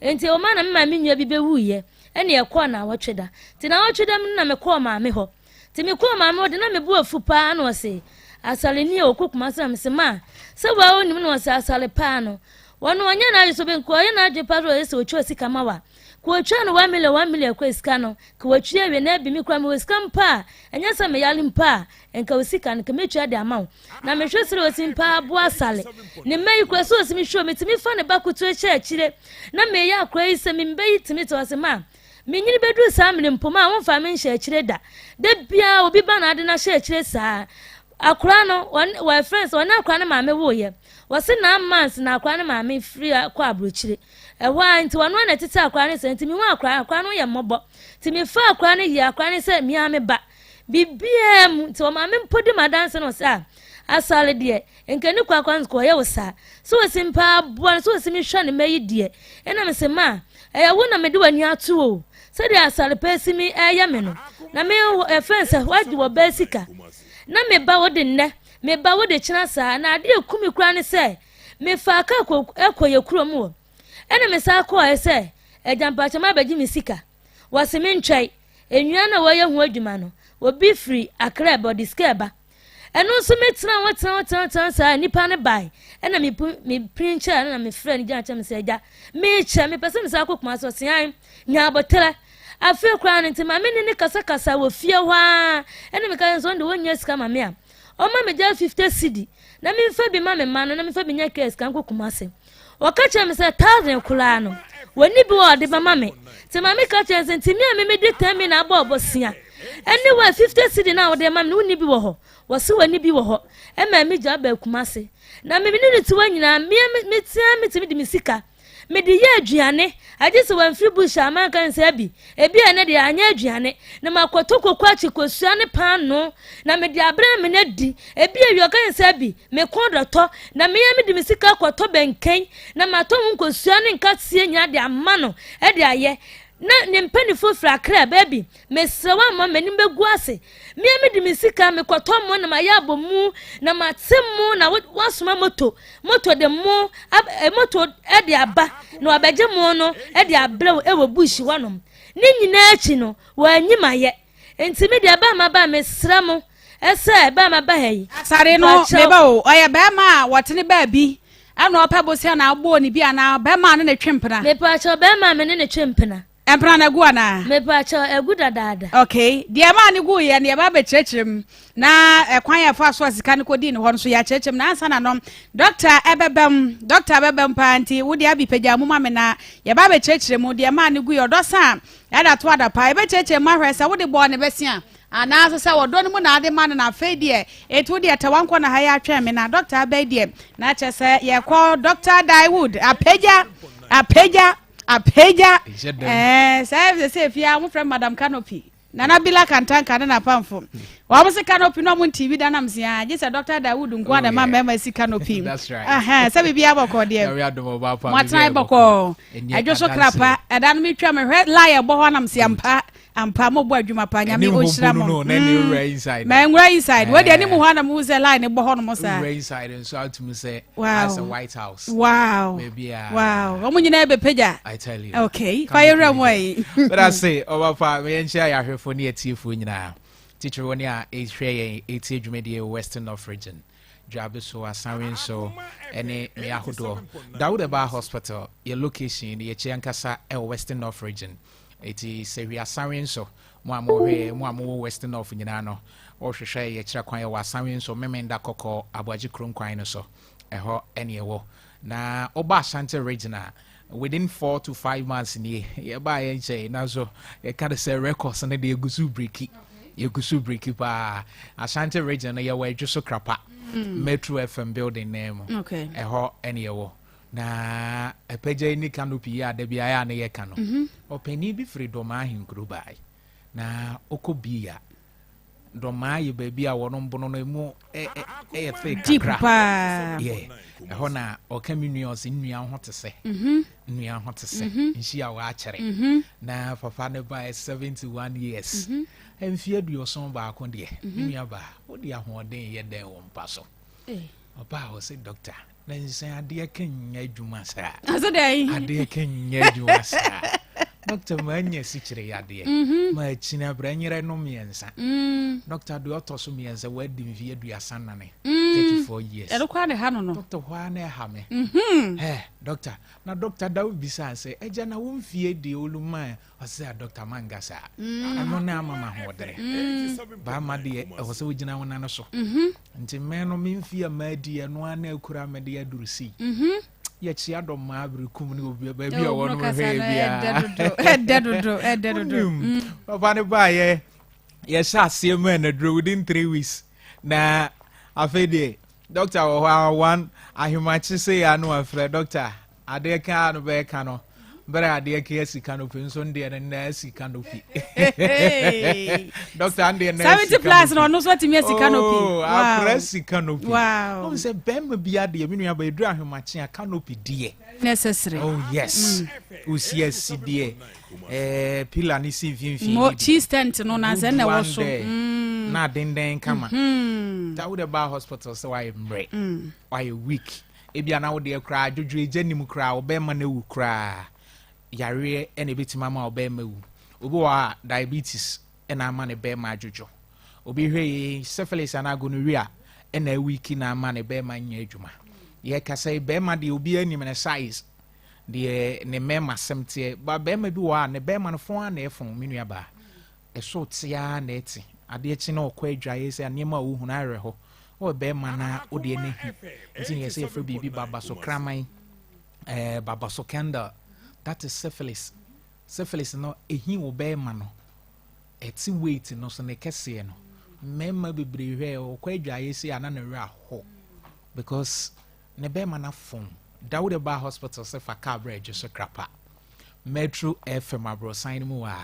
Nti ɔma na me maame nua bi bɛwuiɛ, ɛne ɛkɔɔ naawɔtwe da. Nti naawɔtwe da mu no na mekɔɔ maame hɔ. Nti mekɔɔ maame hɔ de, na mebu afu paa. Na ɔse asaleni a ɔkɔ Kumase. Na mese, maa, sɛ waa onim. Na ɔse asale paa no, wɔno ɔnyɛ n'adwe so bɛnko, ɔyɛ n'adwe paa so ɔyɛ sɛ ɔtwa sika ma wa ka wɔtwa no 1 million, 1 million kɔ sika no ka wɔtwa awie. Na abi me kora mewɔ sika mpa a, ɛnyɛ sɛ meyale mpa a, nka wo sika no ka mɛtua de ama wo. Na mehwɛ sɛ ɔsi mpa aboa asale ne mma yi kora sɛ ɔsi mehwɛ, metumi fa ne ba koto akyɛ akyire na meyɛ akora yi sɛ memba yi tumi te. Ɔse, ma. Menyini bɛduru saa mmerɛ mpo ma womfaa me nhyɛ akyire da. Da biara obi ba na ade no ahyɛ akyire saa. Akwadaa no, wɔne, wɔfrɛ no sɛ ɔne akwadaa no maame woeɛ. Wɔse nine months na akwadaa no maame firi kɔ aburokyire. Ɛhɔ ara nti ɔno ara na ɛtete akwadaa no saa nti mehu akwadaa no, akwadaa no yɛ mmɔbɔ. Nti mefaa akwadaa no yii akwadaa no sɛ me ara me ba. Biribiara mu nti ɔmaame mpo di m'adanse na ɔse ah, Asare deɛ nka ni kwakwa nka ɔyɛ wo saa. Sɛ ɔsi mpa aboa no, sɛ ɔsi me hwɛ ne mma yi deɛ, ɛna mese ma, ɛyɛ wo na mede w'ani ato o. Sɛdeɛ Asare pɛ si me ɛyɛ me no, na me ɛfɛn sɛ wagye wɔ bɛɛ sika. Na me ba wode nnɛ, me ba wode kyena saa, na adeɛ ɛku me koraa ne sɛ, mefaa kaa kɔ kɔ yɛ kurom hɔ. Ɛna me san kɔɔɛ sɛ, agya mpakyɛ mabɛgye me sika. Wɔse me ntwɛe. Nnua na wɔyɛ ho adwuma no, obi firi Accra ɛba, ɔde sika ɛba. Ɛno nso me tena hɔ tena hɔ tena hɔ tena hɔ saa nipa no bae. Ɛna me pu me pin kyɛɛ no na me frɛ no gyina kyɛ me sɛ agya mekyɛ mepɛ sɛ mesan kɔ Kumasi ɔse an nya aboterɛ. Afei koraa no nti ma me ne ne kasakasa wɔ fie hɔ ara ɛna meka kyerɛ no sɛ ɔno deɛ ɔnnya sika ma me a ɔma me gya 50 cedi na memfa bi ma me mma no na memfa bi nya kaa sika nkɔ Kumasi. Wɔka kyerɛɛ me sɛ thousand koraa no, wɔnni bi wɔ a wɔde bɛma me. Nti maame ka kyerɛɛ me sɛ, nti me a me mede 10 million abɔ ɔbosea, ɛne wo a 50 cedi no a wode ma me no wonni bi wɔ hɔ? Wɔse wɔnni bi wɔ hɔ. Ɛmaa me gya baa Kumasi. Na me ne no te hɔ nyinaa, me a me tea metumi de me sika mede yɛ aduane, agye sɛ wamfiri bush a manka ne sɛ abi, ebi a ɛnɛ deɛ anyɛ aduane, na makɔtɔ koko akyi kosua ne paanoo, na mede abrɛ me no adi, ebi awia ɔka ne sɛ abi, Me kɔn dɔ tɔ, na me ara mede me sika kɔtɔ bɛnkɛn, na matɔ ho nkosua ne nkateɛ nyinaa de ama no de ayɛ. Na ne mpanimfoɔ firi Accra baabi, mesrɛ wo amma m'anim bɛgu ase. Me ara mede me sika mekɔtɔ mo na mayɛ abomu, na mate mo na woasoma moto, moto de mo, ab, eh, moto de aba, na wabɛgye mo no de abrɛ wo wɔ bush hɔnom. Ne nyinaa akyi no, wɔanyi mayɛ. Enti me deɛ ɛbɛ a maba a mesrɛ mo sɛ ɛbɛ a maba ha yi. Asare no meba o ɔyɛ bɛrima a wɔtene baabi ɛna ɔpɛ bosea na abɔɔ ne bi anaa bɛrima a ne ne twe mpena. Mepaakyɛw bɛrima a me ne ne twe mpena. Mpena no agu anaa? Mepaakyɛw agu dadaada. Okay deɛ ɛmaa no gu yɛ no yɛba abɛkyerɛkyerɛ mu na ɛkwan a ɛfa so a sika no kɔdii ne hɔ no so yɛakyerɛkyerɛ mu na ansa na no dɔkta ɛbɛba mu dɔkta bɛba mu paa nti wo deɛ abi pagya mu ma me na yɛba abɛkyerɛkyerɛ mu deɛ ɛmaa no gu yɛ ɔdɔ sa a Ɛda to ada paa. Yɛbɛkyerɛkyerɛ mu ahwɛ sɛ wode bɔɔ ne bɛse a, anaa nso sɛ ɔdɔ no mu na ade ma no na afei deɛ enti wo deɛ tɛwa nkɔ na ha yi atwɛn me na dɔkta aba yi deɛ na kyerɛ sɛ yɛkɔ Dɔkta Daewood apagya apagya apagya ɛɛ sɛ sɛ sɛ fie a wɔfrɛ Madam Canopy Nana Bila Kantanka ne n'apamfo wɔn se canopy na wɔn nti bi da nam sea gye sɛ Dr. Dawood nko a na ɛma oh, mmarima si canopy sɛ biribi abɔkɔ deɛ moatena bɔkɔɔ ɛdwo so krapa ɛda no metwa mehwɛ lie ɛbɔ hɔ anam se ampa ampa mobɔ adwuma pa nyame ɔnhyira mo ma nwura inside wei deɛ anim hɔ anam hu sɛ lie ne bɔ hɔ nom saa wow wow wɔn nyinaa bɛpagya okay fa yɛwura mu ayi bɛda se ɔba meyɛnkyɛ yɛahwɛfoɔ ne yɛtiefoɔ nyinaa Titiriw wɔn a ɛrehwɛ yɛn retie dwumadie wɔ Western North Region, Dwabeso, Asanwenso ne mmea ahodoɔ. Dawood Ɛbaa Hospital, yɛ location no yɛkyɛ ankasa wɔ Western North Region. Eti Sehwi Asanwenso, mo a mohwɛ yɛn, mo a mowɔ Western North nyinaa no, wɔhwehwɛ yɛkyerɛ kwan wɔ Asanwenso, Memenda Kɔkɔɔ, Aboagye Kurom kwan no so. Ɛhɔ ɛne ɛwɔ. Na woba Ashanti Region a, within 4 to 5 months nie yɛbaa yɛ nkyɛn, nanso yɛka de sɛ records no deɛ yɛgu so break, yɛgu so break paa. Ashanti Region no yɛwɔ Adwo so Krapa, Metro FM building nan mu. Ɛhɔ ɛne yɛwɔ. Na ɛpɛgya yi ne canopy yi a da bi ayɛ a ne yɛka no, ɔpanin bi firi Dɔmaa ahenkuro bae na ɔkɔ bii a Dɔmaa yɛ baabi a wɔn bono no emu ɛyɛ fɛ kakra paa. Yeah, ɛhɔ na ɔka me nua ɔsɛ nnua ho te sɛ nnua ho te sɛ nhyia wɔakyerɛ na papa ne ba yɛ 71 years, mfeɛ 71 deɛ. Me nua baa, wode ahoɔden yɛ dɛn wɔ mpa so? Ɔbaa hɔ sɛ, "Doctor, na nsɛn adeɛ ka nyɛ adwuma saa." Ase dɛn? Adeɛ ka nyɛ adwuma saa, doctor. Maa nya sikyere yadeɛ ma akyini abrɛ nyerɛ no mmiɛnsa, doctor. Deɛ ɔtɔ so mmiɛnsa wadi mfeɛ 34, 34 years. Ɛno koraa ne ha no no. Doctor, hɔ a na ɛha me ɛ, doctor. Na doctor dawo bisa sɛ, "Agya, na wo mfie deɛ oluma?" Ɔsɛ a, "Doctor, manga saa ɛno ne ama ma ahoɔdere baama deɛ ɛwɔ sɛ wogyina wo nane so. Nti mmɛn no memfie a maadi ɛno a na akura mede aduru sei." Yɛkyea dɔmmaa berekum ne obi baabi a wɔnom hwɛ biara. Ɛdɛ dodo, ɛdɛ dodo. Wonim, papa no baayɛ yɛhyɛ aseɛ mu ɛnaduro within 3 weeks na afei deɛ doctor wɔ hɔ a one ahemakye sɛ yɛ ano afrɛ doctor, adeɛ ka no bɛyɛ ka no bɛrɛ adeɛ ka asi canopy nso ndeɛ no nna asi canopy, doctor ndeɛ nna asi 70 plus na ɔno nso atumi asi canopy. Oh, akora si canopy. Ɔn sɛ bɛrima bi adeɛ, me nua ba, eduru ahemakye a, canopy deɛ necessary. Oh yes, osi asi deɛ pillar ne si mfimfini. Mo cheese tent no na sɛ na ɛwɔ so. Na adenden kama ta wo de ba hospital sɛ wayɛ mmerɛ, wayɛ weak, ebi ana wo deɛ koraa adwodwo egya nim koraa, ɔbɛrima no ewu koraa, yareɛ ɛna ebetumi ama ɔbɛrima wu. Obi wɔ a diabetes ɛna ama ne bɛrima adwodwo, obi hwɛ yi syphilis anaa gonorrhea ɛna aweak na ama ne bɛrima nyɛ adwuma. Yɛkasa yi, bɛrima deɛ, obi anim ne size deɛ ne mmarima sɛm teɛ ba. Bɛrima bi wɔ a ne bɛrima no fɔn a na ɛfɔn, me nua baa, ɛso tea na ɛte adeɛ kyi na ɔkɔ adwaeɛ sɛ nneɛma a wohunu awerɛ hɔ ɔwɔ bɛrima na wodeɛ no hi nti ne yɛsɛ yɛfrɛ biribi baba so kraman, baba so candle. That is syphilis. Syphilis no ɛhi wo bɛrima no, ɛte weight no so ne kɛseɛ no. Mmarima bebree hwɛ ɔkɔ adwaeɛ sɛ ana ne werɛ ahɔ because ne bɛrima no afɔn da. Wode ba hospital sɛ fa car brɛ adwo so krapa Metro FM aborɔsan no mu a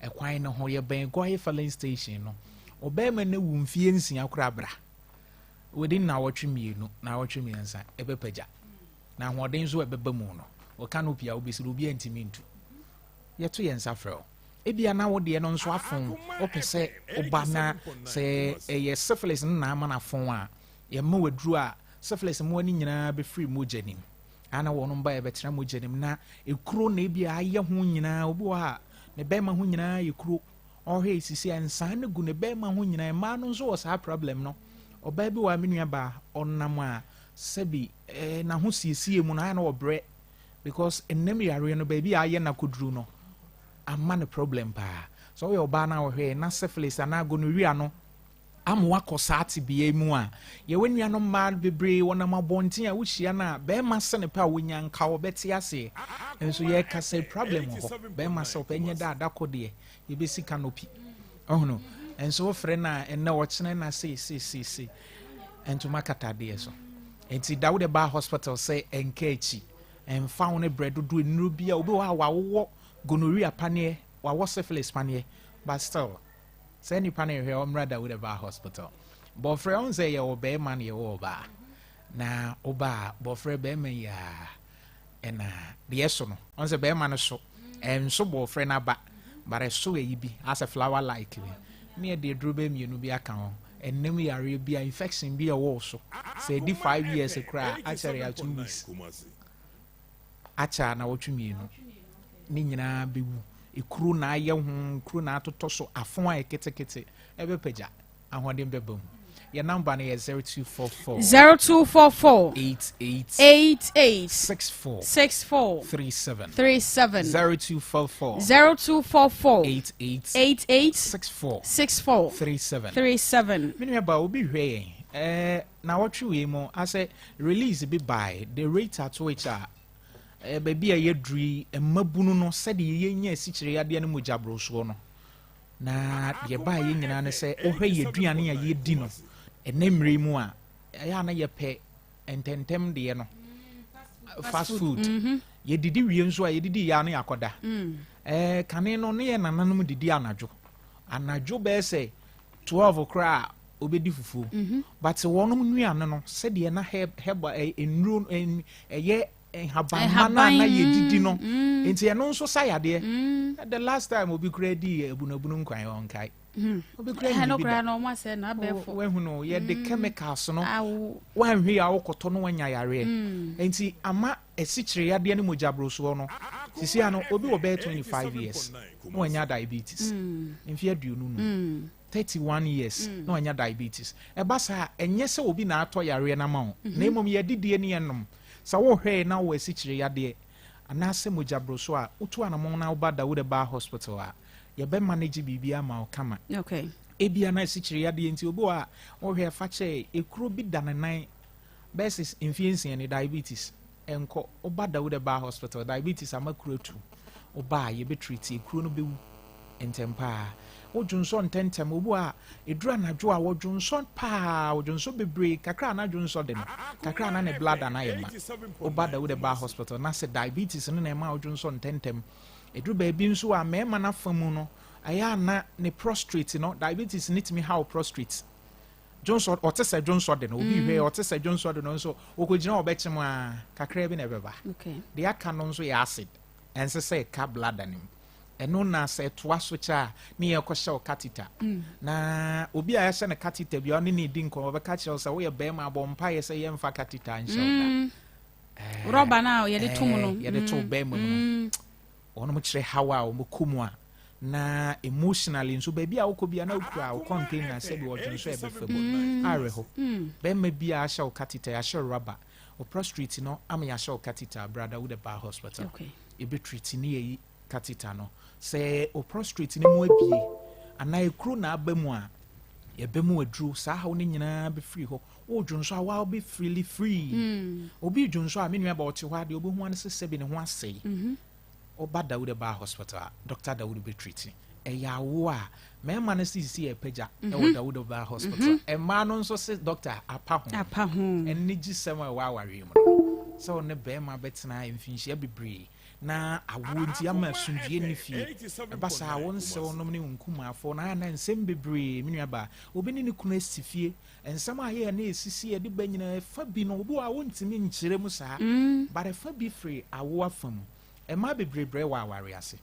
ɛkwan no ho, yɛbɛn Goil filling station no. Ɔbɛrima no wu mfie 6 koraa bra, wɔde nnawɔtwe 2, nnawɔtwe 3 ɛbɛpagya na ahoɔden nso ɛbɛba mu no. Ɔka no pii a wobɛsi no, obiara ntumi ntu. Yɛto yɛn nsa frɛ wo. Ebia na wo deɛ no nso afon, wopɛ sɛ woba na sɛ ɛyɛ syphilis no na ama no afon a, yɛma waduru a syphilis mmoa no nyinaa bɛfiri mogya nim ana wɔn ba yɛbɛtena mogya nim na ekuro na ebi ayɛ ho nyinaa. Obi wɔ ha, ne bɛrima ho nyinaa yɛ kuro. Ɔhwɛ esisi a nsaa no gu ne bɛrima ho nyinaa. Mmaa no nso wɔ saa problem no. Ɔbaa bi wɔ a, me nua baa, ɔnam a sɛbi n'aho siesie mu no ayɛ na ɔbrɛ because nnam yareɛ no baabi a ayɛ n'akoduru no ama no problem paa. Sɛ ɔyɛ ɔbaa na ɔhwɛ na syphilis anaa gonorrhea no ama wakɔ saa tebea mu a, yɛwɔ nuanom mmaa bebree wɔnam abɔnten a wohyia no a, bɛrima sɛ ne pɛ a wonya nka wɔbɛte aseɛ nso yɛka sɛ problem wɔ hɔ. Bɛrima sɛ ɔpɛ nyɛ da adakɔ deɛ yɛbɛsi canopy ɔhono nso wofrɛ no a, ɛnɛ ɔkyerɛ na sei sei sei sei ntoma katadeɛ so. Nti da wode ba hospital sɛ ɛnka akyi, ɛmfa wo ne brɛ dodo nnuro bi a obi wɔ a wawowɔ gonorrhea paneɛ, wawɔ syphilis paneɛ, but still sɛ nipa no hwɛ ɔmmra da wode ba hospital. Bɔfrɛ ɔn sɛ yɛwɔ bɛrima no, yɛwɔ ɔbaa na ɔbaa bɔfrɛ bɛrima yi a ɛna deɛ so no ɔn sɛ bɛrima no so ɛnso bɔfrɛ no aba, but ɛso ɛyi bi asɛ flower like bi ne yɛde aduro bɛɛ mmienu bi aka ho. Ɛnam yareɛ bi a infection bi a ɛwɔ so sɛ ɛdi 5 years koraa akyɛre a 2 weeks akyɛ a na wɔtwe 2 ne nyinaa bɛwu. Ekuro na ayɛ ho kuro na atotɔ so afo a ɛketekete ɛbɛpagya, ahoɔden bɛba mu. Yɛ number no yɛ 0244 0244 88 88 64 64 37 37. 0244 0244 88 88 64 64 37. 37. Me nua ba, obi hwɛ yɛn na wɔtwe wei mu asɛ release bi by the rate at which a baabi a yɛduru yi, mmabunu no sɛdeɛ yɛnya asikyire yadeɛ no mogya borosoɔ no na deɛ baa yɛ nyinaa ne sɛ wohwɛ yɛ aduane a yɛdi no ɛnɛ mmerɛ yi mu a, ɛyɛ a na yɛpɛ ntɛntɛm deɛ no, fast food. Yɛdidi wie nso a, yɛdidi yɛ a no yɛakɔda. Kane no ne yɛ nananom didi anadwo anadwo bɛyɛ sɛ 12 koraa a obɛdi fufuo, but wɔnom nnuane no sɛdeɛ na herb nnuro ɛyɛ nhabanma no a na yɛdidi no nti ɛno nso sa yadeɛ. The last time obi koraa di abunabunu nkwan, ɔnkae. Obi koraa ɛno nni bi koraa da. Na ɔmo asɛ na abɛɛfo. Wahu no, yɛde chemicals no awo woanhwɛ yɛ a wokɔtɔ no wanya yareɛ. Nti ama asikyire yadeɛ ne mogya borosoɔ no sisi ano, obi wɔ bɛyɛ 25 years na wanya diabetes, mfe 25, 31 years na wanya diabetes. Ɛba saa, ɛnyɛ sɛ obi na atɔ yareɛ no ama wo, na mmom yɛdidie ne yɛnom. Sɛ wohwɛe na wowɔ asikyire yadeɛ anaasɛ mogya boroso a, wotu anammɔn na woba Dawuda Bar Hospital a, yɛbɛ manage biribi ama wo kama. Ebia na asikyire yadeɛ nti obi wɔ a wohwɛ fa kyɛ ekuro bi da ne nan bɛyɛ sɛ mfie 6 ne diabetes. Ɛnkɔ. Woba Dawud Herbal Hospital, diabetes ama kuro atu. Woba a, yɛbɛtreati, ekuro no bɛwu ntɛm paa. Wodwonsɔ ntɛntɛm. Obi wɔ hɔ a, ɛduru anadwo a, wɔdwonsɔ paa, wɔdwonsɔ bebree, kakra a na dwonsɔ de no, kakra a na ne bladder no ayɛ ma. Woba Dawud Herbal Hospital na sɛ diabetes no na ɛma wodwonsɔ ntɛntɛm. Ɛduru baabi nso a, mmarima no afa mu no, ɛyɛ a na ne prostrate no, diabetes no tumi haw prostrate. Dwonsɔ, ɔte sɛ dwonsɔ de no, obi hwɛ, ɔte sɛ dwonsɔ de no nso, ɔkɔgyina hɔ ɔbɛkyem a, kakraa bi na ɛbɛba. Deɛ aka no nso yɛ acid, ɛnsɛ sɛ ɛka bladder no mu. Ɛno na sɛ ɛtoa so kyɛ a, ne yɛkɔhyɛ wo catheter. Na obi a yɛahyɛ no catheter bi a ɔne ne di nkɔmmɔ ɔbɛka kyerɛ wo sɛ woyɛ barima bɔ mpaeɛ sɛ yɛmfa catheter nhyɛ wo da. Rɔba no a yɛde to mu no. Yɛde to barima mu no. Wɔnom kyerɛ haw a wɔn kɔ mu a na emotionally nso baabi a wokɔ bia na wokura wo container sɛbi ɔdwonso a ɛbɛfa mu. Awerɛho. Bɛrima bi a ahyɛ wo catheter, yɛahyɛ wo rubber, wo prostrate no ama yɛahyɛ wo catheter, bra Dawuda Bar Hospital. Yɛbɛ treat ne yɛyi catheter no. Sɛ wo prostrate no mu abie anaa ekuro na aba mu a, yɛbɛ mu aduro, saa haw no nyinaa bɛfiri hɔ. Wo dwonso a wa wobɛ freely free. Obi dwonso a me nua ba ɔte hɔ a deɛ ɔbɛhu ano sɛ sɛbi ne ho asɛe. Ɔba Dawuda Bar Hospital a, Dr. Dawuda bɛ treat. Ɛyɛ awo a mmarima no sisi yɛ pagya ɛwɔ Dawuda Bar Hospital. Mmaa no nso se doctor apa ho. Apa ho. Ɛne gye sɛm a ɛwɔ awareɛ mu no. Sɛ ɔne bɛrima bɛtena mfinhyia bebree na awoɔ nti ama asomdwie ne fie. Ɛba saa wo nsew nom ne wo nkumaafoɔ no ana nsɛm bebree, me nua baa. Obi ne ne kunu asi fie. Nsɛm a yɛyɛ na esisi yɛde ba nyinaa ɛfa bi no, obi wɔ a wontumi nkyerɛ mu saa. But ɛfa bi firi awo afa mu. Mmaa bebree brɛ wɔ aware ase.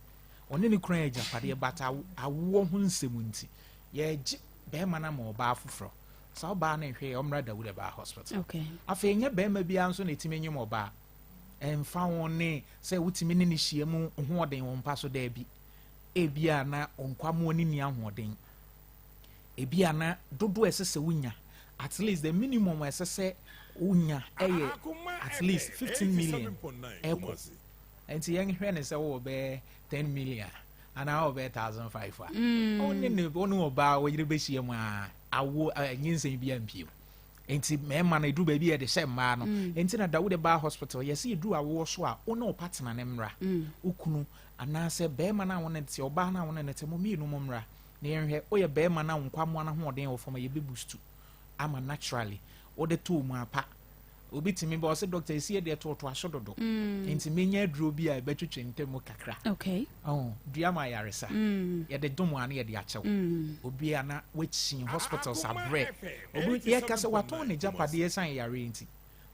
Ɔne ne kunu ayɛ agyapadeɛ but awoɔ ho nsɛm nti yɛgye bɛrima no ama ɔbaa foforɔ. Saa ɔbaa no nhwɛ yɛ, ɔmmra Dawuda Baa Hospital. Afei ɛnyɛ bɛrima biara nso na ɛtumi nyem ɔbaa. Ɛmfa ho ne sɛ wotumi ne ne hyia mu hoɔden wɔ mpa so, daabi. Ebia na nkwamoɔ ne ni ahoɔden. Ebia na dodoɔ ɛsɛ sɛ wonya, at least the minimum ɛsɛ sɛ wonya ɛyɛ at least 15 million ɛkɔ. Nti yɛn hwɛ ne sɛ wowɔ bɛyɛ 10 million anaa wowɔ bɛyɛ 1,500 a, ɔne ne ɔne ɔbaa ɔyere bɛhyia mu a, awo nyinsɛn bi ampiem. Nti mmarima no eduru baabi yɛde hyɛ mmaa no. Nti na Dawuda Baa Hospital yɛsɛ eduru awoɔ so a, wo ne wo partner ne mmra. Wo kunu anaasɛ bɛrima no a wo ne te, ɔbaa no a wo ne ne te, mo mmienu mo mmra na yɛnhwɛ. Woyɛ bɛrima no a wo nkwamoa no ahoɔden wɔ fam a, yɛbɛ boost ama naturally wode too mu apa. Obi tumi ba ɔsɛ doctor esi yɛ deɛ toatoa so dodo. Nti menya aduro bi a ɛbɛtwitwi ntɛm kakra. Oh, dua ma ayaresa. Yɛde dom a na yɛde akyɛw. Obi a na wakyi hospitals abrɛ. Obi yɛka sɛ watɔn ne gyapadeɛ ɛsan yare nti.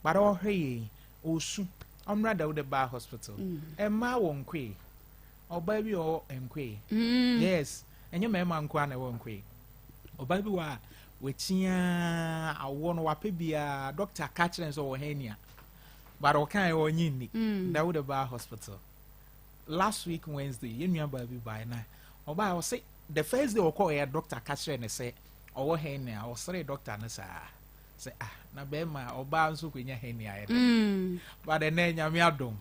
But ɔhwɛ yɛn, ɔsu. Ɔmmra Dawuda Bar Hospital. Mmaa wɔ nkoe. Ɔbaa bi wɔ nkoe. Yes, ɛnyɛ mmarima nko a na ɛwɔ nkoe. Ɔbaa bi wɔ a wakyia awoɔ no wapɛ biara, doctor ka kyerɛ no sɛ ɔwɔ hernia. But ɔka yɛ ɔnye nni. Dawuda Bar Hospital. Last week Wednesday, yɛn nua baa bi baa na ɔbaa ɔsɛ the first day ɔkɔɔ yɛ, doctor ka kyerɛ no sɛ ɔwɔ hernia. Ɔsere doctor no saa sɛ ah, na bɛrima ɔbaa nso kɔnya hernia yɛ dɛ. But ɛnɛ Nyame adom,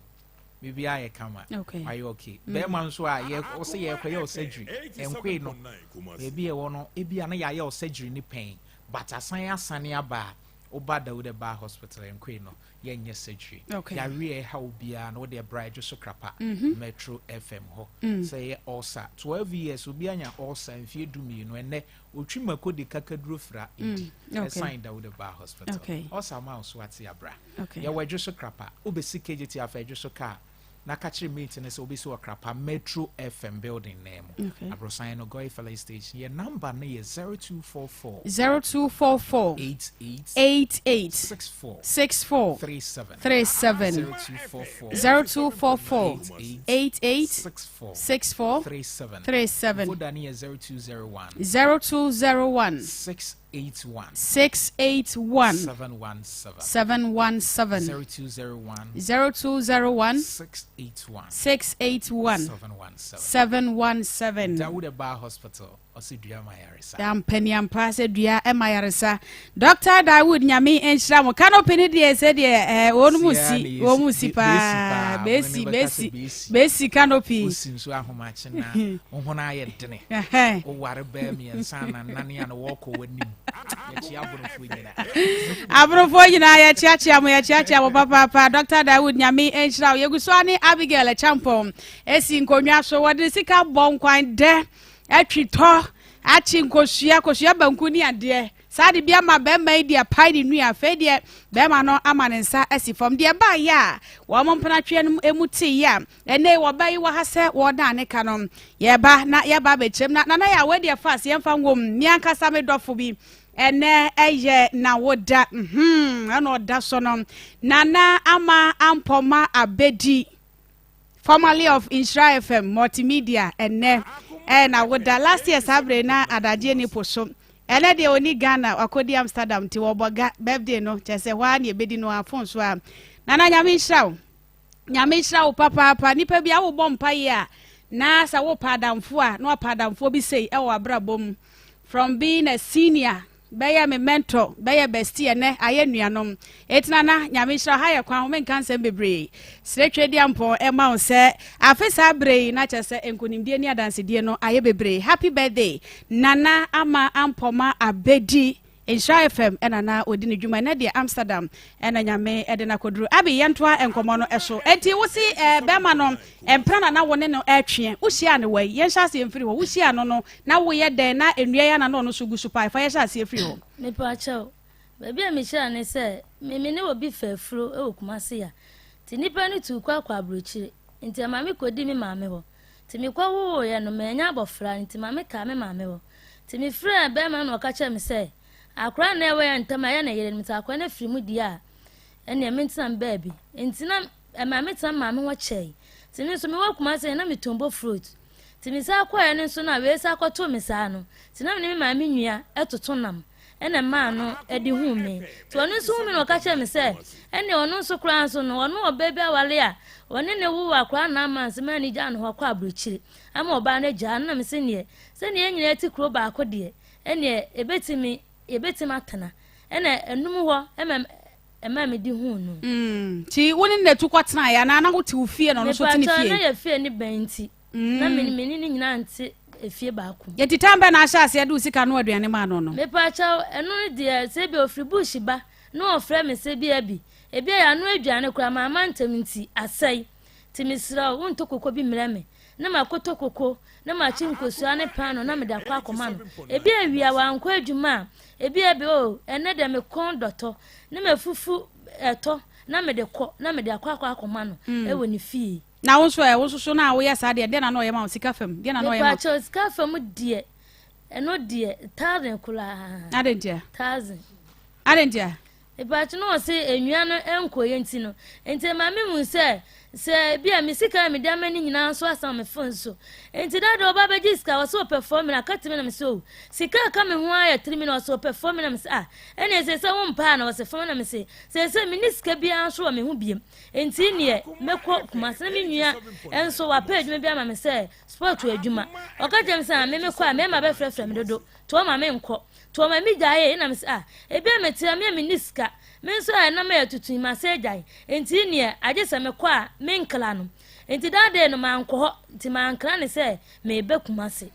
biribi ayɛ kama. Ayɛ okay. Bɛrima nso a yɛ ɔsɛ yɛkɔyɛ ɔ surgery, nkoe no baabi ɛwɔ no, ebi a na yɛayɛ ɔ surgery ne pɛn but asan asane aba a, woba Dawuda Bar Hospital, nkoe no yɛnyɛ surgery. Yareɛ ɛha wo biara no, wode ɛbra Adwo so Krapa Metro FM hɔ. Sɛ ɛyɛ ulcer, 12 years obi anya ulcer, mfie 12, ɛnɛ otwi mako de kakaduro fira edi. Ɛsan Dawuda Bar Hospital. Ulcer ma wo so ate abra. Yɛwɔ Adwo so Krapa. Wobɛsi KJT afa Adwo so car na ka kyerɛ mate no sɛ wobɛsi wɔ Krapa Metro FM building na mu. Aborosan no, Goil Filling Station. Yɛ number no yɛ 0244 0244 88 88 64 64 37. 37. 0244 0244 88 88 64 64 37. 37. Voda no yɛ 0201 0201 681 681 717. 717. 0201 0201 681 681 717. 717. Dawuda Bar Hospital. Ɔse dua ma ayaresa. Ampa ni ampa sɛ dua ma ayaresa. Doctor Dawood Nyame nhyira mo. Canopy ne deɛ sɛ deɛ ɛɛ wɔn mu si wɔn mu si paa besi besi besi canopy. Wosi nso ahomakye na wohono ayɛ dene. Woware bɛɛ mmiɛnsa na nane a na wɔkɔ w'anim. Yɛkyia abonofoɔ nyinaa. Abonofoɔ nyinaa yɛkyeakyea mo yɛkyeakyea mo papaapa. Doctor Dawood Nyame nhyira wo. Yɛgu so ne Abigail Acheampong esi nkonnwa so wɔde sika bɔ nkwan dɛ. Atwi tɔ, akye nkosua, kosua banku ne adeɛ. Saa de bi ama barima yi de apae ne nua. Afei deɛ barima no ama ne nsa asi fam. Deɛ ɛbaeɛ a wɔn mpenatweɛ no mu teeɛ a ɛnnɛ yi wɔba yi wɔ ha sɛ wɔredan ne ka no, yɛba na yɛba abɛkyerɛm. Na Nana Yaa, wei deɛ fast, yɛmfa nwom. Me ankasa me dɔfo bi, ɛnnɛ ɛyɛ n'awoda. Mhm, ɛna ɔda so no. Nana Ama Ampɔma Abedi. Formerly of Nhyira FM Multimedia ɛnnɛ ɛyɛ n'awoda. Last year saa bere na adagyeɛ ni po so. Ɛnɛ deɛ ɔni Ghana wakɔdi Amsterdam nti wɔbɔ ga birthday no kyerɛ sɛ hɔ ara na ɛbɛdi no ara phone so a. Nana Nyame nhyira wo. Nyame nhyira wo papaapa. Nipa bi a wobɔ mpaeɛ a na sɛ wopɛ adamfoɔ a na wapɛ adamfoɔ bi sei ɛwɔ w'abrabɔ mu. From being a senior Bɛyɛ me mentor, bɛyɛ bestie ɛnɛ ayɛ nuanom. Eti nana, Nyame nhyira wo, ha yɛ kwan ho menka nsɛm bebree. Srɛ Tweduampɔn ɛma wo sɛ afe saa berɛ yi na kyerɛ sɛ nkonimdie ne adansedie no ayɛ bebree. Happy birthday Nana Ama Ampɔma Abedi. Nhyira FM ɛna na ɔdi ne dwuma ɛnɛ deɛ Amsterdam ɛna Nyame ɛde no akɔduru. Abby yɛntoa nkɔmmɔ no ɛso. Enti wo se eh, bɛrima no mpena na na wo ne no ɛtweɛ, wo hyiaa no wai? Yɛnhyɛ aseɛ mfiri hɔ, wo hyiaa no no Na wo yɛ dɛn na nnua yi ana na ɔno nso gu so pae? Fa yɛhyɛ aseɛ firi hɔ. Mepakyɛw, baabi a mihyiaa ne sɛ me me ne obi fa afuro wɔ Kumasi a, nti nnipa no tuu kɔ akɔ aburokyire, nti ɛma me kɔdii me maame hɔ. Nti me kɔ wooeɛ no mannya abɔfra no nti ma me kaa me maame hɔ. Nti me frɛɛ bɛɛma no na ɔka kyerɛɛ me sɛ akora no na ɛwɔ yɛn ntam a ɛyɛ ne yere no nti akora no afiri mu deɛ a ɛneɛ mentena me baabi. Nti na ɛma me tena me maame hɔ kyɛe. Nti me nso mewɔ Kumasi no na metɔn bofrot. Nti mesan kɔeɛ no nso na wei san kɔtoo me saa no, nti na me ne me maame nua toto nam ɛna ɛmaa no de huu me. Nti ɔno nso hu me na ɔka kyerɛɛ me sɛ ɛnneɛ ɔno nso koraa nso no ɔno ɔbaa bi aware a ɔne ne woo akwadaa nnan months maa no gyaa ne hɔ kɔ aburokyire ama ɔbaa no agyaa no na mese neɛ sɛdeɛ yɛn nyinaa te kuro baako deɛ ɛnneɛ ɛbɛtumi yɛbɛtumi atena ɛna ɛnum hɔ ɛma ɛma mede huu no. Mm, nti wo ne no tu kɔtenaeɛ anaa na wote wo fie na ɔno nso te ne fie? na yɛ fie ne bɛn nti mm. na me ne ne nyinaa nte efie baako. Yɛnti tan bɛn na ahyɛ aseɛ de wo sika no aduane maa no no? Mepaakyɛw, ɛno no deɛ sɛ bi ofiri bush ba na ɔfrɛ me sɛ bi abi, ebi a yɛano aduane koraa mamma ntɛm nti asɛe. Nti mesrɛ wo, wontɔ koko bi mmerɛ me na makɔtɔ koko na makye nkosua ne paano na mede akɔ akɔma no. Ebi awia wankɔ adwuma a, ebi abi o, oh, ɛnɛ deɛ me kɔn dɔtɔ na mafufu ɛtɔ na mede kɔ na mede akɔ akɔ akɔma no mm. ɛwɔ ne fie. Na wo nso ɛ, wo nso so na woyɛ saa deɛ, deɛ na na ɔyɛ ma wo sika fam, deɛ na na ɔyɛ ma wo? Mepakyɛw sika fam deɛ, ɛno deɛ thousand koraa. Adɛn ntia? Thousand. Adɛn ntia? Mepakyɛw na ɔse nnua no nkɔeɛ nti no, nti ɛma me hu sɛ sɛ bi a me sika a mede ama no nyinaa nso asan me phone so. Nti da de ɔba bɛgye sika ɔse ɔpɛ 4 million aka three million mese oh sika aka me ho ara yɛ 3 million ɔse ɔpɛ 4 million mese ah ɛneɛ sɛ sɛ wompɛ a na ɔse fam na mese sɛ sɛ menni sika biara nso wɔ me ho biem nti neɛ mɛkɔ Kumasi na me nua nso wapɛ adwuma bi ama me sɛ sport adwuma ɔka kyerɛ me sɛ ah me mekɔ a mmarima bɛfrɛfrɛ me dodo nti ɔma menkɔ Nti ɔma me gyaee na mese ah ebi a mete a me a menni sika me nso a ɛnam ayɛ tutu yi masa agyae nti neɛ agye sɛ mekɔ a menkla no nti that day no mankɔ hɔ nti mankra ne sɛ meba Kumasi.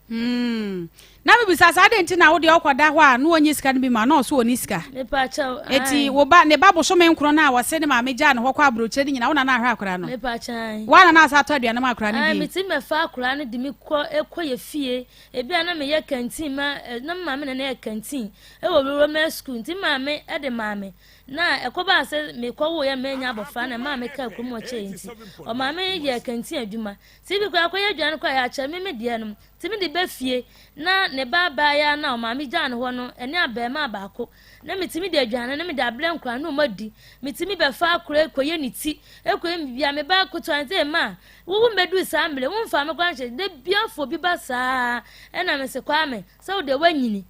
Hmm. Na mebisa sɛ adɛn nti na wo deɛ ɔkɔda hɔ a na ɔnyi sika no bi ma na ɔso ɔni sika. Mepakyɛw. Eti wo ba ne ba bosome nkron no a wɔse ne maame gyaa ne hɔ kɔ aburokyire no nyinaa wo na na ahwɛ akwadaa no. Mepakyɛw. Wo na na asa atɔ aduane ma akwadaa no bi. Metumi bɛfa akwadaa no de me kɔ kɔ yɛ fie Ebia na meyɛ canteen ma na me maame na na yɛ canteen wɔ Roman school nti me maame de maa me na ɛkɔbaa sɛ mekɔwoeɛ manya abɔfra na ɛmaa me kaa kurom ɔkyɛe nti ɔmaa me yɛɛ canteen adwuma nti bi koraa kɔyɛ aduane koraa yɛakyɛ me me deɛ no nti me de ba fie na ne ba abaayewa no a ɔmaame gyaa no hɔ no ɛne abarimaa baako na metumi de aduane no mede abrɛ nkwadaa no ɔma di metumi bɛfa akora kɔyɛ ne ti kɔyɛ biribiara me ba kotoa ne sɛ ma Wo wo mmɛduru saa mmerɛ wo mfaa me koraa nhyɛ da bia fo bi ba saa ɛna me se Kwame sɛ wo deɛ woanyini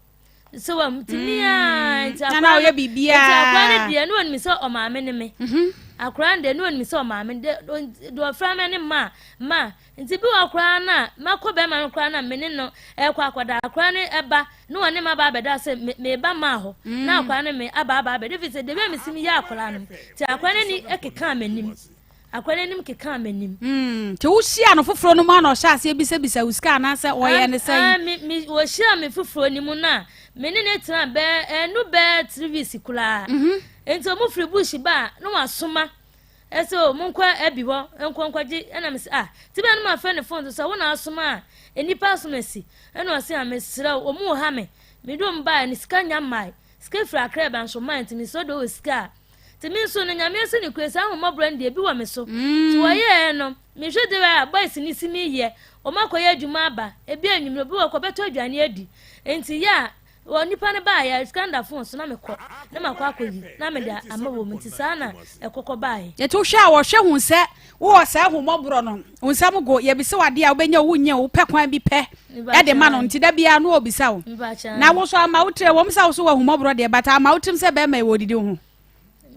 sɛ wa nti me a nti akora no nti akora no deɛ ne onim sɛ ɔmaame ne me. Akwadaa no deɛ na ɔnim sɛ ɔmaame de deɛ ɔfrɛ me ne ma ma nti bi wɔ koraa no a makɔ bɛrima no koraa no a me ne no ɛkɔ akɔda akwadaa no ɛba ne wɔne ma aba abɛda sɛ meba maa hɔ na akwadaa no me aba aba abɛda ɛfiri sɛ deɛ bi a mesi meyɛ akwadaa no nti akwadaa no ani ɛkekaa m'anim. Akwadaa no anim kekaa m'anim. Mm, nti wohyia no foforɔ no mu a na ɔhyɛ aseɛ bisabisa wo sika anaasɛ ɔyɛ ne sɛn? Ah, me, me, wɔhyia me foforɔ no mu no a, me ne ne tena bɛɛ, ɛnu bɛɛ 3 weeks koraa. Nti ɔmo firi bush ba a, na wasoma ɛsɛ o, monkɔ abi hɔ, nkɔ nkɔgye, ɛna me sɛ, ah, ti bɛn no ma fɛ ne phone so sɛ wo na asoma a, nnipa asoma si. Ɛna ɔse a, mesrɛ wo, ɔmo ha me, mede ɔmo baeɛ no, sika nya mmae, sika firi Accra ba nso mmae, nti mesrɛ deɛ ɔwɔ sika a, Nti me nso no, Nyame ase ne kure, saa ahummɔborɔ no deɛ, ebi wɔ me so. Nti wɔyɛɛ no, mehwɛ deɛ a boys no si me yɛ, wɔn akɔyɛ adwuma aba, ebi anwummerɛ, obi wɔ hɔ kɔbɛtɔ aduane adi. Nti yɛ a, wɔ nipa no baeɛ a, sika no da phone so na mekɔ, na makɔ akɔyi, na mede ama wɔn. Nti saa na ɛkɔkɔ baeɛ. Nti wohwɛ a wɔhwɛ hu sɛ wowɔ saa ahummɔborɔ no, wo nsam go, yɛbisa wo adeɛ a wobɛnya o, wonnya o, wopɛ kwan bi pɛ de ma no, nti da biara no ɔbisa wo. Na wo so ama wo tirim, wɔm sɛ wo so wɔ ahummɔborɔ deɛ, but ama wo tirim sɛ bɛrima yi wɔdidi wo ho.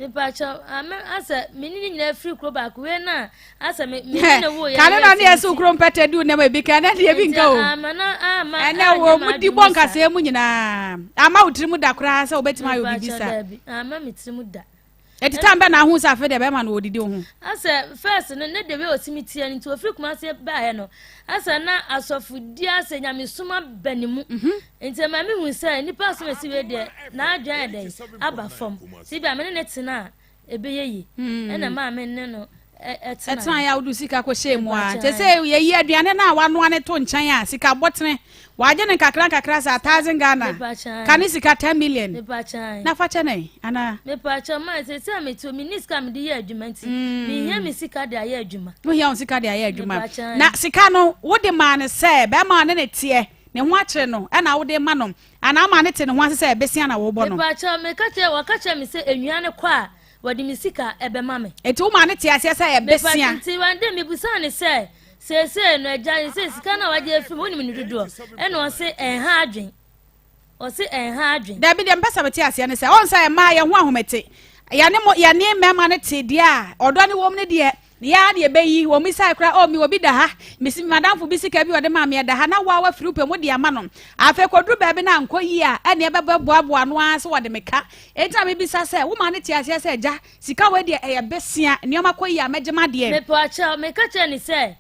Mepakyɛ ame asɛ me ne ne nyinaa firi kuro baako wei na asɛ me me ne ne wo yɛ. Kane na ne yɛ so kuro mpɛtɛ di wo nneɛma ebi ka ɛnɛ deɛ ebi nka o. Ɛnɛ wɔ mu di bɔ nkasɛɛ mu nyinaa ama wo tirim da koraa sɛ wobɛtumi ayɛ obibi sa. Ama me tirim da. Eti tam bɛ na ahu sɛ afei deɛ bɛrima no wɔdidi wo ho? Asɛ first no ne the way osi mi teɛ no nti ofiri Kumasi baeɛ no asɛ na asɔfodie asɛ nyamesom aba ne mu nti ɛma me hu sɛ nipa asom esi wei deɛ n'adwene ayɛ dɛn aba fam nti bi a me ne ne tena a ɛbɛyɛ yie ɛna ɛmaa me ne no Ɛtena yɛ a wode sika kɔhyɛɛ mu a nti sɛ yɛyi aduane no a wanoa no to nkyɛn a sika bɔtene wagye no nkakra nkakra sɛ 1000 Ghana ka ne sika 10 million na fa kyɛ ne anaa. Mepakyɛ ma sɛ sɛ metu me ni sika mede yɛ adwuma nti mehia me sika de ayɛ adwuma. Wohia wo sika de ayɛ adwuma na sika no wode maa no sɛ bɛrima ne ne teɛ ne ho akyere no ɛna wode ma no anaa ama ne te ne ho ase sɛ ɛbɛsia na wobɔ no. Mepakyɛ meka kyerɛ wɔka kyerɛ me sɛ enwia ne kɔ a wɔde me sika ɛbɛma me. Enti wo maame te aseɛ sɛ ɛyɛ besia? Nti one day mebusaa no sɛ, seesei no agya, seesei sika no a wagye afiri mu, wonim ne dodoɔ? Ɛna ɔse ɛnha adwen. Ɔse ɛnha adwen. Dabi, deɛ mepɛ sɛ mete aseɛ ne sɛ, ɔn sɛ mmaa yɛn ho ahomete. Yɛne mo, yɛne mmarima no te deɛ a, ɔdɔ ne wɔm no deɛ, ne yɛ ara na yɛbɛyi. Wɔn misae koraa, oh, mewɔ bi da ha, mesi madamfo bi sika bi ɔde maa me ɛda ha, na wo a wafiri wo pɛ mu de ama no. Afei kɔduru baabi no ankɔ yie a, ɛnneɛ bɛbɛboaboa ano ara sɛ wɔde me ka. Enti na mebisa sɛ, wo maame te aseɛ sɛ, Agya, sika wei deɛ ɛyɛ bosea, nneɛma kɔ yie a mɛgye m'adeɛ? Mepakyɛw, meka kyerɛɛ no sɛ,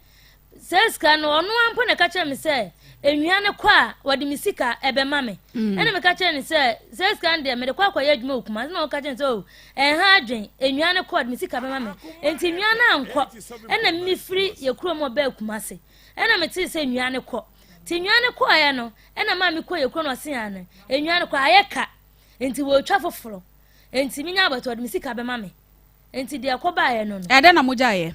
saa sika no, ɔno ara mpo na ɛka kyerɛɛ me sɛ, nnua no kɔ a, wɔde me sika ɛbɛma me. Ɛna meka kyerɛɛ no sɛ, saa sika no deɛ, mede kɔ akɔyɛ adwuma wɔ Kumasi. Ɛna ɔka kyerɛɛ me sɛ, oh, ɛnha adwen, nnua no kɔ a, wɔde me sika bɛma me. Enti nnua no ankɔ. Ɛna mefiri yɛ kurom baa Kumasi. Ɛna metee sɛ nnua no kɔ. Nti nnua no kɔeɛ no, ɛna maa mekɔɔ yɛ kurom na ɔse aane, nnua no kɔ, ayɛ ka. Enti wɔretwa foforɔ. Enti menya abɔtɔ wɔde me sika bɛma me. Enti deɛ ɛkɔbaeɛ no no. Ɛdɛn na mogyaeɛ?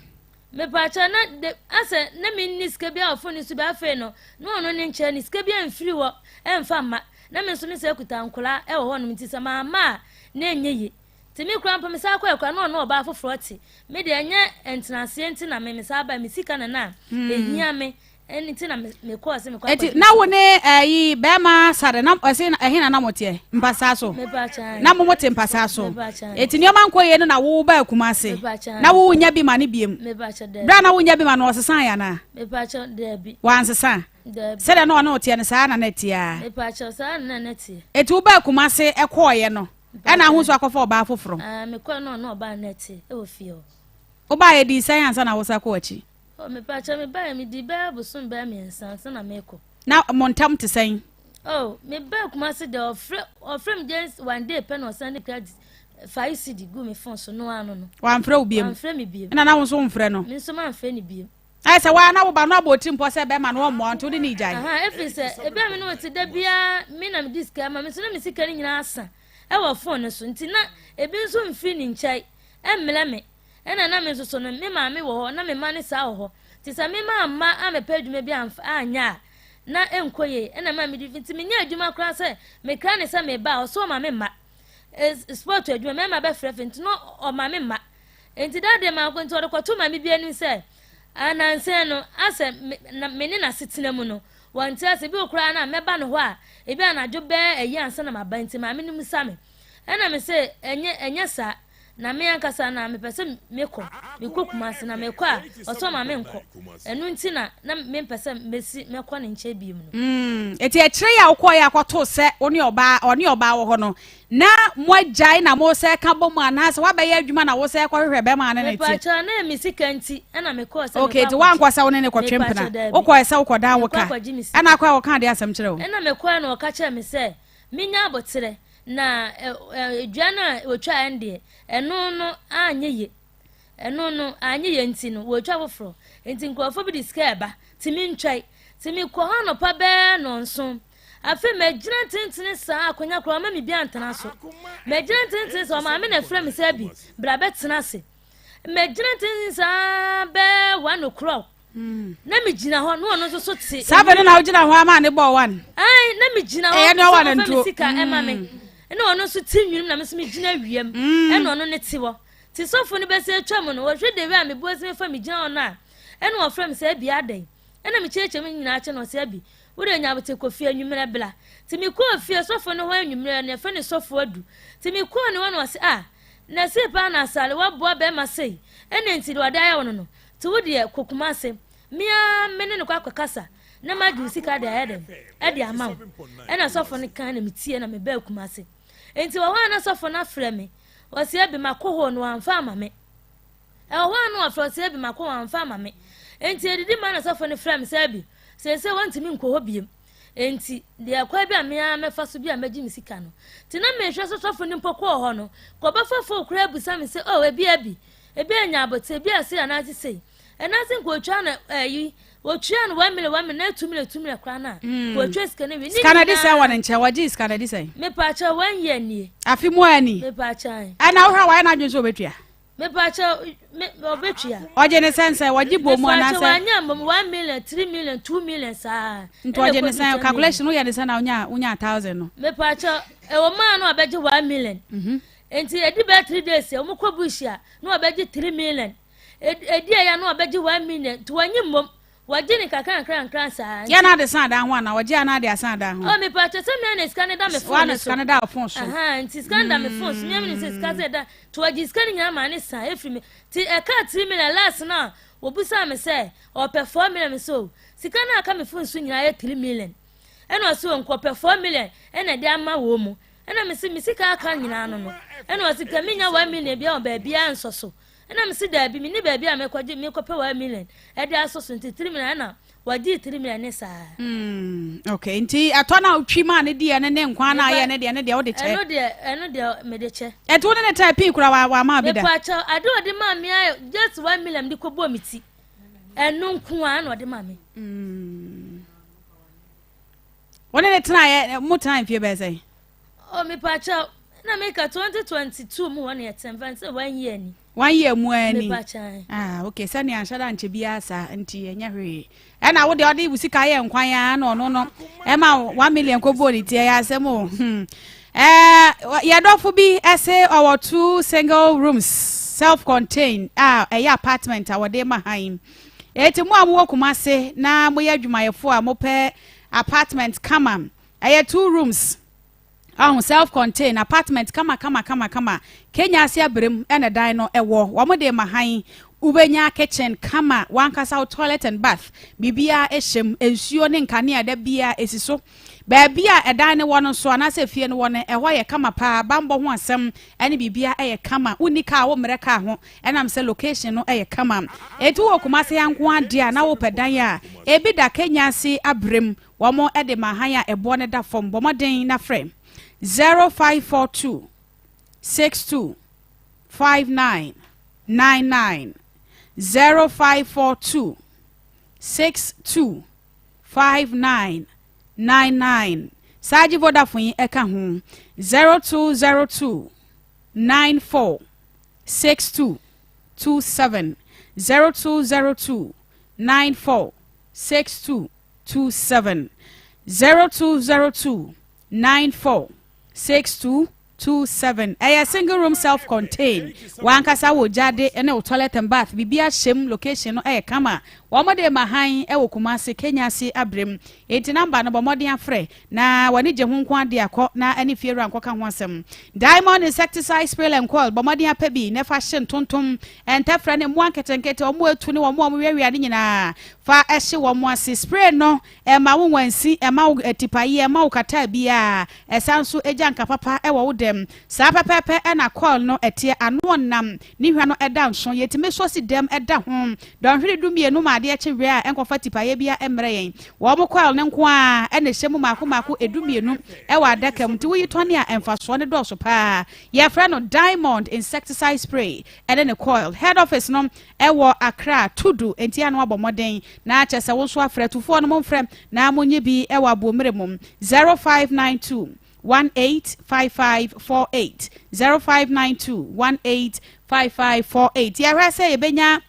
Mepaakyɛw na de asɛ na menni sika biara wɔ fon no so bi afei no na ɔno ne nkyɛn ne sika biara mfiri hɔ ɛmfa mma na me nso me sɛ kuta nkoraa ɛwɔ hɔnom nti sɛ mamma a na ɛnyɛ yie nti me koraa mpo me saa kɔɛ koraa na ɔno ɔbaa foforɔ te me deɛ ɛnyɛ ntenaseɛ nti na me me saa ba me sika na na ɛhia me Ɛno nti na mekɔɔ sɛ mekɔ Eti na wo ne ɛyi bɛrima sare na ɛsɛ ɛhe na na mo teɛ mpasaa so na mo mo te mpasaa so eti nneɛma nkɔ yie no na wo ba Kumasi na wo nya bi ma ne biem bere a na wo nya bi ma no ɔsesa yɛ anaa wansesa sɛdeɛ na ɔne ɔteɛ no saa na na ɛteɛ a eti wo ba Kumasi ɛkɔɔyɛ no ɛna ahosuo akɔfa ɔbaa foforɔ. Mekɔɔ no ɔne ɔbaa no ɛte ɛwɔ fie hɔ. Wobaa yɛ di sɛn ansa na wosa kɔ akyi. Oh, mepakyɛ mebaeɛ medii bɛyɛ bosom bɛyɛ mmiɛnsa ansa na mekɔ. Na mo ntam te sɛn? Oh, mebaa Kumasi deɛ ɔfrɛ ɔfrɛ me just one day pɛ na ɔsan de credit 5 cedi gu me phone so no ano no. Wamfrɛ wo biem? Wamfrɛ me biem. Ɛna na wo nso womfrɛ no? Me nso mamfrɛ no biem. Ayɛ sɛ waa na wo ba no abɔ oti mpɔ sɛ bɛrima no ɔmmoa nti wode ne gyae. Aha, ɛfiri sɛ ebi a me ne wo te da biara me na mede sika ma me nso na me sika no nyinaa asa ɛwɔ phone no so nti na ebi nso mfiri ne nkyɛn ɛmmrɛ me. Ɛna na me nso so no, me maame wɔ hɔ, na me mma no saa wɔ hɔ. Nti sɛ me mamma ammɛpɛ adwuma bi amf anyɛ a, na ɛnkɔ yie. Ɛna ɛmaa mede fi, nti menyɛ adwuma koraa sɛ mekra ne sɛ meba a, ɔse ɔma me mma. Es sport adwuma, mmarima bɛfrɛfrɛ, nti na ɔma me mma. Nti da deɛ mankɔ, nti ɔde kɔtoo maame bi anim sɛ, anansa no, asɛ me, na me ne n'asetena mu no, wɔnte ase. Ebi wɔ koraa no a, mɛba ne hɔ a, ebi anadwo bɛɛ ayi ansa na maba, nti maame no mmisa me. Ɛna me se, ɛnyɛ, ɛnyɛ saa. Na me ankasa na mepɛ sɛ mekɔ, mekɔ Kumasi, na mekɔ a, ɔsɛ ɔma menkɔ. Ɛno nti na na mempɛ sɛ mɛsi mɛkɔ ne nkyɛn bio no. Eti akyire yi a wokɔeɛ akɔtoo sɛ wo ne ɔbaa, ɔne ɔbaa wɔ hɔ no, na moagyae na mosɛ ka bɔ mu anaasɛ woabɛyɛ adwuma na wosɛ kɔhwehwɛ bɛrima a ne ne teɛ? Mepakyɛw, na ɛyɛ me sika nti ɛna mekɔɔ sɛ Okay, mekɔ nti woankɔ akɔgye. sɛ wo ne ne kɔtwe Mepakyɛw, mpena, daabi. wokɔɛ sɛ wokɔdan wo Mekɔ ka. akɔgye me sika. Ɛna akɔɛ wɔkaa deɛ asɛm kyerɛ wo? Ɛna mekɔɛ na ɔka kyerɛɛ me sɛ menya aboterɛ na dua no a wɔtwaeɛ no deɛ, ɛno no anyɛ yie. Ɛno no anyɛ yie nti no, wɔretwa foforɔ. Nti nkurɔfoɔ bi de sika reba, nti mentwae. Nti mekɔ hɔ anɔpa bɛyɛ nnɔnson. Afei magyina ntentene saa akonnwa koraa ɔma me bi antena so. Magyina ntentene saa, ɔmaame na ɛfrɛ me sɛ Abi, bra bɛtena ase. Magyina ntentene saa bɛyɛ 1 o'clock. Na megyina hɔ na ɔno nso so te. Saa bɛ no na wogyina hɔ ama ne bɔɔ one. Ae, na megyina hɔ Ɛyɛ ne ɔwa sɛ ɔmfa me ntuo. sika ɛma me. Ɛna ɔno nso te nwunum na me nso megyina wiem. Ɛna ɔno ne te hɔ. Nti sɔfo no bɛsɛ atwa mu no, wɔhwɛ de wei a mebo asi mefa megyina hɔ no a, ɛna ɔfrɛ me sɛ Abi adɛn? Ɛna mekyerɛkyerɛ mu nyinaa kyerɛ no ɔsɛ Abi, wode nya abote kɔ fie anwummerɛ bla. Nti mekɔɔ fie sɔfo no hɔ anwummerɛ no, yɛfrɛ no sɔfo Adu. Nti mekɔɔ ne hɔ na ɔse ah, na sei paa na Asare waboa bɛrima sei, ɛna nti deɛ ɔde ayɛ wo no no. Nti wo deɛ kɔ Kumase, me ara me ne no kɔ akɔkasa na magye wo sika de ayɛ dɛn? Ɛde ama wo. Ɛna sɔfo no kae na metie na mebaa Kumase. Nti wɔ hɔ a na sɔfo no afrɛ me, ɔse Abi makɔ hɔ no wamfa ama me. Ɛwɔ hɔ a na wafrɛ ɔse Abi makɔ hɔ wamfa ama me. Nti edidi ma na sɔfo no frɛ me sɛ Abi, seesei wɔntumi nkɔ hɔ biem. Nti deɛ kwan bi a me ara mɛfa so bi a mɛgye me sika no. Nti na mehwɛ sɛ sɔfo no mpo kɔɔ hɔ no, kɔbɛfa fon koraa abusa me sɛ oh ebi Abi, ebi anya abote, ebi ase anaase sei. Ɛnaase nka otwa no ɛyi, otua no 1 million 1 million na 2 million 2 million koraa na mm. otwa sika no wie. Sika no de sɛn wɔ ne nkyɛn, wɔgye sika no de sɛn? Mepaakyɛ 1 year nie. Afe mu ani. Mepaakyɛ. Ɛna wohwɛ a wayɛ n'adwene sɛ obetua? Mepaakyɛ me ɔbɛtua. Ɔgye ne sɛn sɛn, wɔgye bɔ mu anaasɛ? Mepaakyɛ wanya mbom 1 million, 3 million, 2 million saa. Nti ɔgye ne sɛn, calculation woyɛ ne sɛn na wonya 1,000 no? Mepaakyɛ ɛwɔ maa no ɔbɛgye 1 million. Nti edi bɛyɛ 3 days a wɔn kɔ bush a na ɔbɛgye 3 million. Edi ɛyɛ na ɔbɛgye 1 million nti wɔnye mmom wɔgye ne kakra nkra nkra saa. Yɛ na ade san adan ho ana wɔgye ana ade asan adan ho? Ɔ mepaakyɛ sɛ mmea na sika ne da me phone so. Sika ne da phone so. Nti sika ne da me phone so mmea mi sɛ sika sɛ da nti wɔgye sika ne nyinaa maa ne san efiri mi nti ɛka 3 million last na wɔbusa mi sɛ ɔpɛ 4 million mi so sika na aka me phone so nyinaa yɛ 3 million ɛna ɔsi wɔn nkɔpɛ 4 million ɛna ɛde ama wɔn mu ɛna mi si mi sika aka nyinaa no ɛna ɔsi kɛ nya 1 million bi a wɔ baabi a nsɔ so ɛna mi si daabi mi ni baabi a mekɔgye mekɔpɛ 1 million ɛde asɔ so nti 3 million ɛna wɔgye 3 million ne saa. Okay, nti ɛtɔ na otwi maa ne deɛ ne ne nkwan na ayɛ ne deɛ ne deɛ wode kyɛ. Ɛno deɛ mede kyɛ. Ɛnti wo ne ne tɛ pii kura wa maa bi da. Mepa ade ɔde maa mi ayɛ just 1 million de kɔ bɔ mi ti ɛno nko ara na ɔde maa mi. Wo ne ne tena yɛ mo tena mfie bɛyɛ sɛn? Ɔ mepa kyɛw na meka 2022 mu hɔ ne yɛtɛn fan sɛ 1 year ni. 1 year mu ani. Mepa kyɛw. Ah, okay, sɛnea nhyɛ da nkyɛ biara saa nti ɛnyɛ hwee. Ɛna wo deɛ ɔde wo sika yɛ nkwan a na ɔno no ɛma 1 million kɔ bɔ ne ti ɛyɛ asɛm o. Yɛdɔfo bi ɛse ɔwɔ two single rooms self-contained a ɛyɛ apartment a wɔde ma han. Eti mo a mowɔ Kumase na moyɛ adwumayɛfo a mopɛ apartment kama, ɛyɛ two rooms ɔho self-contained apartment kama kama kama kama Kenya ase abrem ɛna dan no ɛwɔ wɔn de ma han. Wobɛnya kitchen kama, wankasa wo toilet and bath biribiara ɛhyɛm, nsuo ne nkanea da biara ɛsi so. Baabi a ɛdan no wɔ no nso anaasɛ fie no wɔ no, ɛhɔ yɛ kama paa, bambɔ ho asɛm ɛne biribiara ɛyɛ kama. Wonni kaa wo mmerɛ kaa ho ɛnam sɛ location no ɛyɛ kama. Ɛnti wɔ Kumase ha nko adeɛ a na wopɛ dan a ebi da Kenya ase abrem wɔn ɛde ma han a ɛboɔ no da fam. Bɔ mmɔden na frɛ 0542 62 59 99, 0542 62 59 99. Saa gye Vodafone yi ɛka ho 0202 94 62 27, 0202 94 62 27, 0202 94 62 27. Ɛyɛ single room self contained, wankasa wɔ gyade ne wo toilet and bath biribi ahyɛm. Location no ɛyɛ kama. Wɔn de ma hann wɔ Kumasi, Kenya ase abrem. Enti number no bɔ mmɔden afrɛ na w'ani gye ho nko ara de a kɔ na ɛne fiewura nkɔka ho asɛm. Diamond insecticide spray and coil bɔ mmɔden apɛ bi na fa hye ntontom, ntɛfrɛ ne mmoa nketenkete, wɔn a etu ne wɔn a wɔweawea no nyinaa. Fa hye wɔn ase. Spray no ɛmma wo nwansi, ɛmma wo atipaeɛ, ɛmma wo kataa biara. Ɛsan nso gya nka papa wɔ wo dɛm. Saa pɛpɛɛpɛ na coil no teɛ, ano ɔnam Ne hwa no da nso, yɛtumi sɔ si dɛm da ho dɔnhwere dumienu ma adeɛ kye wia a ɛnkɔfa tipaeɛ biara mmrɛ yɛn. Wɔn coil no nko ara na ɛhyɛ mu mmaako mmaako dumienu wɔ adaka mu nti woyi tɔne a mfasoɔ no dɔɔso pa ara. Yɛfrɛ no Diamond Insecticide Spray ne ne coil. Head office no wɔ Accra, Tudu, nti ano abɔ mmɔden na kyerɛ sɛ wo nso afrɛ. Tufoɔ no momfrɛ na monye bi wɔ Aboɔmmerɛ mu 0592 185548 0592 185548 yɛhwɛ sɛ yɛbɛnya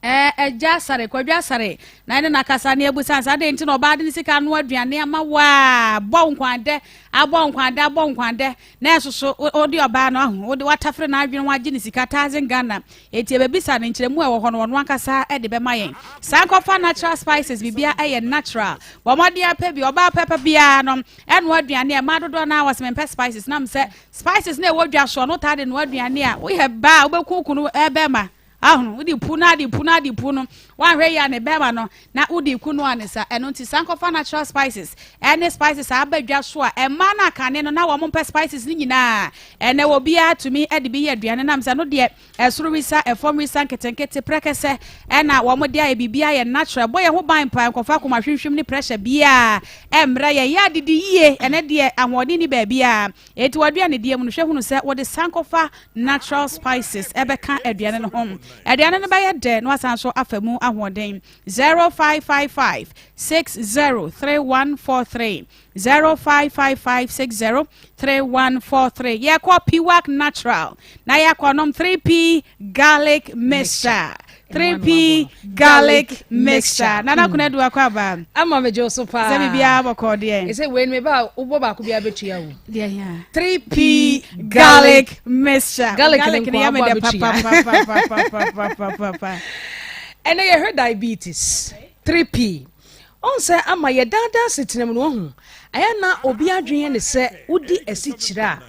ɛgya asare kwadwo asare na ɛne nakasa ne abusa nsa adɛn nti na ɔbaa de ne sika ano aduane ama waa bɔ nkwandɛ abɔ nkwandɛ abɔ nkwandɛ na ɛsoso wode ɔbaa no aho wode watafere n'adwene ho agye ne sika thousand Ghana eti ɛbɛbisa ne nkyerɛmu a ɛwɔ hɔ no ɔno ankasa de bɛma yɛn saa nkɔfa natural spices biribia ɛyɛ natural bɔ mmɔden apɛ bi ɔbaa pɛpɛ biara no Ɛnoa aduane a mmaa dodoɔ no ara wɔsɛ mempɛ spices nam sɛ spices na ɛwɔ dwa soɔ no taa de noa aduane a woyɛ baa a wobɛku kunu bɛrima ahono wode pu no ade pu no ade pu no woanhwɛ yie a ne bɛrima no na wode ku no a ne sa ɛno nti san kɔfa natural spices ɛne spices a aba dwa so a mmaa no akane no na wɔn mpɛ spices no nyinaa ɛnɛ wɔ biara tumi de bi yɛ aduane nam sɛ no deɛ Ɛsoro wisa, ɛfam wisa nketenkete, prɛkɛsɛ, ɛna wɔn de ayɛ biribiara yɛ natural, ɛbɔ yɛn ho ban paa, nkɔfa akoma hwimhwim ne pressure biara ɛmmrɛ yɛn, yɛ adidi yie, ɛnɛ deɛ ahoɔden ni baabiara, enti w'aduane die mu no hwɛ hunu sɛ wode sankɔfa natural spices ɛbɛka aduane no ho, aduane no bɛyɛ dɛ na wasan so afa mu ahoɔden. 0555 603143 0555 603143 yɛkɔ Piwak Natural na yɛakɔ nom 3P garlic mixture 3P garlic mixture nana kuna du akɔ aba ama me gye so paa sɛ biribiara bɔkɔ deɛ ɛsɛ wei no meba a wobɔ baako biara bɛtua wo deɛ hia 3P garlic mixture garlic ne yɛ nko me abɔ dɛ abɛtua papapapapapapapa ɛnɛ yɛhwɛ diabetes 3P Ɔhu sɛ ama yɛ daa daa asetena mu no wahu, ɛyɛ na obi adwene yɛ ne sɛ wodi asikyire a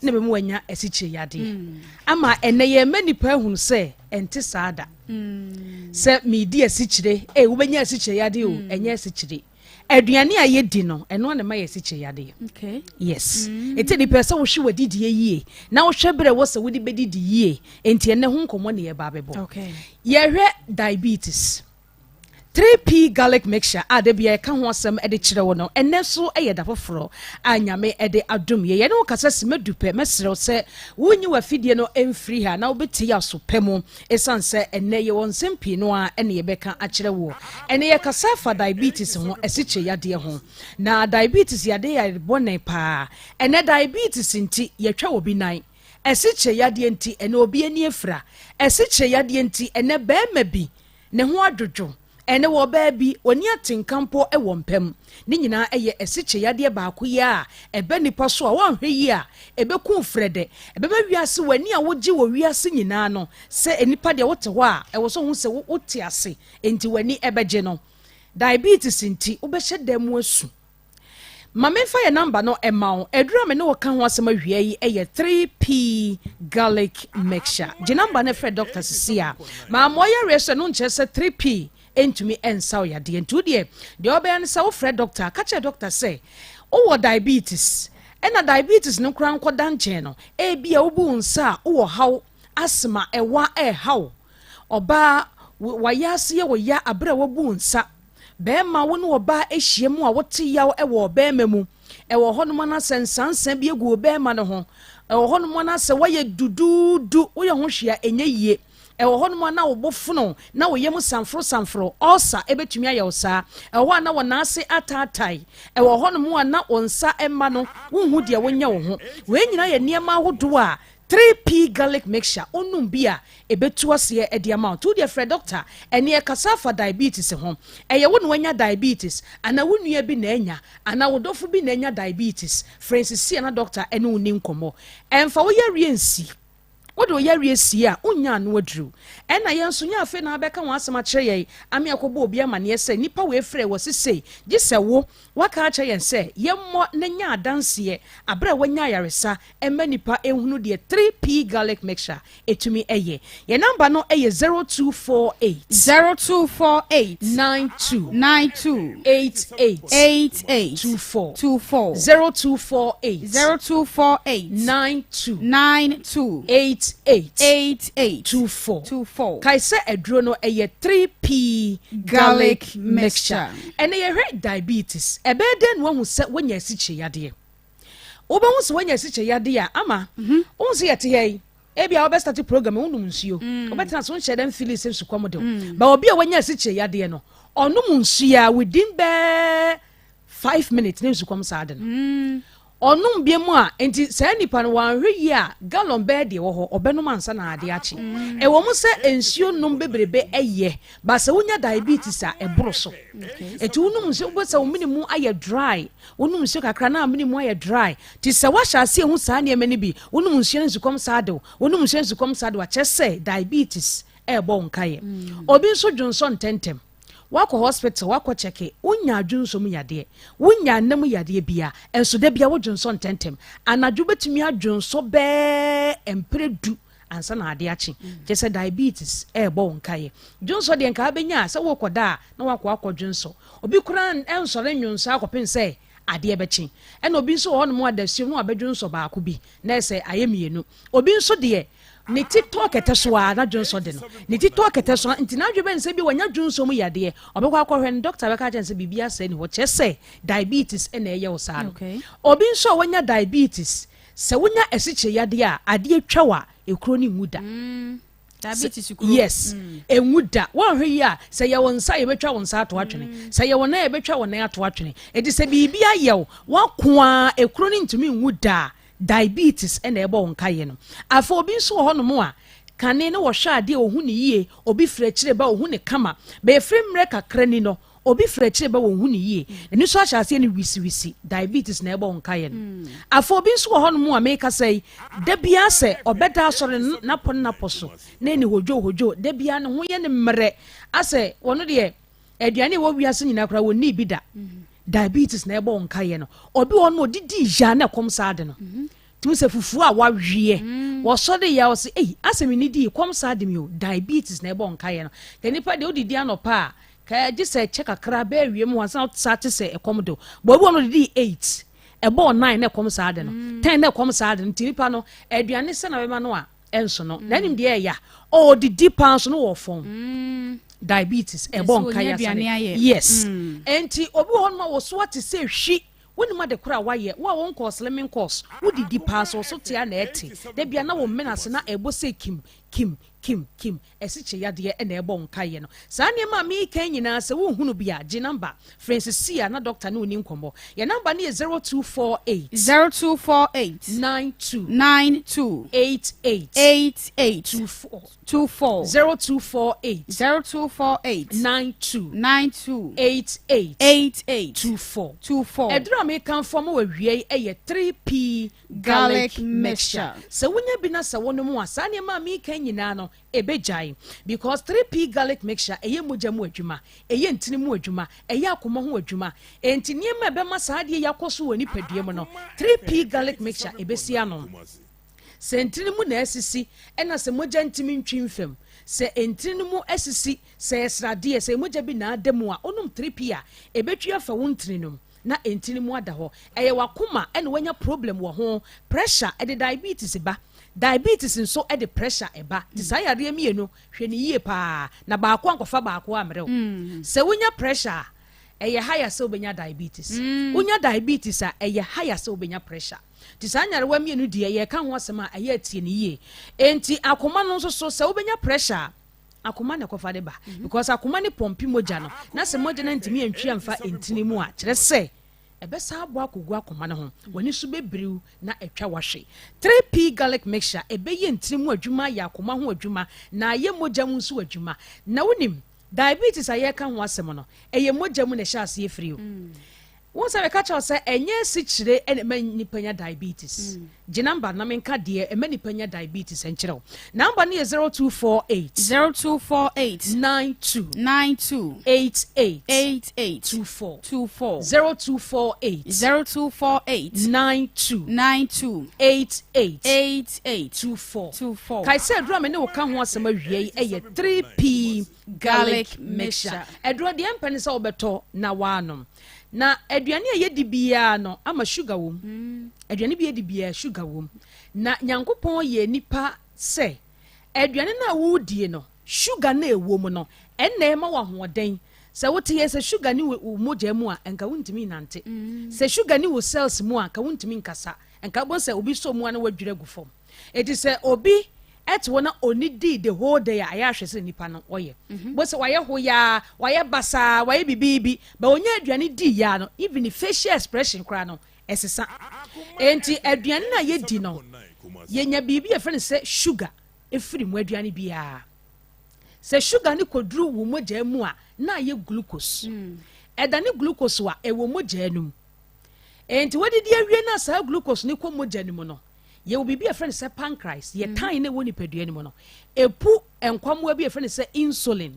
na ɛbɛma wanya asikyire yadeɛ. Ama ɛnɛ yɛn mma nipa ahunu sɛ ɛnte saa da. Sɛ medi asikyire, ee wobɛnya asikyire yadeɛ o, ɛnyɛ asikyire. Aduane a yɛdi no, ɛno na ɛma yɛ asikyire yadeɛ. Okay. Yes. Enti nipa sɛ wohwɛ w'adidie yie na wohwɛ berɛ wɔ sɛ wode bɛdidi yie. Enti ɛnɛ ho nkɔmmɔ ne yɛba abɛbɔ. Okay. Yɛhwɛ diabetes. 3P Garlic Mixture a da biara yɛka ho asɛm de kyerɛ wo no, ɛnnɛ nso yɛ da foforɔ a Nyame de adom yɛ. Yɛne wo kasa sima du pɛ, mɛsrɛ wo sɛ wonyi w'afidie no mfiri ha na wobɛtie yɛ aso pɛ mu, ɛsiane sɛ ɛnnɛ yɛwɔ nsɛm pii no ara ne yɛbɛka akyerɛ woɔ. Ɛnnɛ yɛkasa fa diabetes ho, asikyire yadeɛ ho. Na diabetes yadeɛ yɛ yare bɔne paa. Ɛnnɛ diabetes nti yɛtwa obi nan. Asikyire yadeɛ nti ɛnnɛ obi ani afira. Asikyire yadeɛ nti ɛnnɛ barima bi Ne ho adwodwo. Ɛnnɛ wɔ ɔbaa bi, ɔnni atenka mpo wɔ mpa mu. Ne nyinaa yɛ asikye yadeɛ baako yi ara a ɛba nnipa so a woanhwɛ yie a, ɛbɛku wo frɛdɛ. Ɛbɛba wiase, w'ani a wogye wɔ wiase nyinaa no, sɛ nnipa deɛ wote hɔ a, ɛwɔ sɛ wohu sɛ wote ase, enti w'ani bɛgye no. Diabetes nti, wobɛhyɛ dan mu asu. Ma memfa yɛn namba no mma wo. Aduru a me ne wo ka ho asɛm awia yi yɛ 3P Garlic Mixture. Gye namba no frɛ dɔkta sisi a. Ma mmoa yareɛ so ɛno nkyerɛ sɛ 3P ntumi nsa wo yadeɛ. Nti wo deɛ, deɛ wobɛyɛ ne sɛ wofrɛ dɔkta, ka kyerɛ dɔkta sɛ wowɔ diabetes. Ɛna diabetes no koraa nkɔda nkyɛn no, ebia wobu wo nsa a wowɔ haw, asthma, ɛwa ɛreha wo. Ɔbaa, w'ayaase yɛ wo ya aberɛ a woabu wo nsa. Barima, wo ne ɔbaa ahyia mu a wote yaw wɔ ɔbarima mu. Ɛwɔ hɔnom anaasɛ nsansa bi agu ɔbarima no ho. Ɛwɔ hɔnom anaasɛ woayɛ duduudu, woyɛ ho hwee a ɛnyɛ yie. Ɛwɔ hɔnom a na wo bo fono, na wo yam sanforosanforo, ulcer bɛtumi ayɛ wo saa. Ɛwɔ hɔ a na wo nan ase ataatae. Ɛwɔ hɔnom a na wo nsa mma no, wonhu deɛ wonyɛ wo ho. Wei nyinaa yɛ nneɛma ahodoɔ a 3P garlic mixture, wonom bi a, ɛbɛtu aseɛ de ama wo. Nti wo deɛ frɛ dɔkta ɛne ɛkasa afa diabetes ho. Ɛyɛ wo na wanya diabetes anaa wo nua bi na anya anaa wo dɔfo bi na anya diabetes? Frɛ nsisi a na dɔkta ɛne wo nni nkɔmmɔ. Ɛmfa wo yareɛ nsi. Wode wo yareɛ sie a, wonnya ano aduru. Ɛna yɛn nso, nyɛ afei na wabɛka wɔn asɛm akyerɛ yɛn ame akɔbɔ obi amaneɛ sɛ nipa wei frɛɛ wɔ se sei, gye sɛ wo, woaka akyerɛ yɛn sɛ yɛmmɔ na nya adanseɛ aberɛ a woanya ayaresa mma nipa nhunu deɛ 3P garlic mixture ɛtumi yɛ. Yɛn number no yɛ 0248. 0248. 92. 92. 88. 88. 24. 24. 0248. 0248. 92. 92. 88. 88. 24. 24. Kae sɛ aduro no ɛyɛ 3P garlic mixture. Ɛnɛ yɛhwɛ diabetes. Ɛbɛyɛ dɛn na woahu sɛ woanya asikyire yadeɛ? Wobɛhu sɛ woanya asikyire yadeɛ a ama wohu sɛ yɛte ha yi, ebia wobɛstarte program yi, wonom nsuo, wobɛtena so wonhyɛ da mfili sɛ sukɔm de wo. Ba obi a wanya asikyire yadeɛ no, ɔnom nsuo a within bɛɛ 5 minutes ne nsukɔm saa de no. Ɔnom bia mu a, nti saa nipa no wanhwɛ yie a, gallon bɛɛ deɛ wɔ hɔ ɔbɛnom ansa na ade akye. Ɛwɔ mu sɛ nsuo nom bebrebe ɛyɛ, ba sɛ wonya diabetes a, ɛboro so. Nti wonom nsuo, wobɛ sɛ wo mene mu ayɛ dry. Wonom nsuo kakra na mene mu ayɛ dry. Nti sɛ woahyɛ ase ehu saa nneɛma no bi, wonom nsuo no nsukɔm saa de wo, wonom nsuo no nsukɔm saa de wo, akyerɛ sɛ diabetes ɛɛbɔ wo nkaeɛ. Obi nso dwonsɔ ntɛntɛm. Wakɔ hospital, wakɔ kyɛke, wonya adwonsɔ mu yadeɛ, wonya nna mu yadeɛ bia, ɛnso da bia wodwonsɔ ntɛntɛm. Anadwo bɛtumi adwonsɔ bɛɛ mprɛ 10 ansa na ade akye. Kyerɛ sɛ diabetes ɛɛbɔ wo nkaeɛ. Dwonsɔ deɛ nka wobɛnya a, sɛ wokɔda a na wakɔ akɔ dwonsɔ. Obi koraa ɛnsɔre nwonsɔ akɔpem sɛ adeɛ bɛkye. Ɛna obi nso wɔ hɔnom a dasuom na wabɛdwonsɔ baako bi na ɛsɛ ayɛ mmienu. Obi nso deɛ ne ti tɔ kɛtɛ so a na dwonsɔ de no, ne ti tɔ kɛtɛ so a, nti n'adwe bɛn sɛ bi wanya dwonsɔ mu yadeɛ, ɔbɛkɔ akɔhwɛ no, doctor bɛka kyerɛ no sɛ biribi asɛe ne hɔ, kyerɛ sɛ diabetes ɛna ɛyɛ wo saa no. Obi nso a wanya diabetes, sɛ wonya asikyire yadeɛ a, adeɛ twa wo a, ekuro no nwu da. Diabetes kuro. Yes, enwu da. Wɔnhwɛ yi a, sɛ yɛ wo nsa, yɛbɛtwa wo nsa ato atwene. Sɛ yɛ wo nan, yɛbɛtwa wo nan ato atwene. Eti sɛ biribi ayɛ wo wako a, ekuro no ntumi nwu da a, diabetes ɛna ɛbɔ wo nkaeɛ no. Afei obi nso wɔ hɔnom a kane ne wɔhwɛ adeɛ, ohu ne yie. Obi firi akyire ba, ohu ne kama. Bɛɛfiri mmerɛ kakra ni no, obi firi akyire ba, wɔnhu ne yie. N'ani so ahyɛ aseɛ ne wisiwisi. Diabetes na ɛbɔ wo nkaeɛ no. Afei obi nso wɔ hɔnom a meka sɛ yi, da biara sɛ ɔbɛda asɔre no, napɔ ne napɔ so na ɛni hodwo hodwo. Da biara ne ho yɛ ne mmerɛ asɛ wɔno deɛ aduane a ɛwɔ wiase nyinaa koraa wɔnnii bi da. Diabetes na ɛbɔ wo nkaeɛ no. Obi wɔ hɔ no, ɔdidi yaa na ɛkɔm saa de no. Tumi sɛ fufuo a waweɛ, wɔsɔre yɛ a, wɔsɛ ei, asɛ mi nidi kɔm saa de mi o. Diabetes na ɛbɔ wo nkaeɛ no. Ka nipa deɛ wodidi anɔpa a, ka gye sɛ ɛkyɛ kakra bɛɛ wie mu ansa saa te sɛ ɛkɔm de wo. Bɔ obi wɔ no, ɔdidi 8, ɛbɔɔ 9 na ɛkɔm saa de no, 10 na ɛkɔm saa de no. Nti nipa no aduane sɛ na bɛma no a ɛnso no na ɛnim deɛ ɛya ɔdidi paa nso no wɔ fam. Diabetes ɛbɔ nkaeɛ asane. Yes, nti obi wɔ hɔ nom a wɔso ate sɛ hwi, wonim ade koro a wayɛ wo a wɔnkɔɔ slimming course. Wodidi paa so wɔso tea na ɛte da bia na wo mmena ase na ɛbɔ sɛ kim kim kim kim. Ɛsikye yadeɛ ɛna ɛbɔ nkaeɛ no. Saa nneɛma a meka nyinaa, sɛ wohunu bi a, gye number frɛ nsisi a na doctor ne wo ni nkɔmmɔ. Yɛ number no yɛ 0248. 0248. 92. 92. 88. 88. 24. 24. 0248. 0248. 92. 92. 88. 88. 24. 24. Ɛduru a mekamfo ma wawie yi ɛyɛ 3P garlic garlic mixture. Mixture. Sɛ wonya bi na sɛ wonom a, saa nneɛma a meka nyinaa no ɛbɛgyae, because 3P garlic mixture ɛyɛ mogya mu adwuma, ɛyɛ ntini mu adwuma, ɛyɛ akoma ho adwuma. Enti nneɛma a ɛbɛma saa adeɛ yi akɔ so wɔ nipadua mu no, 3P garlic mixture ɛbɛsi ano. Sɛ ntini mu na asisi, ɛna sɛ mogya ntumi ntwi mfam, sɛ ntini no mu asisi, sɛ ɛsradeɛ, sɛ mogya bi na ada mu a, wonom 3P a, ɛbɛtwi afa wo ntini no mu na ntini mu ada hɔ. Ɛyɛ wakoma ɛna wanya problem wɔ ho, pressure ɛde diabetes ba, diabetes nso ɛde pressure ɛba. Nti saa yareɛ mmienu, hwɛ ne yie paa na baako ankɔfa baako ammerɛw. Sɛ wonya pressure a, ɛyɛ higher sɛ wobɛnya diabetes. Wonya diabetes a, ɛyɛ higher sɛ wobɛnya pressure. Nti saa nyarewa mmienu deɛ, yɛka ho asɛm a, ɛyɛ atie ne yie. Enti akoma no nso so, sɛ wobɛnya pressure a, akoma na ɛkɔfa de ba, because akoma ne pɔmpi mogya no, na sɛ mogya no ntumi antwi amfa ntini mu a, kyerɛ sɛ ɛbɛsan abɔ akɔgu akoma no ho. W'ani so bɛbiriw na atwa wahwe. 3P garlic mixture ɛbɛyɛ ntini mu adwuma, ayɛ akoma ho adwuma, na ayɛ mogya mu nso adwuma. Na wonim diabetes a yɛreka ho asɛm no, ɛyɛ mogya mu na ɛhyɛ aseɛ firi o. Wɔn sɛ mɛka kyerɛw sɛ ɛnyɛ asikyire ɛna ɛma nipa nya diabetes. Gye number na menka deɛ ɛma nipa nya diabetes nkyerɛ wo. Number no yɛ 0248. 0248. 92. 92. 88. 88. 24. 24. 0248. 0248. 92. 92. 88. 88. 24. 24. Kae sɛ aduro a me ne wo ka ho asɛm awia yi ɛyɛ 3P garlic mixture. Aduro deɛ mpɛ ne sɛ wobɛtɔ na woanom. Na aduane a yɛdi biara no ama sugar wom. Aduane bi yɛdi biara sugar wom. Na Nyankopɔn yɛ nipa sɛ aduane no a wodie no, sugar no a ɛwɔ mu no, ɛnna ɛma wo ahoɔden. Sɛ wote yɛ sɛ sugar ni wo mogya mu a, nka wontumi nnante. Sɛ sugar ni wo cells mu a, nka wontumi nkasa. Nka wobɛhu sɛ obi sɔ mu a na wadwiri agu fam. Enti sɛ obi te hɔ na ɔnnidii the whole day a, ɛyɛ a hwɛ sɛ nipa no ɔyɛ. Wobɛhu sɛ wayɛ hoyaa, wayɛ basaa, wayɛ biribibi, but ɔnya aduane diiɛ a no, even ne facial expression koraa no, ɛsesa. Enti aduane no a yɛdi no, yɛnya biribi a yɛfrɛ no sɛ sugar firi mu aduane biara. Sɛ sugar no kɔduru wo mogya mu a, na ayɛ glucose. Ɛdane glucose a, ɛwɔ mogya no mu. Enti wadidi awie no a saa glucose no kɔ mogya no mu no, yɛwɔ biribi a yɛfrɛ no sɛ pancreas, yɛ tan no ɛwɔ nipadua no mu no, ɛpu nkwammoa bi a yɛfrɛ no sɛ insulin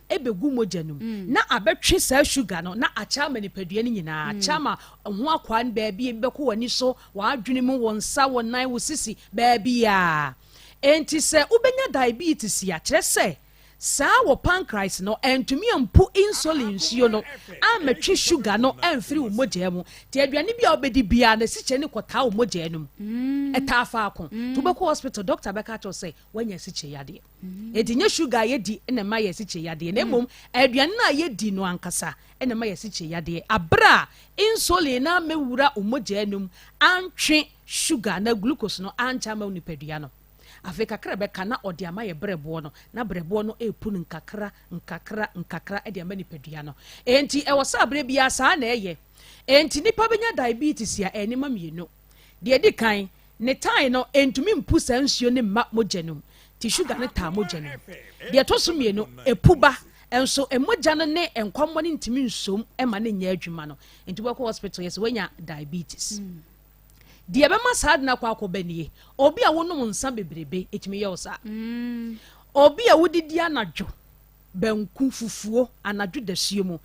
ɛbɛgu mogya no mu na abɛtwe saa sugar no na akyɛ ama nipadua no nyinaa, akyɛ ama ho akwaa no baabi, ebi bɛkɔ w'ani so, w'adwene mu, wo nsa, wo nan, wo sisi, baabiara. Enti sɛ wobɛnya diabetes a, kyerɛ sɛ saa wɔ pancreas no antumi ampu insulin nsuo no ammɛtwe sugar no amfiri wo mogyaa mu. Nti aduane bi a wobɛdi biara no, asikyire no kɔtaa wo mogyaa no mu. Ɛtaa faako. Nti wobɛkɔ hospital, doctor bɛka akyerɛ wo sɛ woanya asikyire yadeɛ. Enti nyɛ sugar a yɛdi na ɛma yɛ asikyire yadeɛ, na mmom aduane no a yɛdi no ankasa na ɛma yɛ asikyire yadeɛ. Aberɛ a insulin no ammɛwura wo mogyaa no mu antwe sugar anaa glucose no ankyɛ amma wo nipadua no. Afei kakra a ɛbɛka na ɔde ama yɛ berɛboɔ no, na berɛboɔ no repu no nkakra, nkakra, nkakra de ama nipadua no. Enti ɛwɔ sɛ aberɛ biara saa na ɛyɛ. Enti nipa bɛnya diabetes a, ɛyɛ nneɛma mmienu. Deɛ ɛdi kan, ne tan no ntumi mpu saa nsuo no mma mogya no mu, nti sugar no taa mogya no mu. Deɛ ɛtɔ so mmienu, ɛpu ba, nso mogya no ne nkwammoa no ntumi nsom ma no nyɛ adwuma no, nti wobɛkɔ hospital yɛ sɛ woanya diabetes. Deɛ ɛbɛma saa ade no akɔ akɔba nie, obi a wonom nsa bebrebe, ɛtumi yɛ wo saa. Obi a wodidi anadwo, banku, fufuo, anadwo dasuo mu,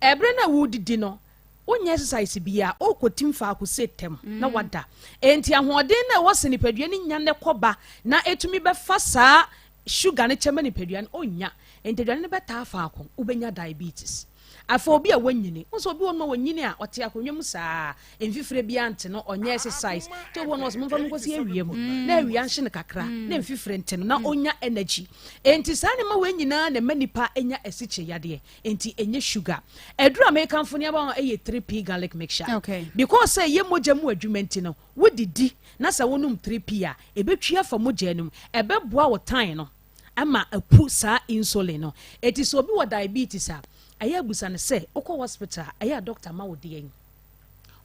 ɛberɛ no a wodidi no, wonyɛ exercise biara, wokɔtim faako se tɛm na wada. Enti ahoɔden no a ɛwɔ sɛ nipadua no nya no kɔba na ɛtumi bɛfa saa sugar no kyɛ ma nipadua no, ɔnnya. Enti aduane no bɛtaa faako, wobɛnya diabetes. Afei obi a wanyini, wohu sɛ obi wɔ hɔ nom a wanyini a ɔte akonnwa mu saa, mfifire biara nte no, ɔnyɛ exercise. Nti obi wɔ hɔ nom a ɔsɛ momfa me nkɔsi awia mu na awia nhye no kakra na mfifire nte no na ɔnya energy. Enti saa nneɛma wei nyinaa na ɛma nipa nya asikyire yadeɛ. Enti ɛnyɛ sugar. Aduru a mekamfo ne aba ho yɛ 3P garlic mixture. Okay. Because sɛ ɛyɛ mogya mu adwuma nti no, wodidi na sɛ wonom 3P a, ɛbɛtwi afa mogya no mu. Ɛbɛboa wo tan no ama apu saa insulin no. Enti sɛ obi wɔ diabetes a, ɛyɛ a bisa no sɛ, wokɔ hospital a, ɛyɛ a doctor ma wo deɛn?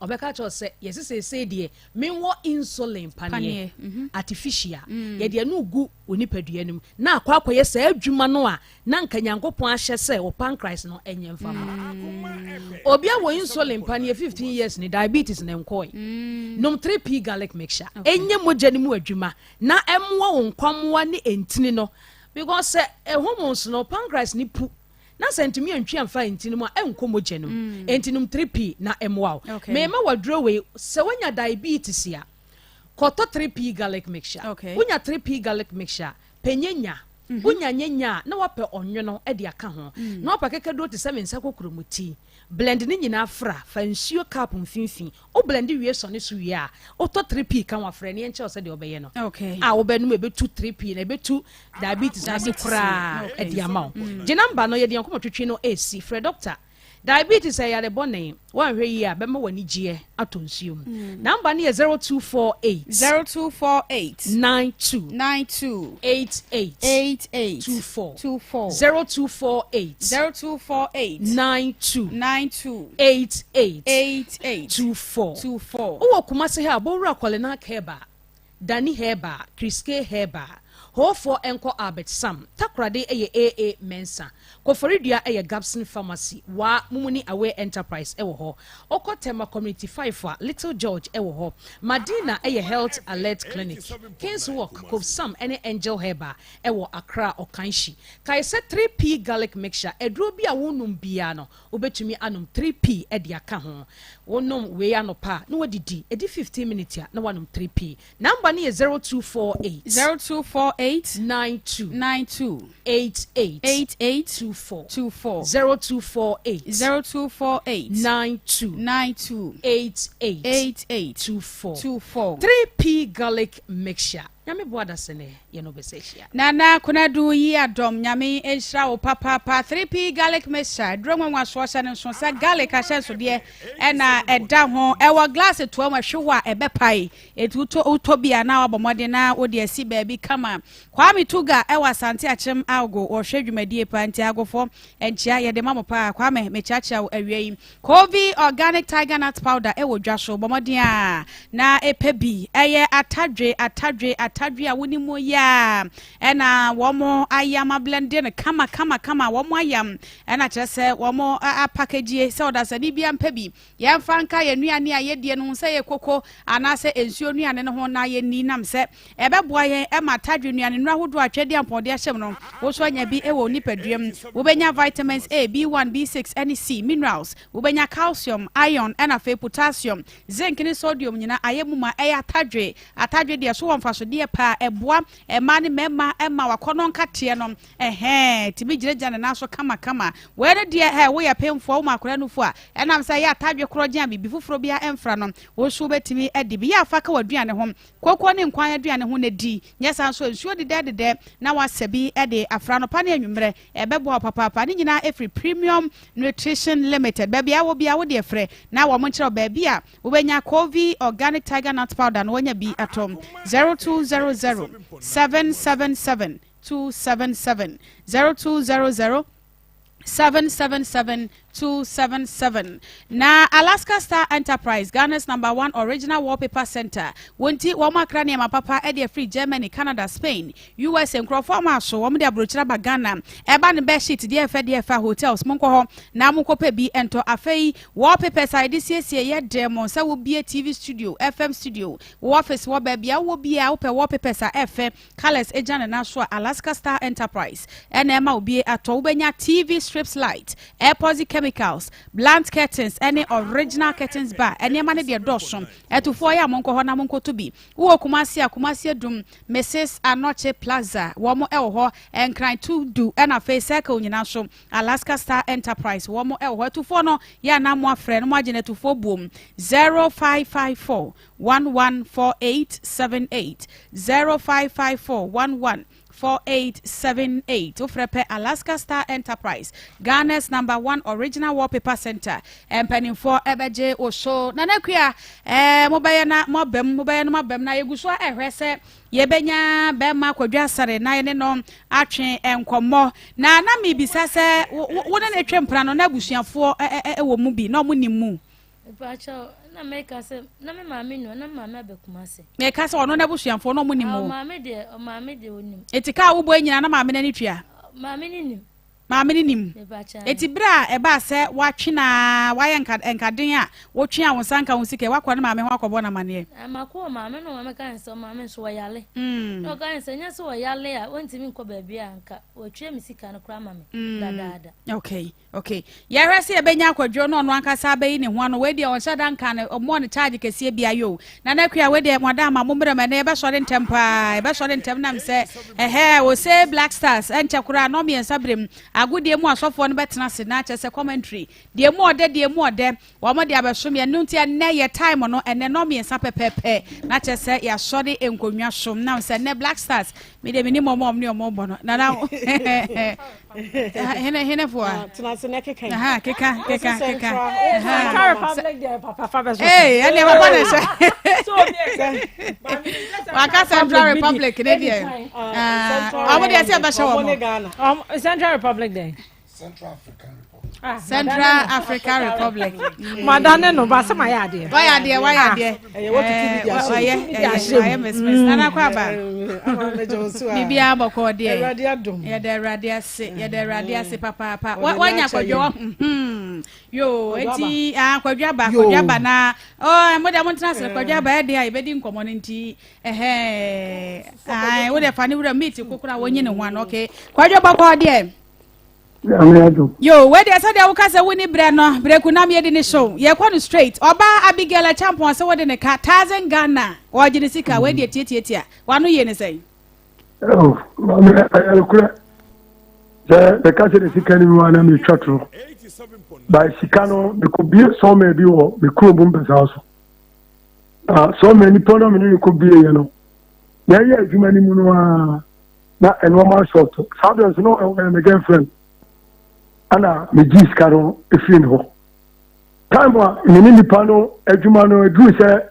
Ɔbɛka akyerɛ wo sɛ, yɛse seesei deɛ menwɔ insulin paneɛ, mhm. artificial. Mm. Yɛde ɛno gu wo nipadua no mu na akɔ akɔyɛ saa adwuma no a na nka Nyankopɔn ahyɛ sɛ wo pancreas no ɛnyɛ mfa ma. Mm. Obi a wɔ insulin paneɛ 15 years ne diabetes ne nkɔe. Mm. Nom 3P garlic mixture. Ɛnyɛ mogya no mu adwuma na ɛmmoa wo nkwammoa ne ntini no because sɛ hormones no pancreas no pu na sɛ ntumi antwi amfa ntini mu a ɛnkɔ mogya no mu mm. enti nom 3P na ɛmmoa wo okay. Mema waduro wei sɛ woanya diabetes a kɔtɔ 3P garlic mixture okay. Wonya 3P garlic mixture pɛ nyanya mm -hmm. Wonya nyanya a na wapɛ ɔnwono de aka ho mm. Na wapɛ kɛkɛduro te sɛ me nsa kokuromoti blend ne nyinaa fra fa nsuo cup mfimfini Wo blend wie sɔne so wie a, wotɔ 3P ka ho a, frɛ ne yɛnkyerɛ wo sɛdeɛ wobɛyɛ no. Okay. A wobɛnom ɛbɛtu 3P na ɛbɛtu diabetes no ase koraa ɛde ama wo. Mm. Gye namba no, yɛde yɛn nkɔmmɔ twetwe no ɛresi. Frɛ dɔkta. Diabetes ɛyɛ yare bɔne. Woanhwɛ yie a, bɛma w'anigyeɛ atɔ nsuo mu. Mm. Namba no yɛ 0248 0248 92 92 88 88 24 24 0248 0248 92 92 88 88 24 24. Wowɔ Kumasi ha a, bɔ wura Kɔlenak Herbal, Dani Herbal, Kriske Herbal, Hoofoɔ nkɔ Albert Sam, Takoradi yɛ AA Mensah, Koforidua yɛ Gabson Pharmacy, Waa Mumuni Away Enterprise wɔ hɔ. Wokɔ Tema Community 5 a, Little George wɔ hɔ. Madina yɛ Health Alert Clinic, Kings Walk, Kobsam ne Angel Herbal wɔ Accra Ɔkanhyi. Kae sɛ 3P Garlic Mixture, aduro bi a wonom biara no, wobɛtumi anom 3P de aka ho. Wonom wei anɔpa a, na woadidi, ɛdi 15 minutes a, na woanom 3P. Number no yɛ 0248. 0248. 92. 92. 88. 88. 24. 24. 0248. 0248. 92. 92. 88. 88. 24. 24. 3P garlic mixture. Nyame boa dasene yɛne wo bɛsɛ ahyia. Nana Konadu yi adɔm Nyame nhyira wo papaapa 3P garlic mixture aduro nwanwasoɔ hyɛ no nso sɛ garlic ahyɛnsodeɛ ɛna ɛda ho ɛwɔ glass toa mu ɛhwe hɔ a ɛbɛpae Enti wotɔ wotɔ bi a na wabɔ mmɔden na wode asi baabi kama. Kwame Tuga wɔ Asante Akyem Agogo wɔhwɛ dwumadie paa nti Agofɔ nkyea yɛde ma mo paa. Kwame mekyeakyea wo awia yi. Kovi Organic Tiger Nut Powder wɔ dwa so bɔ mmɔden a na pɛ bi. Ɛyɛ atadwe atadwe atadwe a wonim mu yɛ a ɛna wɔn ayam ablende no kama kama kama wɔn ayam ɛna kyerɛ sɛ wɔn apakegie sɛ ɔdasani biara mpɛ bi. Yɛmfa nka yɛn nnuane a yɛdie no ho, sɛ ɛyɛ koko anaasɛ nsuo nnuane no ho na yɛnni nam sɛ ɛbɛboa yɛn ma atadwe nnuanennuro ahodoɔ a twɛdeɛ ampɔndeɛ ahyɛ mu no, wo nso anya bi wɔ wo nipadua mu. Wobɛnya vitamins A, B1, B6 ne C, minerals, wobɛnya calcium, iron ɛna afei potassium, zinc ne sodium nyinaa ayɛ mu ma. Ɛyɛ atadwe. Atadwe deɛ so wɔ mfasodeɛ paa, ɛboa mmaa ne mmarima ma wakɔnnɔ nkateɛ no Ɛhɛɛ, tumi gyinagyina ne nan so kamakama. Wei no deɛ, hɛ, woyɛ pemfoɔ, woma akwadaa nufu a, ɛnam sɛ ɛyɛ atadwe korɔgyen a biribi foforɔ biara mfra no, wo nso wobɛtumi adi bi. Yɛ a fa ka w'aduane ho, koko ne nkwan aduane ho na di. Nyɛ saa nso a, nsuo dedɛɛdedɛ na woasɛ bi de afra anɔpa ne anwummerɛ. Ɛbɛboa wo papaapa. Ne nyinaa ɛfiri Premium Nutrition Limited. Baabi a wowɔ biara, wo deɛ frɛ na wɔnkyerɛ wo baabi a wobɛnya Covey Organic Tiger Nut Powder no woanya bi atɔ. 0200 777 277 0200 777 277 Na Alaska Star Enterprise, Ghana's number one original wallpaper center, wɔn nti wɔn akra nneɛma papa de afiri Germany, Canada, Spain, USA nkurɔfoɔ ama aso wɔn de aburokyire aba Ghana. Ɛba no bed sheet deɛ ɛfɛ deɛ ɛfɛ hotels monkɔ hɔ na monkɔ pɛ bi ntɔ. Afei wallpapers a yɛde siesie yɛ dan mu sɛ wobie TV studio, FM studio, wo office wɔ baabi a wowɔ biara wopɛ wallpapers a ɛfɛ Colours gyina ne nan so a Alaska Star Enterprise na ɛma obi atɔ. Wobɛnya TV strips light, airposi chemicals, blunt curtains ne original curtains bar. Nneɛma no deɛ dɔɔso. Atufoɔ yɛ a monkɔ hɔ na monkɔtɔ bi. Wowɔ Kumasi a, Kumasi Adum, Mrs Anokye Plaza, wɔn wɔ hɔ. Nkran Tudu ɛna afei Circle nyinaa nso, Alaska Star Enterprise, wɔn wɔ hɔ. Atufoɔ no yɛ a na moafrɛ na moagye no atufoɔ buom 0554 114878 0554 114878 Wofrɛ pɛ Alaska Star Enterprise, Ghana's number one original wallpaper center. Mpanimfoɔ ɛbɛgye wo so. Nana Akua, ɛɛ mobɛyɛ na moabam, mobɛyɛ no moabam na yɛgu so ɛhwɛ sɛ yɛbɛnya bɛrima Kwadwo Asare na yɛne no atwe nkɔmmɔ. Na na mebisa sɛ wo ne no twe mpena no na abusuafoɔ ɛwɔ mu bi na ɔmo nim mu? Mepakyɛw, na meka sɛ, na me maame nni hɔ, na me maame aba Kumasi. Meka sɛ ɔno n'abusuafoɔ na ɔmo nim o. Maame deɛ, ɔmaame deɛ onim. Eti kaa wobɔ yi nyinaa na maame n'ani tua? Maame no nim. Maame no nim. Mepakyɛw. Eti bere a ɛbaa sɛ watwe na wayɛ nka nkaden a wotwe a wo nsa nka wo sika yi, wakɔ ne maame ho akɔbɔ no amaneɛ? Makɔ wɔ maame no maame ka ne sɛ ɔmaame nso ɔyale. Na ɔka ne sɛ nyɛ sɛ ɔyale a ɔntumi nkɔ baabi a nka watwa me sika no koraa ama me dadaada. Okay. Ok yɛhwɛ sɛ yɛbɛnya akwadwo na ɔno ankasa abɛyi ne ho ano wei deɛ ɔnhyɛ da nka no ɔmmɔɔ no charge kɛseɛ bia yo Nana Akua wei deɛ mo ada ama mo mmerɛ mu ɛnɛ yɛbɛsɔre ntɛm paa yɛbɛsɔre ntɛm nam sɛ ɛhɛɛ ose Black Stars ɛnkyɛ koraa nɔ mmiɛnsa berɛ mu agodie mu asɔfoɔ no bɛtena ase na kyɛ sɛ commentary deɛ mu ɔdɛ deɛ mu ɔdɛ Wɔn de abɛsom yɛn. Ɛno nti ɛnnɛ yɛ time no ɛnnɛ nnɔn mmiɛnsa pɛpɛɛpɛ na kyerɛ sɛ yɛasɔre nkonnwa so nam sɛ ɛnnɛ Black Stars me deɛ menim wɔn a wɔn ne wɔn bɔ no nana hene henefoɔ a tena ase na keka aha keka keka keka Central Republic deɛ papa fa bɛ so ee ɛnneɛ papa na ɛhyɛ waka Central Republic ne deɛ wɔn deɛ sɛ ɛbɛhyɛ wɔn Central Republic deɛ Central African Republic. Ah, Central Africa Republic. Madane no ba sɛ ma yɛ adeɛ. Wayɛ adeɛ wayɛ ah, adeɛ. Ɛyɛ watutu bi di ahyɛ. Ɔyɛ ɛyɛ wayɛ mɛsimɛsi. Nana kɔ aba. Biribiara bɔkɔ deɛ. Awurade adom. Yɛda Awurade ase yɛda Awurade ase papaapa. Wanya kɔdwo wɔ. Hmm. Yoo eti ah kɔdwo aba kɔdwo aba na ɔɔ mo deɛ mo ntena ase kɔdwo aba ɛdeɛ a yɛbɛdi nkɔmɔ no nti ɛhɛn. Ayi wo deɛ fa ne wura meat kokora wɔnyi ne ho ano okay. Kɔdwo bɔkɔ deɛ. Nyame adom. Yo, wei deɛ sɛdeɛ woka sɛ wonni berɛ no, berɛku nam yɛdi ne show. Yɛkɔ no straight. Ɔbaa Abigail Acheampong sɛ wode ne ka, thousand Ghana, ɔgye ne sika, wei deɛ tiatiatia. Wano yie ne sɛn? Oh, maame, ɛyɛ nokorɛ. Sɛ meka sɛ ne sika no mu a na metwa toro. By sika no, mekɔbie sɔma bi wɔ me kurom mpɛsaa so. Na sɔma nipa no a mene ne kɔbieɛ no, yɛyɛ adwuma no mu no ara na nneɛma asɔɔto saa bɛn so na ɔyɛ me girlfriend ɛna megye sika no efiri ne hɔ time a me ne nipa no adwuma no eduru sɛ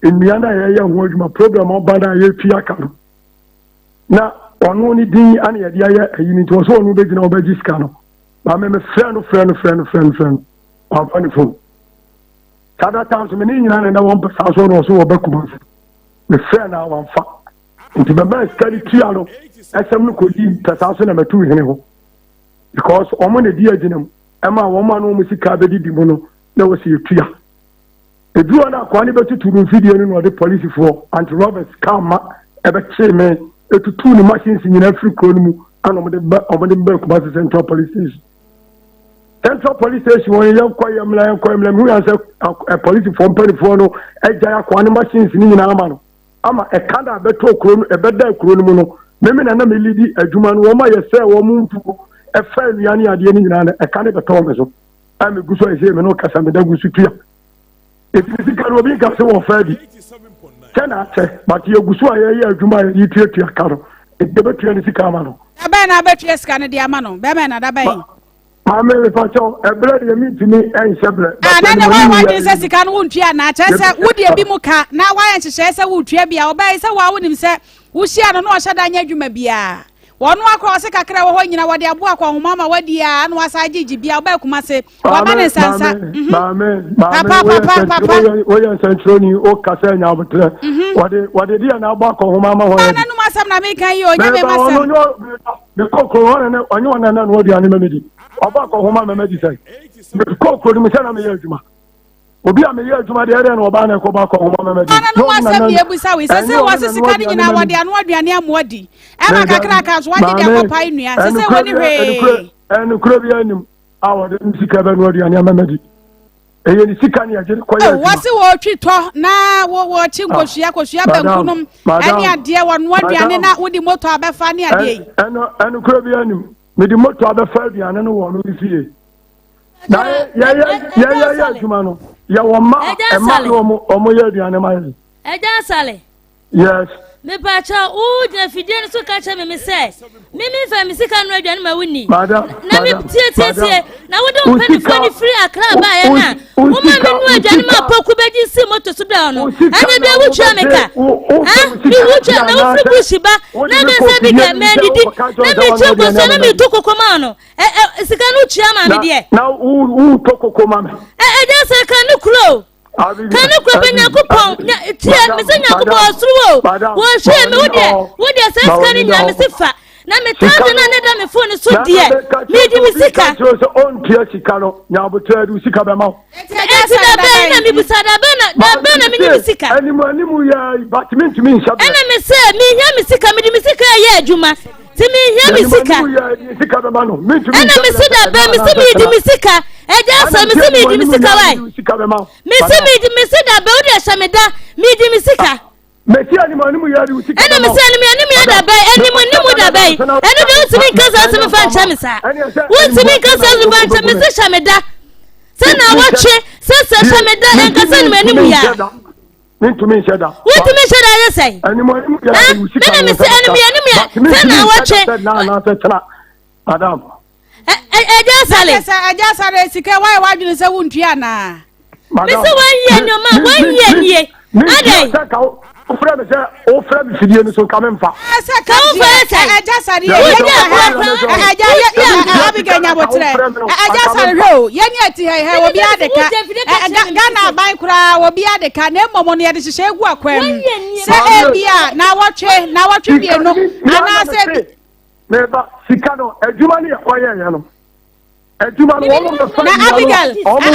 nnua no a yɛyɛ ho adwuma program ɔba no a yɛtwi aka no na ɔno ne din ana yɛde ayɛ ayi no nti ɔsɛ ɔno bɛgyina ɔbɛgye sika no maame me frɛ no frɛ no frɛ no frɛ no frɛ no wamfa ne phone saa da time so me ne nyinaa na ɛna wɔn pɛ saa so na ɔso wɔbɛ kuma se me frɛ no a wamfa nti bɛmaa sika no tua no ɛsɛm no kɔdi mpɛsaa so na mɛtu hene ho because wɔn na di agyina mu ɛma wɔn a na wɔn sika bɛdidi mu no na wɔsi etua edu hɔ na akoa no bɛtutu no mfidie no na ɔde polisifoɔ anti robbers kaa ma ɛbɛkyee me etutu ne machines nyinaa firi kuro no mu ɛna wɔde bɛ wɔde bɛ Kumasi Central Police Station Central Police Station wɔn yɛn kɔ yɛn mla yɛn kɔ yɛn mla mehu yɛn sɛ polisifoɔ mpanimfoɔ no agyae akoa no machines no nyinaa ama no. ama ɛka no a ɛbɛtɔ kuro no ɛbɛda kuro no mu no meme na na melidi adwuma no wɔn a yɛsɛ wɔn mfuo ɛfa nnua ne adeɛ no nyinaa no ɛka no bɛtɔ me so a megu so ɛsɛ me no kasa meda gu so tua ɛfiri sika no obi nka sɛ wɔfa bi sɛ na akyɛ but yɛgu so a yɛyɛ adwuma a yɛde tuatua ka no ɛbɛtua ne sika ama no. Dabɛn na abɛtua sika no de ama no bɛmɛ na dabɛn. Maame mepakyɛw ɛbrɛ deɛ mentumi nhyɛ brɛ. Ah, na ne wɔn wadwene sɛ sika no wontua anaa kyerɛ sɛ wode ebi mu ka na woayɛ nhyehyɛe sɛ woretua bi a ɔbɛyɛ sɛ woa wonim sɛ wohyia no na ɔhyɛ da nyɛ adwuma biara wɔn akora ɔse kakra wɔ hɔ nyina wɔde aboa akɔ nhoma ma wadi a na wasa agyegye bia ɔbɛyɛ kuma se wɔma ne nsansa mhm. maame maame papa papa woyɛ nsɛnkyerɛni o kasa nya abotrɛ mhm. wɔde wɔde deɛ na abɔ akɔ nhoma ma hɔ yɛ nanum asɛm na meka yi o nyɛ me masɛm Mekɔɔ kuro hɔ na ɔnye wɔn nana noa aduane ma medi. Ɔba akɔ homa ma madi sɛn. Mekɔɔ kuro no mu sɛ na meyɛ adwuma. Obi a meyɛ adwuma deɛ ɛdɛn na ɔbaa na ɛkɔba akɔ homa ma madi. Ɔna no asɛm deɛ ebusa wei sɛ sɛ wɔse sika no nyinaa wɔde ano aduane amoa di. Ɛma kakraka nso wagye de akɔpae nnua. Sɛ sɛ wɔni hwee. Ɛnukuro bi anim a wɔde sika bɛnoa aduane ama madi. ɛyɛ ne sika ne yɛgye de kɔyɛ adwuma. Wɔse wɔtwi tɔ na wɔkye ah, nkosua kosua banku nom ɛne adeɛ wɔnoa aduane na wode moto abɛfa ne adeɛ yi. Ɛno ɛno kura bi anim mede moto abɛfa aduane no wɔ no ne fie na yɛyɛ yɛyɛ adwuma no yɛwɔ mma ɛma no wɔn yɛ aduane ma yɛn. Ɛgya asale. Yes. Mepakyɛw, wo gyina fidie no so ka kyerɛ me me sɛ, me me nfa me sika nnuro aduane ma wo ni. Madam, na me tie tie tie, na wo de wo mpanimfoɔ ne firi Accra baeɛ na, wo ma me nua aduane ma poku bɛgye si moto so brɛ no. Ɛnyɛ bia wo tua me ka. Ha? Me wo tua na wo firi bush ba, na me nsa bi kɛ, mɛ didi, na me twa nkosua na me to koko ma no. Ɛ ɛ sika no tua ma me deɛ. Na wo wo to koko ma me. Ɛ ɛgya sɛ ka ne kuro. Ka no kura bɛ Nyankopɔn nya tie me sɛ Nyankopɔn ɔsoro o wɔhwɛ me wo deɛ wo deɛ saa sika no nyinaa me se fa na me thousand a ne da me phone so deɛ medi me sika. Ɔntua sika no nyabotrɛ de sika bɛma wo. Eti da bɛn na mebusa da bɛn na da bɛn na menye me sika. Anim anim yɛ but mentumi nhyɛ brɛ. Ɛna me sɛ mehia me sika mede me sika ɛyɛ adwuma ti mehia me sika. Ɛna me se da bɛn me se medi me sika ɛgya asɛ me se medi me sika wae. Mese medi mese da bɛ wode ɛhyɛ me da medi me sika. Mesi anim anim yɛ de sika. Ɛna mese anim anim yɛ da bɛ anim anim da bɛ ɛno deɛ wontumi nka saa asɛm fa nkyɛ me saa wontumi nka saa asɛm fa nkyɛ mese hyɛ me da sɛ na awɔtwe sɛ sɛ hyɛ me da ɛnka sɛ anim anim yɛ a. Mentumi nhyɛ da. Wontumi nhyɛ da yɛ sɛn. Anim anim yɛ de sika. Mena mese anim anim yɛ sɛ na awɔtwe. Madam. Ɛgya Asale. Sɛ Ɛgya Asale sika wayɛ w'adwene sɛ wontua anaa? Mese wɔnyɛ nneɛma wɔnyɛ nie. Adɛn? Wofrɛ me sɛ wofrɛ me fidie no so nka memfa. Sɛ ka deɛ ɛgya sare yɛ yɛn ni ha ɛgya yɛ Abigail nyabotrɛ ɛgya sare hwɛ o yɛn ni ɛti hɛ hɛ obi ade ka Ghana aban koraa obi ade ka na mmom no yɛde hyehyɛ egu akwan mu sɛ ebi a na wɔtwe na wɔtwe mmienu anaasɛ bi. Meba sika no adwuma no yɛ kɔ yɛ yɛ no. Adwuma no wɔn bɛfa na Abigail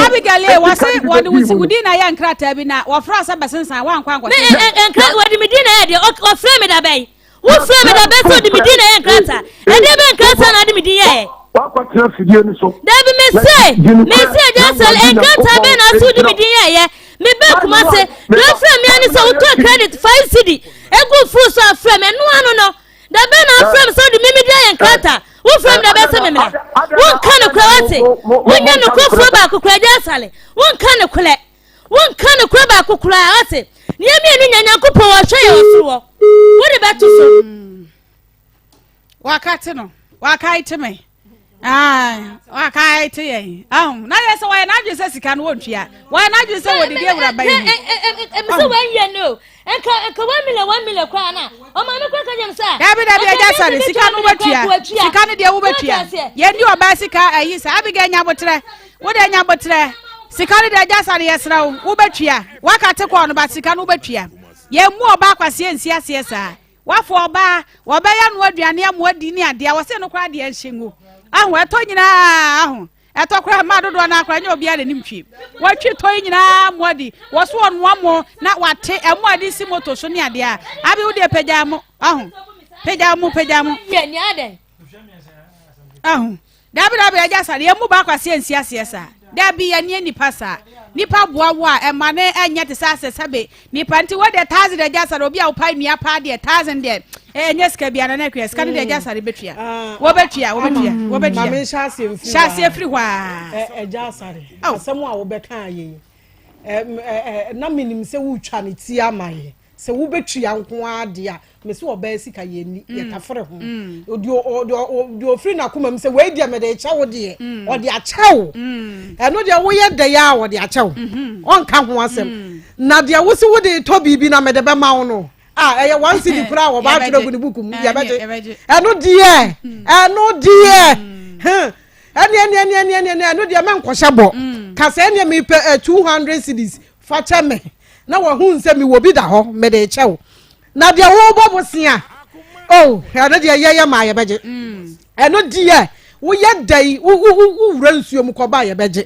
Abigail ee wɔse wɔde wo wo din na yɛ nkrataa bi na wɔfrɛ sɛ bɛsensan woankɔ ankɔsensan. Me nkra wɔde me din na yɛ deɛ wɔfrɛ me da bɛn wofrɛ me da bɛn sɛ wɔde me din na yɛ nkrataa ɛdeɛ bɛ nkrataa na wɔde me din yɛɛ. Wakɔtena fidie no so. Dabi me se me se agya sɛ nkrataa bɛn na ase wode me din yɛɛyɛ me bɛ kuma se deɛ wɔfrɛ me ani sɛ wotɔ credit 5 cedi egu furu so afrɛ me ɛno ano no. Da bɛn na afrɛ me sɛ wode me medi ayɛ nkrataa? Wofrɛ me da bɛn sɛ memmra? Wonka nokorɛ wate? Wonyɛ nokorɛfoɔ baako koraa agya Asale. Wonka nokorɛ. Wonka nokorɛ baako koraa wate? Nea mmienu nya Nyankopɔn wɔhwɛ yɛ wɔ soro hɔ. Wode bɛto so. Wakate no. Wakae te me. Wakae te yɛn. Ahun. Na yɛ sɛ wɔyɛ n'adwene sɛ sika no wɔntua. Wɔyɛ n'adwene sɛ wɔdidi awuraba yi ho. Ɛmi sɛ wɔnyɛ no. Nka nka 1 million 1 million koraa na ɔmaame koraa ka kyerɛ me sɛ. Dabi dabi agya sare sika no wobɛtua sika no deɛ wobɛtua yɛn di ɔbaa sika ayi sa Abigail nyabotrɛ wode nyabotrɛ sika no deɛ agya sare yɛsrɛ wo wobɛtua waka te kɔɔ no ba sika no wobɛtua yɛn mu ɔbaa kwaseɛ nsi aseɛ saa wafo ɔbaa wɔbɛyɛ no aduane amoa di ne adeɛ wɔse no koraa deɛ nhyɛ ngu aho ɛtɔ nyinaa aho Ɛtɔ koraa mmaa dodoɔ no ara koraa nyɛ obiara na nim twi. Wɔtwi tɔ yi nyinaa mo adi. Wɔso wɔnoa mo na wate ɛmo a de si moto so ne adeɛ a. Abi wo deɛ pagya mo. Aho. Pagya mo pagya mo. Yɛ nea adɛn. Aho. Dabi dabi agya sa deɛ mu baako aseɛ nsi aseɛ saa. Dabi yɛ nie nipa saa. Nipa boa wo a ɛma ne ɛnyɛ te sɛ asɛ sɛbe Nipa nti wo deɛ thousand agya sare obi a wopae nua paa deɛ thousand deɛ ɛnyɛ sika bia na na akua sika no deɛ agya sare bɛtua ah, wɔbɛtua wɔbɛtua mm. wɔbɛtua maame nhyɛ aseɛ mfiri hyɛ aseɛ firi hɔ a agya sare asɛm a wobɛka ayɛ yi na menim sɛ wotwa ne ti ama yɛ sɛ wobɛtua nko ara deɛ a mese ɔbaa sika yɛnni mm. yɛtafere ho mm. deɛ ɔfiri n'akoma mu sɛ wei deɛ mede rekyɛ wo deɛ mm. ɔde akyɛ wo ɛno deɛ woyɛ dɛ yɛ a ɔde akyɛ wo mm-hmm. ɔnka ho asɛm na deɛ wo se wode tɔ biribi na mede bɛma wo no a ɛyɛ one cedi koraa a wɔba atwerɛ gu ne buku mu yɛbɛgye ɛno deɛ ɛno deɛ ɛne ɛne ɛne ɛne ɛne ɛne ɛno deɛ mɛnkɔhyɛ bɔ kasa ɛne mepɛ 200 cedis fa kyɛ me na wɔhu sɛ mewɔ bi da hɔ mede kyɛ wo Na deɛ wobɔ bosea oh ɛno deɛ yɛyɛ maa yɛbɛgye mm. ɛno deɛ woyɛ da yi wowura nsuo mu kɔba yɛbɛgye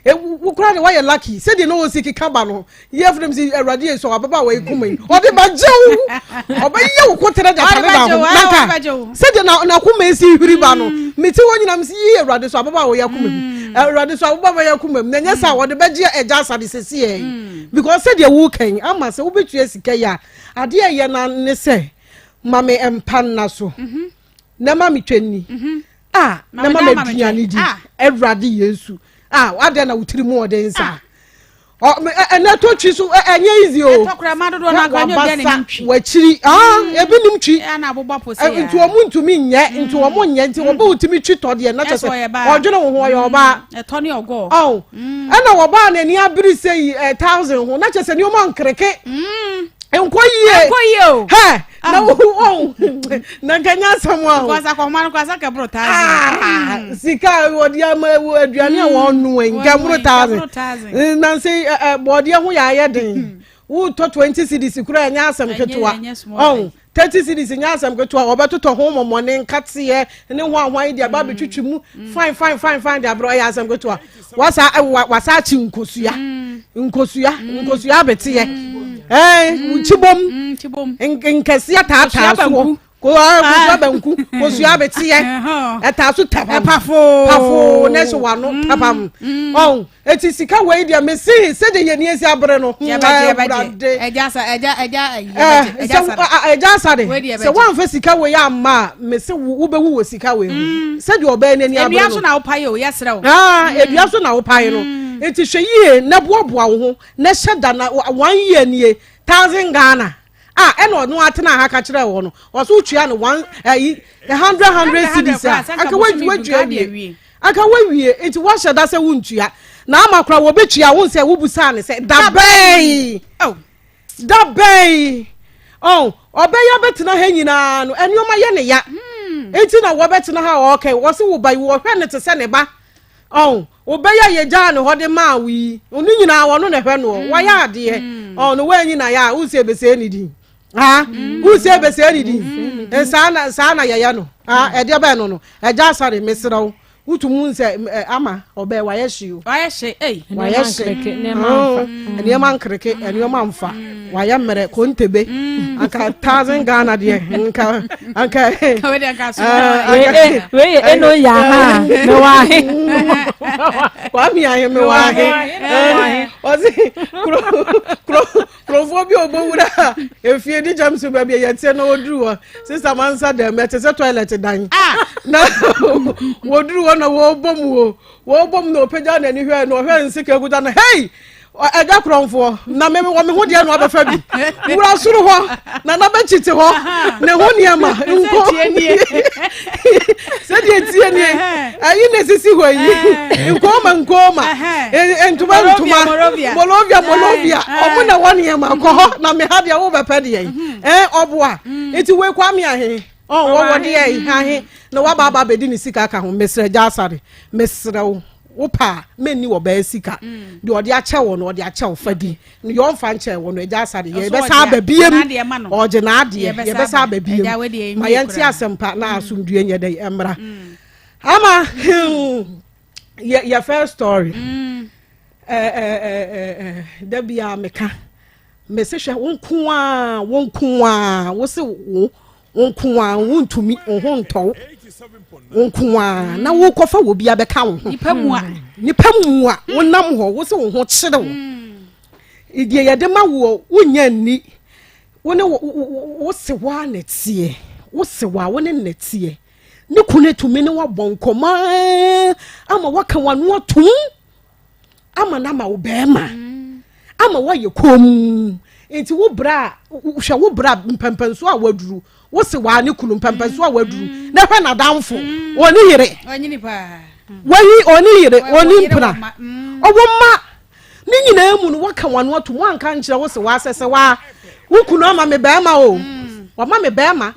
e, wo koraa de woayɛ lucky sɛdeɛ na wɔsi keka ba no yɛ frɛ m sɛ awurade yɛ sɛ ababaawa yi kuma yi ɔde bɛgye wo ɔbɛyɛ wo kotere de atare da ho nanka sɛdeɛ n'akoma esi hwiri ba no mm. mete hɔ nyinam sɛ yi awurade so ababaawa yi akoma mu mm. awurade so ababaawa yi akoma mu na ɛnyɛ sɛ wɔde bɛgye agya asade sɛsi yɛ yi because sɛdeɛ wokan ama sɛ wobɛtua sika yi a Adeɛ a ɛyɛ no ne sɛ ma me mpa nna so mhm. na ma me twɛnni mhm. a na ma me aduane di ah. Awurade Yesu a adɛn na wo tiri mu ɔden saa ɛnɛ tɔ twi so ɛnyɛ easy o wabasa wakyiri ah ebi nim twi nti wɔn ntumi nyɛ nti wɔn nyɛ nti wɔn bɛ wotumi twi tɔ deɛ na kyɛ sɛ ɔdwene wo ho ɔyɛ ɔbaa ɛtɔ ne ɔgɔ ɔn mm. ɛna wɔbaa n'ani abere sɛ yi ɛ thousand ho na kyɛ sɛ nneɛma nkereke mm. nkɔ yie nkɔ yie o hɛ na wo ɔn na nka nya asɛm a o kwasa kɔma no kwasa kɛboro thousand ah, mm. sika wɔde ama aduane a wɔn noa yi nkɛboro thousand nansi ɛ ɛ bɔdeɛ ho yɛ ayɛ den wotɔ 20 cedis koraa ɛnyɛ asɛm ketewa ɔn 30 cedis nyɛ asɛm ketewa wɔbɛtotɔ ho mɔmɔne nkateɛ ne ho ahoa yi de aba abɛtwitwi mu mm. fine fine fine fine de abrɛ ɔyɛ asɛm ketewa wasa wasa akyi nkosua mm. nkosua mm. nkosua abɛteɛ ɛɛ kyibom nkɛseɛ taataa soɔ kosua banku kosua abeteɛ ɛtaa so tapam pafoo pafoo na ɛhyɛ wano tapam ɔn eti sika wei deɛ mesi sɛdeɛ yɛn ni esi abere no ɛwurade ɛgya sa ɛgya ɛgya ɛgya ɛgya asa de sɛ wɔnfɛ sika wei ama a mesi wobɛwu wɔ sika wei ho sɛdeɛ ɔbɛn n'ani abere no edua so na wopae o yɛsrɛ wo aa edua so na wopae no eti hwɛ yie na boaboa wo ho na hyɛ da na one year nie thousand Ghana. a ɛna ɔno atena ha ka kyerɛ wɔ no ɔso wotua no one ɛyi hundred hundred cedis a anka watua wie anka wawie nti wahyɛ da sɛ wontua na ama kora wɔbɛtua wo sɛ wobusaa ne sɛ da bɛn da bɛn. Ɔn, ɔbɛyɛ abɛtena ha nyinaa no, nneɛma yɛ ne ya. Enti na wɔbɛtena ha a ɔɔkɛ, wɔse wo ba yi, wɔhwɛ no te sɛ ne ba. Ɔn, wobɛyɛ a yɛgyaa ne hɔ de maa wo yi, ne nyinaa ɔno na ɛhwɛ noɔ. Wayɛ adeɛ. Ɔn, no woanyi na yɛ a, wo sɛ ɛbɛsɛe ne din. Ha, wo sɛ ɛbɛsɛe ne din. Saa na, saa na yɛyɛ no. Ha, ɛdeɛ bɛn no no. Agya Asare, mesrɛ wo. Wotum hu sɛ ama ɔbɛɛ wayɛ hye o. Wayɛ hye ei. Wayɛ hye. Nneɛma nkereke nneɛma nfa. Wayɛ mmerɛ kontebe. Anka thousand Ghana deɛ nka anka. Wei yɛ eno yɛ aha me wɔ ahe. Kwame ahe me wɔ ahe. Ɔsi kuro kuro Kurɔfoɔ bi a ɔbɔ wura efie di gyam so baabi a yɛteɛ na wɔduru hɔ sista mansa dɛm ɛte sɛ toilet dan ah! na wɔduru hɔ na wɔbɔ mu o wɔbɔ mu na ɔpagya n'ani hwɛ na ɔhwɛ nsika kuta na hei ɛda korɔmfoɔ na me wɔ me ho deɛ na ɔbɛfa bi wura soro hɔ na nabɛkyi te hɔ ne ho nneɛma nko sɛdeɛ tie nie ɛyi na esisi hɔ yi nkooma nkooma ntoma ntoma molovia molovia ɔmo na wɔ nneɛma kɔ hɔ na me ha deɛ wo bɛpɛ deɛ yi ɛn ɔboa nti wei kwame ahe ɔn wɔwɔ deɛ yi ahe na waba aba abɛdi ne sika ka ho mesrɛ gya asare mesrɛ wo wo pa a menni wɔ bɛyɛ sika deɛ ɔde akyɛ wɔ no ɔde akyɛ wo fa di deɛ ɔmfa nkyɛ wɔ no agya asare yɛbɛsa aba biem ɔgye n'adeɛ yɛbɛsa aba biem ma yɛnte asɛmpa na asomdue nyɛ dɛ ɛmmra ama yɛ yɛ first story mm. eh, eh, eh, eh, da bia meka mese hwɛ wo nko a wo nko a wo se wo wo nko a wontumi wo ho ntɔ wo wo nko a na wokɔfa wɔ bi abɛka wo ho nipa mu a nipa mu a wonam hɔ wo se wo ho kyere wo mm. deɛ yɛde ma woɔ wonya nni wo ne wo se wo a na teɛ wo se wo a wo ne na teɛ Ne kunu atumi ne wabɔ nkɔmmɔ ama waka wano atom ama no ama wo bɛrima mm. ama woayɛ komm nti wo bra hwɛ wo bra mpɛmpɛnso a waduru wo se waa ne kunu mpɛmpɛnso a waduru mm. na hwɛ n'adamfo mm. ɔne yere wayi ɔne yere ɔne mpena ɔwɔ mma ne nyinaa mu no waka wano atom wanka nkyerɛ wo se waa sɛ sɛ waa wo kunu ama me bɛrima o wama me bɛrima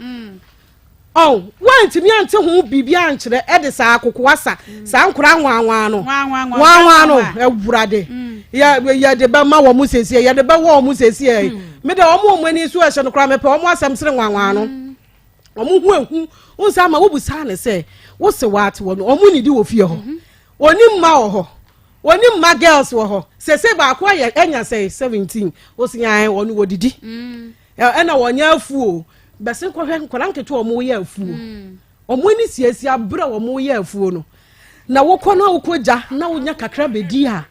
Ɔn, woantumi ante ho biribi ankyerɛ ɛde saa akokoa sa, saa nkora nwanwaa no. Nwanwaa no, awurade. Mm. Yɛ yɛde bɛma wɔn siesie, yɛde bɛwɔ wɔn siesie. Mm. Me de wɔn wɔn ani so ɛhyɛ no koraa mepɛ wɔn asɛm sere nwanwaa no. Mm. Wɔn ho ehu, nsa ama wobusaa ne sɛ, wose waate wɔ no, wɔn nidi wɔ fie hɔ. Mm-hmm. Oni mma wɔ hɔ. Oni mma girls wɔ hɔ. Sese baako ayɛ anya sɛ 17. Wosi yan wɔn wɔdidi. Mm. Ɛna wɔnyɛ afuo bɛsen kɔhwɛ nkwadaa nketewa wɔn yɛ afuo mm. wɔn ani siesie abere a wɔn yɛ afuo no na wokɔ na wokɔ gya na wonya kakra bɛdi a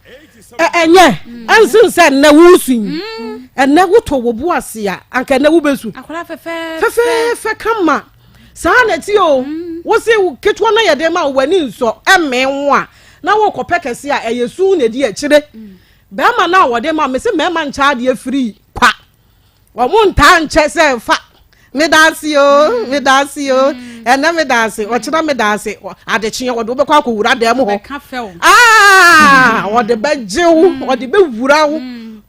ɛnyɛ mm. ɛnsen sɛ ɛnɛ wosu yi mm. ɛnɛ wotɔ wɔ bo ase a anka ɛnɛ wobɛsu fɛfɛɛfɛ kama saa na ɛte o wosi ketewa no yɛ den ma w'ani nsɔ ɛmmɛn wo a na wokɔpɛ kɛse a ɛyɛ su na ɛdi akyire bɛrima no a wɔde ma mese mmarima nkyɛ adeɛ firi kwa Wɔn ntaa nkyɛ sɛ fa meda ase o meda ase o ɛnɛ meda ase ɔkyena meda ase adekyeɛ wɔde wobɛkɔ akɔwura dan mu hɔ aa wɔde bɛgye wo wɔde bɛwura wo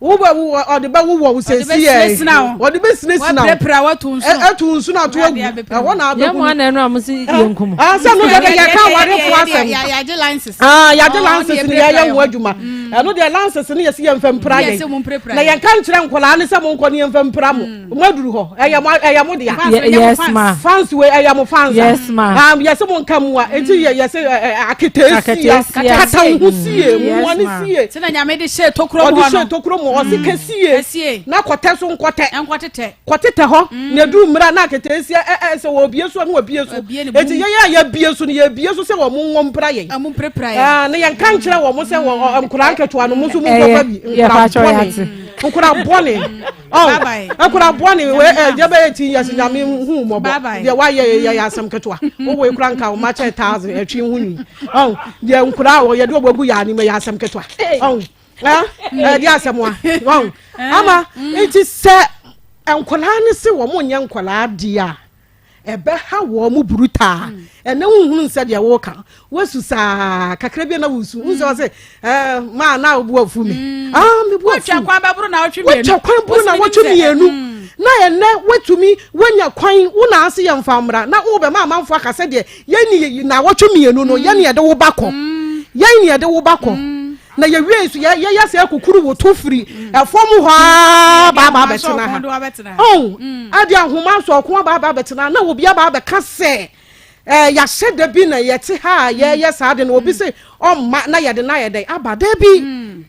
wobɛwo ɔde bɛwowɔ wo sɛsi yɛ wɔde bɛsinasina wo ɛtu nsu na ato agu ɛhɔ na abɛgu yɛn na ɛnu a mo si yɛn nkum asɛ no deɛ yɛka awarefoɔ asɛm yɛagye lances yɛagye lances ne yɛyɛ ho adwuma ɛno deɛ lances ne yɛsi yɛn fɛ mpira yɛn na yɛnka nkyerɛ nkwadaa ne sɛ monkɔ ne yɛmfa mpira mo mm. mo aduru hɔ ɛyɛ mo ɛyɛ mo dea yes ma fans wei ɛyɛ mo fans yes ma um, yɛsɛ mo nka mu a eti yɛ yɛsɛ aketeesia kata wo ho sie mu wɔn ne sie sɛ na nyame de hyɛ tokuro mu hɔ no ɔde hyɛ tokuro mu ɔsi mm. kɛsie na kɔtɛ so nkɔtɛ nkɔtetɛ kɔtetɛ hɔ mm. na edu mmerɛ na aketeesia ɛ ɛ sɛ wɔbie so na wɔbie so eti yɛyɛ a yɛbie so no yɛbie so sɛ wɔn nwɔ mpira yɛn ɛɛ na yɛn ka nkyerɛ wɔn sɛ wɔ nkora nketewa no mo nso mo nkɔfa bi nkora bɔne nkora bɔne ɔn nkora bɔne wɛ ɛ deɛ bɛyɛ ti yɛsɛ nyame hu mɔbɔ deɛ wayɛ yɛ yɛ asɛm ketewa wowɔ ekura nka wɔn akyɛ thousand ɛtwi ho nwi ɔn deɛ nkora a yɛde wɔn agu yɛ anim yɛ asɛm ketewa ɔn. ɛde asɛm a wɔn ama nti sɛ nkwadaa no se wɔn nyɛ nkwadaa deɛ a ɛbɛha wɔn mu brutaa mm. ɛnɛ wohunu sɛ deɛ woka woasu saa kakra bi na wosu wo sɛ ɔse ɛɛ maa na wobu afu mi mm. ah mebu afu wotwa kwan bɛboro na wotwe mmienu wotwa kwan boro na wotwe mmienu mm. Na ɛnnɛ woatumi woanya kwan wo na ase yɛ mfa mmra na wobɛma amanfoɔ aka sɛ deɛ yɛn ne naawɔtwe mmienu no yɛn ne yɛde wo ba kɔ yɛn ne yɛde wo ba kɔ na yɛwie nso yɛyɛ sɛ akukuru wo to firi ɛfam hɔ ara baaba abɛtena ha oh ade ahoma nso ɔko aba abɛtena na obi aba abɛka sɛ ɛɛ yɛahyɛ da bi na yɛte ha a yɛyɛ saa de no obi sɛ ɔmma na yɛde no ayɛ dɛn aba da bi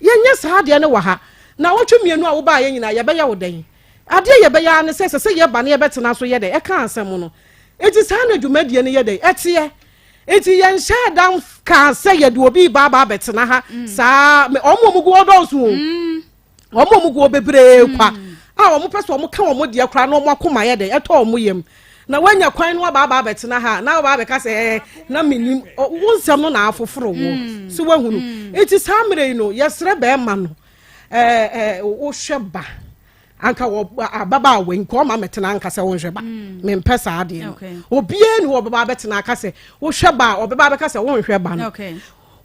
yɛnyɛ saa adeɛ no wɔ ha. Naawɔtwe mmienu a wobaeɛ nyinaa, yɛbɛyɛ wo dɛn? Adeɛ a yɛbɛyɛ ara ne sɛ, ɛsɛ sɛ yɛba na yɛbɛtena so yɛ dɛn? Ɛka asɛm no. Enti saa na dwumadie no yɛ dɛn? Ɛteɛ. Enti yɛnhyɛɛ da nkaa sɛ yɛde obi reba aba abɛtena ha mm. saa. Wɔn a wɔgu hɔ dɔɔso o. Mm. Wɔn a wɔgu hɔ bebree kwa mm. a wɔpɛ sɛ wɔka wɔn deɛ koraa na wɔn akoma yɛ dɛn? Ɛtɔ wɔn yam. Na woanya kwan no aba aba abɛtena ha na aba abɛka sɛ ɛɛ na menim wo nsɛm no na afoforo wo so woahunu. Enti saa mmerɛ yi no yɛsrɛ bɛrima no ɛɛ ɛɛ wohwɛ ba anka wɔ ababaawa yi nka ɔma mɛtena anka sɛ wonhwɛ ba mm. mempɛ saa adeɛ no obiara ni hɔ ɔbɛba abɛtena aka sɛ wohwɛ ba a ɔbɛba abɛka sɛ wonhwɛ ba no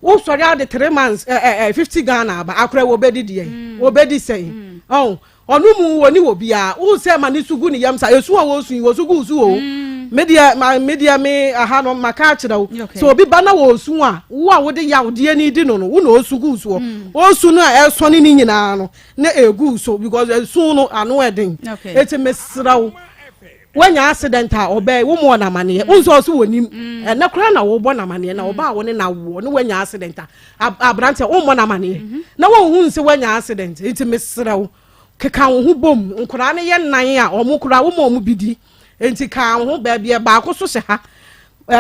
wosɔre ade three months ɛɛ eh, eh, 50 Ghana aba akora wɔbɛdi deɛ mm. wɔbɛdi sɛn mm. ɔn Ɔno mu wɔni wɔ biaa. Wohu sɛ ma ne su gu ne yam sa esu a wɔsu yi wɔsu gu su o. Mm. Me deɛ ma me deɛ me aha no maka akyerɛ wo. Sɛ obi ba na wɔsu a wo a wode yawdeɛ no di no no wo na ɔsu gu soɔ. Mm. Ɔsu no a ɛsɔne ne nyinaa no na egu so because esu no ano ɛden. Eti mesrɛ wo woanya accident a ɔbɛɛ wo mɔ n'amaneɛ wo nso ɔso wɔ nim mm. ɛnɛ koraa na wobɔ n'amaneɛ na ɔbaa wo ne na woɔ ne woanya accident a aberanteɛ wommɔ n'amaneɛ mm-hmm. na wɔnhu sɛ woanya accident nti mesrɛ wo keka wo ho bom nkoraa no yɛ nnan a ɔmo koraa woma ɔmo bi di nti ka wo ho baabi baako so hyɛ ha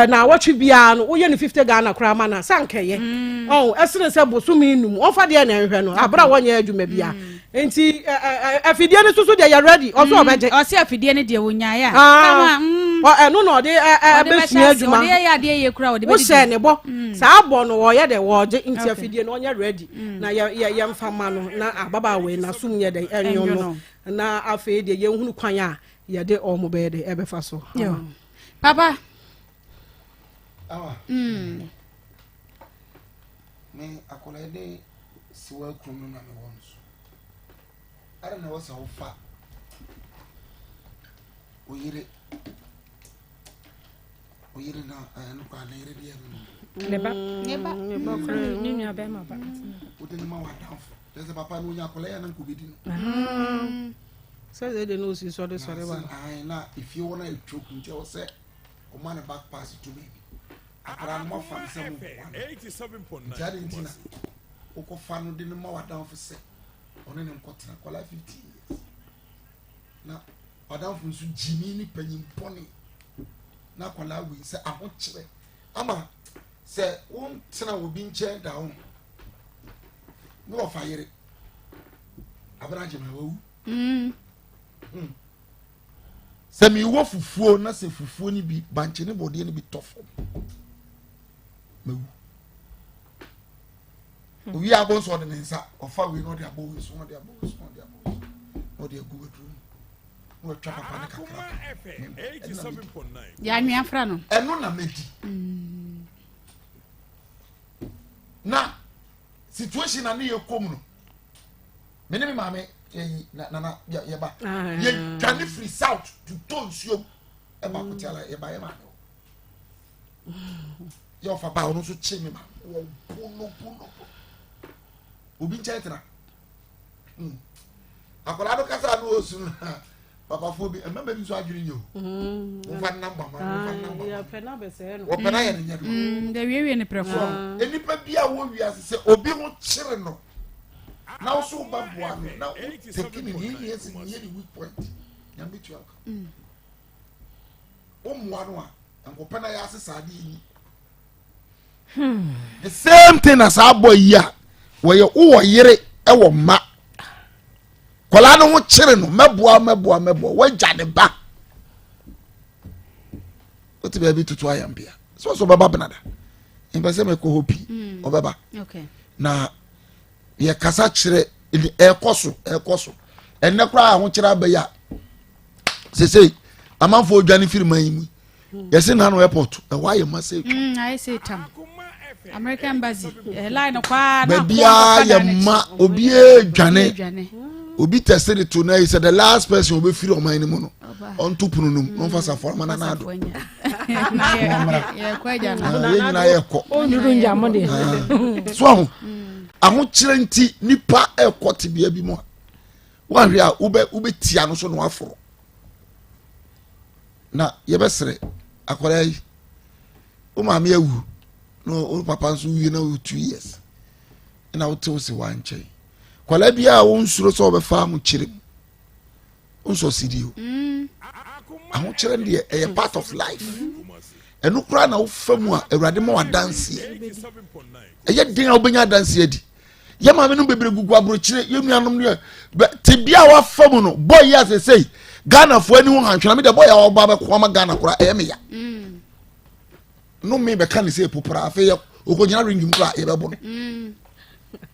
na awɔtwe biara no woyɛ no 50 Ghana koraa ma no a sɛ ankɛyɛ mm. ɔn ɛsene sɛ bosome num ɔmfa deɛ na ɛnhwɛ no abere a wɔnyɛ adwuma bia mm. nti afidie no soso deɛ yɛ ready ɔso mm. ɔbɛgye ɔse afidie no deɛ wɔnyaeɛ a ah. ɛno na ɔde ɛbɛsua adwuma wohyɛ ne bɔ saa bɔ no wɔyɛ dɛ wɔgye nti afidie no ɔnyɛ ready na yɛmfa ma no na ababaawa yi n'asom nyɛ dɛ ɛnwo no na afei deɛ yɛnhunu kwan a yɛde ɔmo bɛyɛ dɛ ɛbɛfa so. Papa. Awa. Mm. Me akwadaa de siwa kunu no na me wɔ no so. Ada na wɔsɛ wofa oyere oyere na ɛno kora ne yere deɛ no. Ne ba. Ne ba. Ne ba kora ne nua bɛrima ba. Wode ne ma w'adamfo. Kyerɛ sɛ papa no onya akwadaa yɛ na nkɔbɛdi no. Mm. Sɛ sɛ de no osi sɔre sɔre wa. Ayi na efie hɔ na etwa oku nti ɛwɔ sɛ ɔma ne back pass to baabi. Akwadaa no moafa no sɛ mo boa no. Nti adi nti na wokɔfa no de no ma w'adamfo sɛ ɔne ne nkɔtena akwadaa 15 years. Na w'adamfo nso gyimi ne panyin bɔne na akwadaa wei sɛ ahokyerɛ ama sɛ wontena obi nkyɛn da ho ne wɔfa yere abena gyema wawu. Mm. Hmm. Sɛ mewɔ fufuo na sɛ fufuo no bi bankye ne bɔdeɛ no bi tɔ fam mawu. Hmm. Owi abɔ nso ɔde ne nsa ɔfa wei na ɔde abɔ wei so na ɔde abɔ wei so na ɔde abɔ wei so na ɔde agu aduro mu na watwa papa ne kakra yɛ anwea fra no ɛno na mɛdi hmm. na situation na ne yɛ kɔm no me ne me maame yɛyi na nana yɛba ah. yɛdwane firi south tutɔ nsuom ɛba mm. kote ala yɛba yɛ maame hɔ yɛ ɔfa ba ɔno nso kye me maame wɔ bono bono obi nkyɛn tena hmm. akwadaa no kasa no ɔsu no papafoɔ bi mmarima bi nso adwene nyɛ o mm. momfa namba ma momfa namba ma wɔpɛ no ayɛ no nyɛ do mm, wiewie ne prɛko nnipa bi a wɔ wiase sɛ obi ho kyere no na wo so wobɛboa no na wotɛki ne ne yɛ sɛ yɛ ne weak point nyame bɛtua wo ka mm. wommoa no a nkɔpɛ no ayɛ ase saa de yi The same thing na saa boy yi a wɔyɛ wowɔ yere wɔ mma kɔlaa no ho kyere no mɛboa mɛboa mɛboa wagya ne ba wote baabi toto ayambea sɛ ɔsɛ ɔbɛba benada mpɛ sɛ mɛkɔ hɔ pii hmm. ɔbɛba na yɛkasa kyerɛ ɛkɔ so ɛkɔ so ɛnɛ koraa ahokyerɛ abɛyɛ a sesei amanfoɔ dwane firi man yi mu yɛsi nanu airport ɛhɔ ayɛ ma se twa. Mm, ayɛ se tam American embassy eh, line kwaa na baabiara yɛ ma obiara dwane. Obi tɛse de to na yi sɛ the last person obɛfiri ɔman no mu no ɔnto pono no mu na ɔmfa safoa ma nana ado. Yɛn nyinaa yɛkɔ. So aho ahokyerɛ nti nipa ɛkɔ tebea bi mu a woahwɛ a wobɛ wobɛtia no so na waforo na yɛbɛsrɛ akwadaa yi wo maame awu na wo papa nso wie na wo 2 years na wote wo se wankyɛn kwadaa bi a wonsuro sɛ wɔbɛfa ahokyerɛ mu wonsɔ sidi o ahokyerɛ no deɛ ɛyɛ part of life. Ɛno koraa na wofa mu a Awurade ma wadanseɛ. Ɛyɛ den a wobɛnya adanseɛ adi. Yɛ maame no bebree gugu aburokyire, yɛ nuanom no yɛ tebea a wafa mu no bɔ yi asesei Ghanafoɔ ani ho hantwena mi deɛ bɔ yɛ a ɔba bɛko ama Ghana koraa ɛyɛ me ya no me bɛka ne sɛ popora. Afei yɛ okɔgyina ring mu koraa yɛbɛbɔ no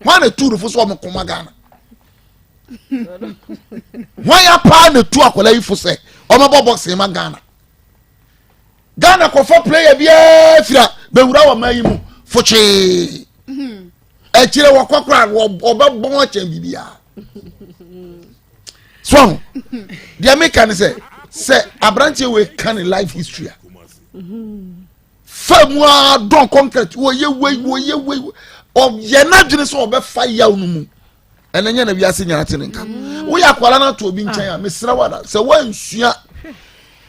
hwan na tu no fo so ɔmo koma Ghana hwan ya paa na tu akwadaa yi fo sɛ ɔmɛbɔ boxing ma Ghana. Ghana kɔfa player biara fira bɛwura wɔ man yi mu fokyee akyire wɔkɔ koraa ɔbɛbɔn akyɛn biribiara so. Deɛ meka ne sɛ aberanteɛ wei ka ne life history a fa mu a dɔn concrete wɔyɛ wei wɔyɛ wei ɔyɛ n'adwene sɛ ɔbɛfa yaw no mu. Ɛnɛ nyɛ na wiase nyina te ne nka. Woyɛ akwara no ato obi nkyɛn a, mesrɛ wo ada sɛ woansua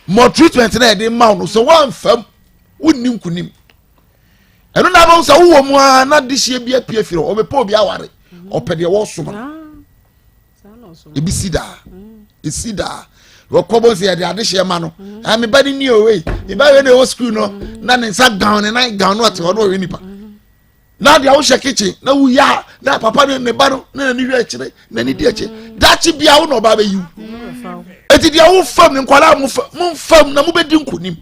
maltreatment na yɛde ma wo no sɛ woamfam wonni nkonim. Ɛno na abɛhu sɛ wowɔ mu a na dehyeɛ bi apue firi hɔ. Ɔbɛpɛ obi aware, ɔpɛ deɛ wɔsom no. Ebi si daa, esi daa wɔkɔ bɔ sɛ yɛde adehyeɛ ma no. Ah, me ba ne ni o, wei me ba wei na ɛwɔ sukuu no na ne nsa gan ne nan gan no ɔte hɔ na ɔhwɛ nipa na deɛ wohyɛ kitchen na woyɛ a na papa ne ne ba no na n'ani hwɛ akyire n'ani di akyire dakye bia wo na ɔba bɛyi wo. Eti deɛ wo fam ne nkwadaa mo fam mo fam na mo bɛdi nkonim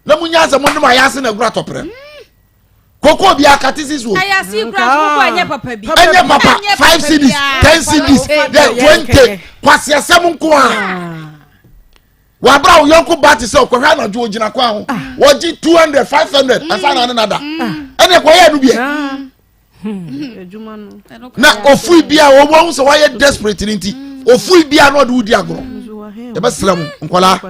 na mo nya asɛ mo nom ayɛ ase na agura tɔpere koko bi akate sisi o. Ayase kura so koko ɛnyɛ papa bi. Ɛnyɛ papa, 5 cedis, 10 cedis dɛ 20 kwasi asɛm nko a wabra wo yɔnko ba te sɛ ɔkɔhwɛ anadwo ogyina kwan ho wɔgye 200, 500 ansa na ne nada ɛne ɛkɔyɛ no biɛ na ofui bi a wɔn ahu sɛ wɔayɛ desperate ne nti ofui bi a na ɔde wodi agorɔ. Yɛbɛsrɛ mo nkɔlaa,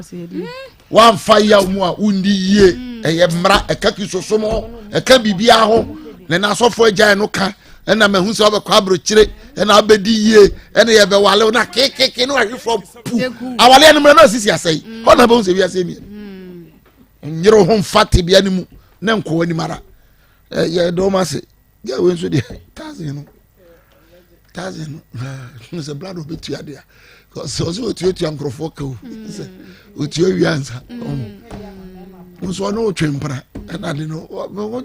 wamfa yaw mu a wondi yie. Ɛyɛ mmara ɛka kristosom ho, ɛka biribiara ho na n'asɔfo agyae no ka ɛna mahu sɛ wobɛkɔ aburokyire ɛna abɛdi yie ɛna yɛbɛwale na kekeke ne wahwe fam pu awaleɛ no mmerɛ na asisi asɛe hɔ na bɛhu sɛ wiase mmienu nyere ho mfa tebea no mu na nkɔ anim ara. Yɛ dɔm ase gɛ wei nso deɛ thousand no thousand no sɛ blood ɔbɛtua deɛ sɛ ɔsɛ ɔtuatua nkurɔfoɔ ka o sɛ ɔtua wie ansa nso ɔne wotwe mpena ɛna de no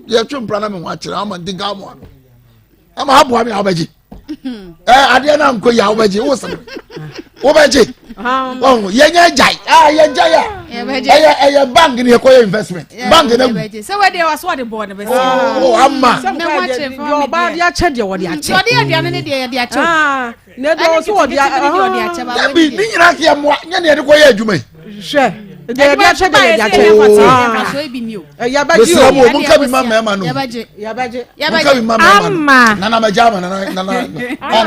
yɛtwe mpena na me ho akyerɛ ama nti nka amoa no ama aboa me a wobɛgye ɛ adeɛ no ankɔ yi a wobɛgye wo sere wobɛgye ɔho yɛnyɛ gyae a yɛgyae a ɛyɛ ɛyɛ bank ne yɛkɔyɛ investment bank no agu. Sɛ wɔde wɔ so wɔde bɔɔ ne bɛsɛ. Oh, ama sɛ deɛ ɔbaa de akyɛ deɛ wɔde akyɛ. Wɔde aduane ne deɛ yɛde akyɛ. Na deɛ ɔso wɔde akyɛ. Dabi ne nyinaa kɛ mmoa nyɛ ne yɛde kɔyɛ adwuma yi. Hwɛ deɛ yɛde akyɛ deɛ yɛde akyɛ. Yɛbɛgye o. Mesrɛ mo, monka bi ma mmarima no. Yɛbɛgye. Monka bi ma mmarima no. Ama. Nana mɛgya ama nana nana.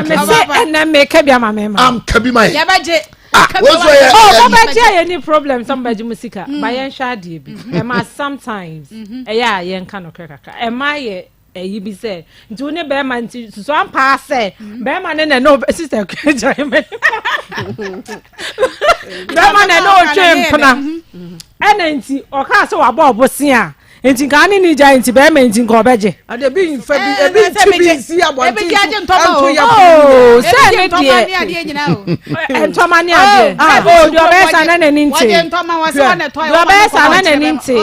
Mese ɛnɛ meka bi ama mmarima. Amka bi ma yɛ. Yɛbɛgye. Ah, wọ́n sọ yɛ. Oh, mobɛgye a yɛni problem sɛ mobɛgye mo sika ba. Yɛnhwɛ adeɛ bi ɛma sometimes ɛyɛ a yɛnka nokorɛ kakra. Ɛma yɛ ɛyi bi sɛ nti wo ne bɛrima nti susu ampaa sɛ bɛrima ne na ɛne sister gyae me bɛrima na ɛne ɔtwe mpena ɛna nti ɔkaa sɛ wabɔ ɔbose a nti nka ne ne gyae nti bɛrima nti nka ɔbɛgye. Ade bi nfa bi ebi nti bi nsi abɔnten so ɛnto yɛ. Ooo sɛ ne deɛ ntɔma ne adeɛ ooo deɛ ɔbɛyɛ sa na n'ani nte, deɛ ɔbɛyɛ sa na n'ani nte,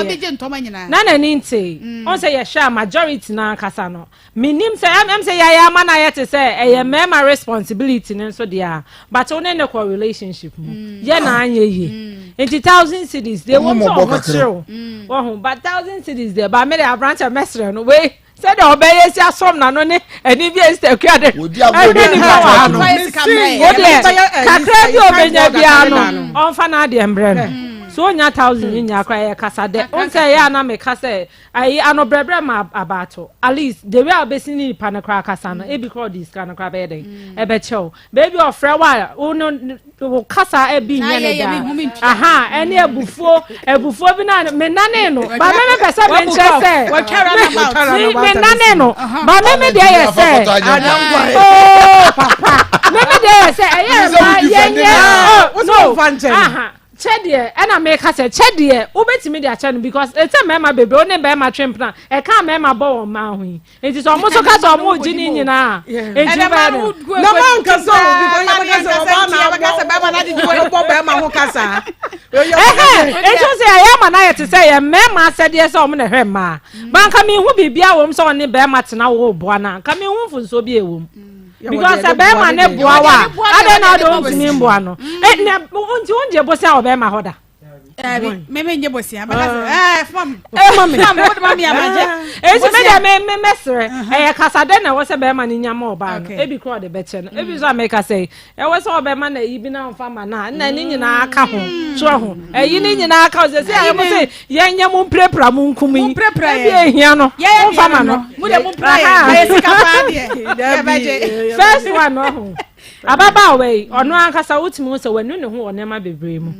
na n'ani nte. Ɔn sɛ yɛhwɛ a majority na ankasa no menim sɛ ɛm sɛ yɛayɛ ama no ayɛ te sɛ ɛyɛ mmarima responsibility no nso deɛ a, but wo ne ne kɔ relationship mu yɛ na anyɛ yie nti 1,000 cedis deɛ wɔm sɛ ɔho kyerɛw wɔho, but 1,000 cedis deɛ ba mede aberanteɛ mɛsrɛ no wei sɛdeɛ ɔbɛyɛ si asɔm n'ano ne ɛni bi esi akua de ɛhwɛ nipa wɔ ha no o deɛ kakra bi a ɔbɛnya biara no ɔnfa n'adeɛ mbrɛ no. So onya thousand mm. nya koraa yɛ kasa dɛ. Wo sɛ ɛyɛ a na meka sɛ ayi ano brɛbrɛ ma abaato. At least the way a wobɛsi ne nipa no koraa kasa no, ebi koraa ɔde sika no koraa bɛyɛ dɛn ɛbɛkyɛ wo. Baabi ɔfrɛ wo a wo no wo kasa ebi nyɛ ne daa. Aha, ɛne abufuo abufuo bi na menane no. Ba me mepɛ sɛ menkyerɛ sɛ menane no. Ba me me deɛ yɛ sɛ oh papa me me deɛ yɛ sɛ ɛyɛ mma yɛnyɛ oh no aha kyɛ deɛ ɛna meka sɛ kyɛ deɛ wobɛtumi de akyɛ no because ɛsɛ mmarima bebree wo ne mmarima twe mpena ɛka mmarima bɔ wɔn mmaa ho yi nti sɛ ɔmo nso ka sɛ ɔmo gye ne nyinaa nti bɛyɛ dɛ. na maa nkasa o because yɛ bɛka sɛ ɔbaa na abɔ ɔbɔ bɛrima ho kasa. Ɛhɛn nti sɛ ɛyɛ ama no ayɛ te sɛ yɛ mmarima asɛdeɛ sɛ ɔmo na ɛhwɛ mmaa ba nka mehu biribiara wɔ mu sɛ ɔne bɛrima tena wo boa no a nka mehu mfonsoɔ bi ɛwɔ mu because sɛ bɛrima ne boa wo a adɛn na wode wontumi mboa no nti wongye bosea wɔ bɛrima hɔ da. Dabi, me me nye bosia. Bɛka sɛ, ɛɛ fama mi. Fama mi. Fama mi, wode ma mi amagye. Eti me deɛ me me mɛsrɛ. Ɛyɛ kasa dɛ na ɛwɔ sɛ bɛrima no nya ma ɔbaa no. Ebi kora ɔde bɛkyɛ no. Ebi nso a meka sɛ ɛwɔ sɛ ɔbɛma no ayi bi na ɔmfa ma no a, nna ne nyinaa ka ho. So ɛho. Ɛyi ne nyinaa ka ho. Sɛ sɛ ɛyɛ mo sɛ yɛnyɛ mo mpirapira mo nkum yi. Ebi ehia no. Momfa ma no. Mo deɛ mo mpira yɛ. Ɛyɛ sika paa deɛ. Yɛbɛgye. First one ɔho. Ababaawa yi, ɔno ankasa wotumi hu sɛ wanu ne ho wɔ nneɛma bebree mu.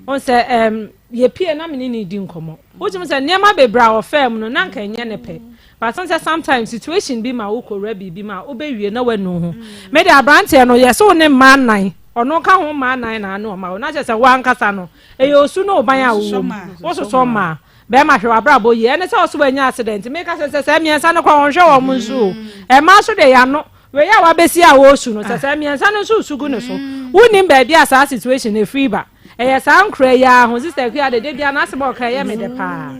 Wohu sɛ ɛm, yɛpie na me ne no di nkɔmmɔ. Wotumi hu sɛ nneɛma bebree a ɔfaa mu no, na anka ɛnyɛ ne pɛ. But wohu sɛ sometimes situation bi ma wokɔwura biribi mu a, wobɛwie na wanu wo ho. Me deɛ aberanteɛ no, yɛse wo ne mmaa nnan, ɔno ka ho mmaa nnan na ano ɔma wo. Na kyerɛ sɛ wo ankasa no, ɛyɛ osu ne oban a wowɔ mu. Wososɔ mmaa. Bɛrima hwɛ w'abrabɔ yie. Ɛne sɛ ɔso wanya accident. Meka sɛ sɛ saa mmiɛnsa no koraa wɔnhwɛ wɔn nso o. Mmaa nso deɛ yɛano. Wei a wabɛsi a ɔresu no, sɛ saa mmiɛnsa no nso resu gu ne so. Wonnim baabi a saa situation no ɛfiri ba. Ɛyɛ saa nkoraa yi ara ho. Sister Akua de, da biara n'asɛm a ɔka ɛyɛ me dɛ paa.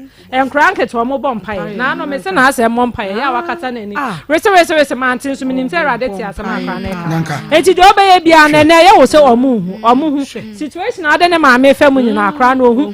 Nkoraa nketewa wɔbɔ mpaeɛ. Naano mese n'asɛm mmɔ mpaeɛ, ɛyɛ a wakata n'ani. Wese wese wese mante nso menim sɛ Awurade te asɛm a akwaraa no reka. Enti deɛ ɔbɛyɛ biara no ɛnnɛ ɛyɛ wo sɛ wɔn nhu. Wɔn hu. Situation a wode ne maame fa mu nyinaa akwaraa no ɔhu.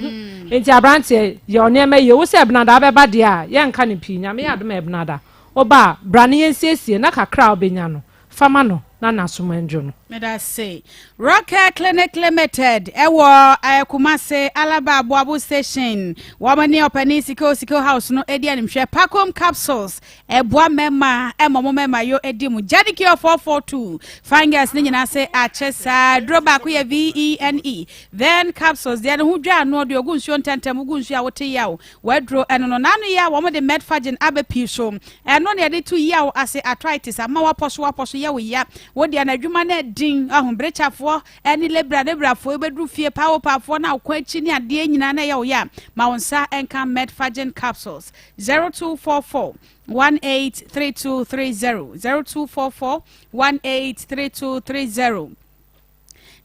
Enti aberanteɛ yɛ wo nneɛma yie. Wo sɛ Ɛbenada wobɛba deɛ a, yɛnka no pii. Nyame yɛ adom a Ɛbenada Wo ba a, bra na yɛnsiesie na kakra a wobɛnya no, fa ma no na n'asom ndwo no. Medase. Rockcare Clinic Limited ɛwɔ eh, Kumase Alaba Aboabo Station. Wɔn ne ɔpanin Sikeo Sikeo House no edi animhwɛ. Pacom Capsules ɛboa mmarima ɛma wɔn mmarima yɔ edi mu. Janicure 442 Fine Girls ne nyinaa se akyɛ saa. Duro baako yɛ VENE. Then capsules deɛ ne ho dwa ano deɛ ogu nsuo ntɛntɛm ogu nsuo a wote yaw. W'aduro ɛno no n'ano yi a wɔn de Metforgen aba pii so ɛno na yɛde to yaw ase arthritis ama wapɔ so wapɔ so yɛ wo ya wo deɛ na adwuma no ɛdin ahu brekyafoɔ ɛne lebra lebrafoɔ wobɛduru fie paa wo paafoɔ na wokɔ akyi ne adeɛ nyinaa na ɛyɛ wo ya ma wo nsa ɛnka Metforgen capsules 0244 183230 0244 183230.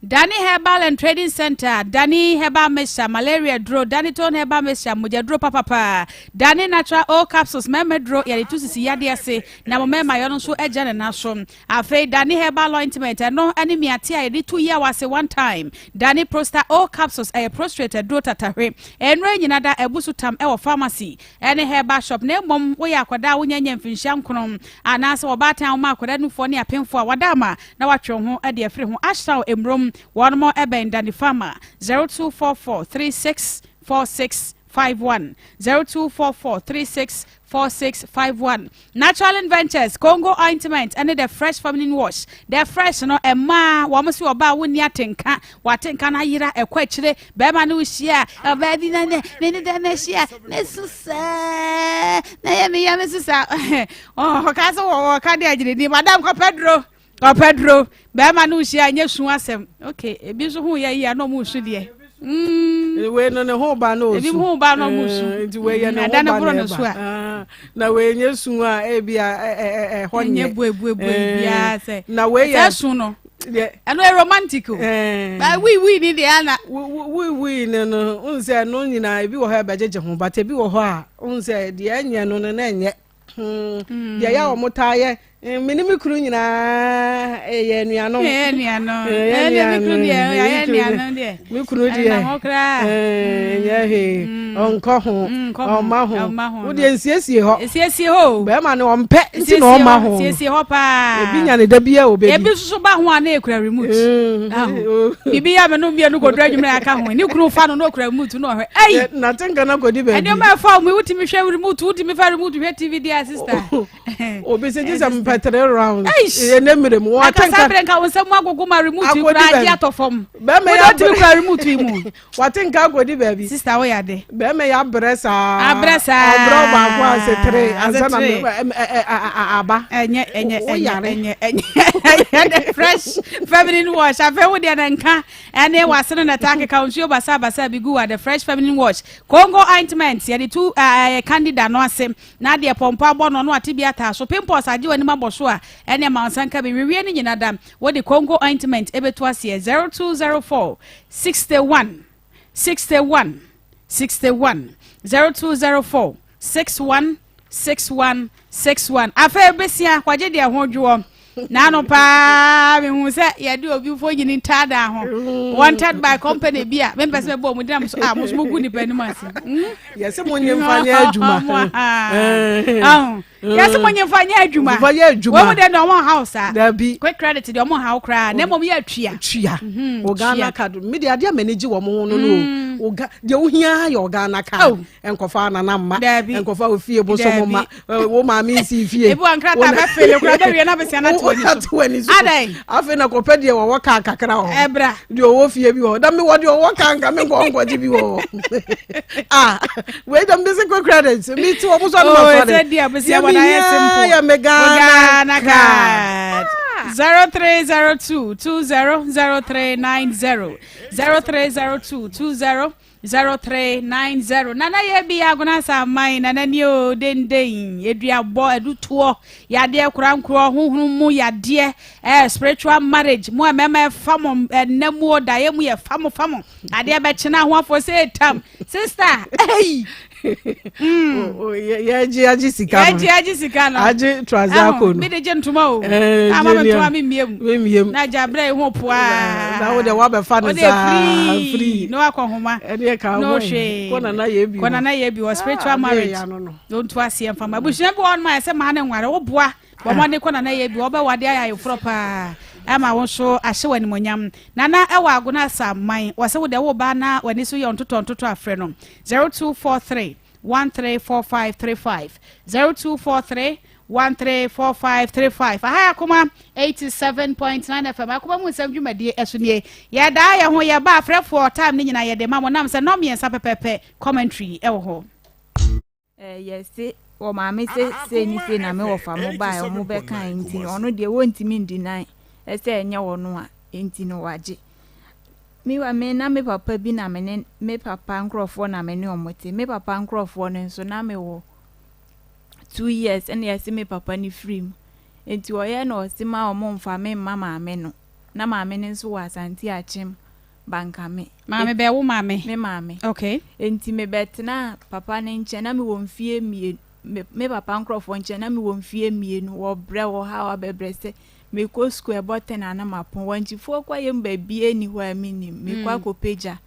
Dani Herbal and Trading Center, Dani Herbal Mixture, Malaria duro, Dani Tone Herbal Mixture, mogya duro papapa, Dani Natural O Capsules, mmarima duro, yɛde tu sisi yadeɛ ase, na mo mmarima yɔ no nso agya ne nan so. Afei Dani Herbal Ointment, ɛno ne miate a yɛde tu yaw ase one time. Dani Prosta O Capsules, ɛyɛ prostrate aduro tatahwe. Nnuro yi nyina da abu so tam wɔ pharmacy ne herbal shop, na mmom woyɛ akwadaa a wonya nya mfinhyia nkono anaasɛ ɔbaatan a woma akwadaa nufoɔ ne apemfoɔ a wada ama na watwe wo ho de afiri ho. Ashtown Mmrom, wɔnom bɛn Danny Farmer, 0244 36 46 51, 0244 36 46 51. Natural Ventures, Congo Ointment ne The Fresh Feminine Wash. The Fresh no, mmaa, wɔn se ɔbaa wonni atenka, w'atenka no ayera, ɛkɔ akyire, bɛrima ne wo hyia, ɔbaa bi na ne ne ne dɛm ahyia, ne so saa, na yɛ me yɛ me so saa. Ɔka sɛ wɔka de agyina ni, madam kɔpɛ duro. Ɔpɛ duro. Bɛrima no hyia nyɛ su asɛm. Okay, ebi nso ho yɛ yie a na ɔmo nsu deɛ. Mm. Wei no ne ho ba na osu. Ebi ho ba na ɔmo su. Eh, nti wei yɛ ne ho ba na ɛba. Ah, na wei nye su a ebi a ɛhɔ nyɛ. Nye buebuebue eh, biara sɛ. Na wei yɛ. Sɛ su no. Ɛno yɛ romantic o. Eh. Ba wii wii ni deɛ ana. Wii wii ni no n sɛ no nyinaa ebi wɔ hɔ a ɛbɛgyegye ho but ebi wɔ hɔ a n sɛ deɛ ɛnyɛ no no na ɛnyɛ. Hmm. Deɛ yɛ a wɔn taa yɛ. Me ne me kunu nyinaa yɛ anuanom. Yɛ anuanom. Yɛ me kunu deɛ yɛ anuanom deɛ. Me kunu deɛ. Ɛnam hɔ koraa. Nyɛ hwee. Ɔnkɔ ho. Ɔmma ho. Wo deɛ nsiesie hɔ. Nsiesie hɔ o. Bɛrima no ɔmpɛ nti na ɔmma ho. Siesie hɔ paa. Ebi nya ne da bi a obebi. Ebi nso ba ho a na ekura remote. Bibi ya me no mmienu kɔduru adwuma aka ho. Ne kunu fa no na okura remote na ɔhwɛ. Ɛyi. Na tenka na kɔdi baabi. Nneɛma ɛfa wo mu wotumi hwɛ remote wotumi fa remote hwɛ TV deɛ sister. Obi sɛ gye sɛ mpɛ three rounds. Ɛyɛ ne mmerɛ mu. Wɔn atenka. Akasa bere nka wɔn nsɛm agogo ma remote yi kura agye atɔ fam. Bɛrima yɛ abere kura remote yi mu. Wate nka akɔdi baabi. Sister wo yɛ ade. Bɛrima yɛ abrɛ saa. Abrɛ saa. Ɔbrɛ ɔbaako ase tere ansa na aba. Ɛnyɛ ɛnyɛ ɛnyɛ ɛnyɛ ɛnyɛ the fresh feminine wash afei wo deɛ ne nka ɛne wasene na ɛtaa keka nsuo basa basa bi gu wa the fresh feminine wash Congo ointment yɛde tu ɛɛ candida no ase na deɛ pɔmpɔ abɔ no ɔno ate bi ataa so pimples agye w'anim abɔ so a ɛne ɛma nsa nka bi wewie ne nyina da wode Congo ointment ɛbɛtu aseɛ 0204 61 61 61 0204 61 61 61 afei besia kwagye deɛ ho dwoɔ naano paa mehu sɛ yɛde obi mfonyini ntaadaa ho wanted by company bi a mempɛ sɛ mɛbɔ ɔmo dinam so a mo so mogu nipa anim ase yɛsɛ mo nye mfa nyɛ adwuma yɛsɛ mo nye mfa nyɛ adwuma mfa nyɛ adwuma wɔn mu deɛ ɔmo nhaw saa dabi quick credit deɛ ɔmo nhaw koraa na mmom yɛ atua tua mm-hmm. o Ghana card mi deɛ adeɛ mɛ ni gye wɔn ho no no mm. o deɛ ohia yɛ o Ghana card oh. nkɔfa nana mma nkɔfa ofie bosom mma wo maame nsi fie ebi wa nkrataa bɛ fele kura bɛ wie na bɛ si ana to wani so adan afei na kɔpɛ deɛ wɔwɔ kaa kakra wɔ ɛbra deɛ ɔwɔ fie bi wɔ na mi wɔ deɛ ɔwɔ kaa nka mi nkɔ nkɔgye bi wɔ hɔ ah wei dɛm bi se kɔ credit mi ti wɔn so anum afɔre deɛ mi hia yɛ mi Ghana card. 0302 200390 0302 20 0390 Nana yɛ bi agona asaman nana ni o denden eduabɔ adutoɔ yadeɛ korankorɔ honhom mu yadeɛ eh, spiritual marriage mu a mɛma ɛfa mo ɛnna mu o daeɛ mu yɛ fa mo fa mo adeɛ bɛkyena ho afɔ sɛ etam sister ɛyi. Yɛgye agye sika no. Yɛgye agye sika no. Agye transaco no. Mi de gye ntoma o. Eh, ama mi ntoma mi mmie mu. Mi mmie mu. Na gya abirɛ yi ho poa. Na wo de wabɛfa no saa free. Na wakɔ homa. Ɛdeɛ ka ho yi. Kɔ nana yɛ bi. Kɔ nana yɛ bi wɔ spiritual ah, marriage. Dontu aseɛ nfama. Abusua bi wɔ hɔ nom a yɛsɛ maa ne nware wo boa. Bɔ mmɔden kɔ nana yɛ bi wɔbɛwade ayɛ ayeforɔ paa ama wo nso ahyɛ wɔ animonyam. Nana ɛwɔ agona asaman wɔsɛ wo deɛ wo ba na w'ani so yɛ ntotɔ ntotɔ afrɛ no 0243 134535 0243 134535 aha yɛ akoma 87.9 fm akoma mu nsɛm dwumadie ɛso nie yɛdaa yɛ ho yɛba afrɛfoɔ time ne nyinaa yɛde ma mo nam sɛ nnɔm mmiɛnsa pɛpɛpɛ commentary ɛwɔ hɔ. Eh, yɛse wɔ maame sɛ sei ne sei na me wɔfa mo bae ɔmo bɛkae nti no ɔno deɛ wɔntumi ndi nan sɛ ɛnyɛ ɔno a nti no wagye. Me wa me na me papa bi na me ne me papa nkorɔfoɔ na me ne ɔmo te. Me papa nkorɔfoɔ no nso na me wɔ 2 years ɛna yɛse me papa no firi mu. Nti ɔyɛ na ɔse ma ɔmo mfa me mma maame no. Na maame no nso wɔ Asante Akyem Bankame. Maame bɛɛ wo maame? Me maame. Okay. Enti me bɛ tenaa papa no nkyɛn na me wɔ mfie mmienu me me papa nkorɔfoɔ nkyɛn na me wɔ mfie mmienu wɔ brɛ wɔ haw abɛbrɛ sɛ me kɔ sukuu ɛbɔ ten a na ma pɔn wankyifoɔ kwaeɛ mu baabiara nni hɔ a me nim me kɔ akɔ pagya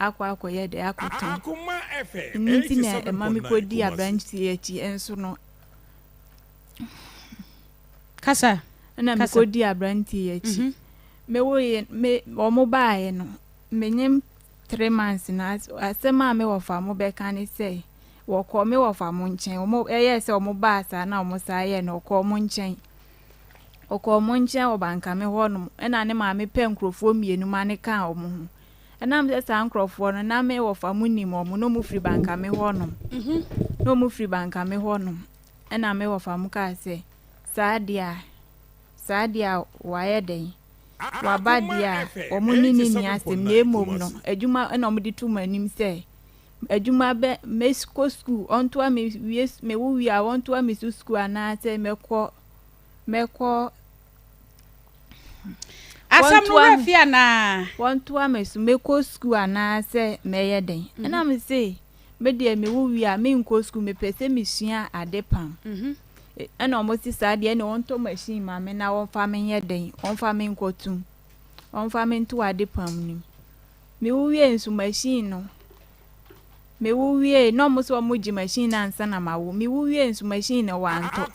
akɔ akɔ yɛ dɛ akɔ tɔn ɛno nti na ɛma me kɔ di abranteɛ akyi nso no Kasa. Ɛna me kɔ di abranteɛ akyi. Me woeɛ me wɔn baeɛ no menyem 3 months na asɛm a me wɔfa mo bɛka ne sɛ wɔkɔ me wɔfa mo nkyɛn wɔn ɛyɛ sɛ wɔn baa saa na wɔn saa yɛ no ɔkɔ wɔn nkyɛn ɔkɔ wɔn nkyɛn wɔ Bankame hɔnom ɛna ne maame pɛ nkurɔfoɔ mmienu ma ne kaa wɔn ho ɛnam sɛ saa nkurɔfoɔ no na me wɔfa mo nim wɔn na wɔn firi Bankame hɔnom na wɔn firi Bankame hɔnom ɛna me wɔfa mo kaa sɛ saa deɛ a Saa deɛ a wayɛ dɛn? Waba deɛ a, wɔn ne no nni asɛm, na mmom no, adwuma na wɔde to mo anim sɛ, adwuma bɛ, mɛkɔ sukuu, ɔntoa me wie, mewo wie a, wɔntoa me so sukuu anaasɛ mɛkɔ, mɛkɔ. Asɛm no werɛ fi anaa? Wɔntoa me so, mɛkɔ sukuu anaasɛ mɛyɛ dɛn? Ɛna me se, me deɛ mewo wie a, menkɔ sukuu, mepɛ sɛ mesua ade pam. Ɛna ɔmo se saa deɛ ɛne ɔntɔ machine ma me na ɔmfa me nyɛ dɛn, ɔmfa me nkɔtum, ɔmfa me nto ade pam no mu. Me wo wiee nso machine no, me wo wiee na ɔmo se ɔmo gye machine no ansa na ma wo, me wo wiee nso machine no wantɔ.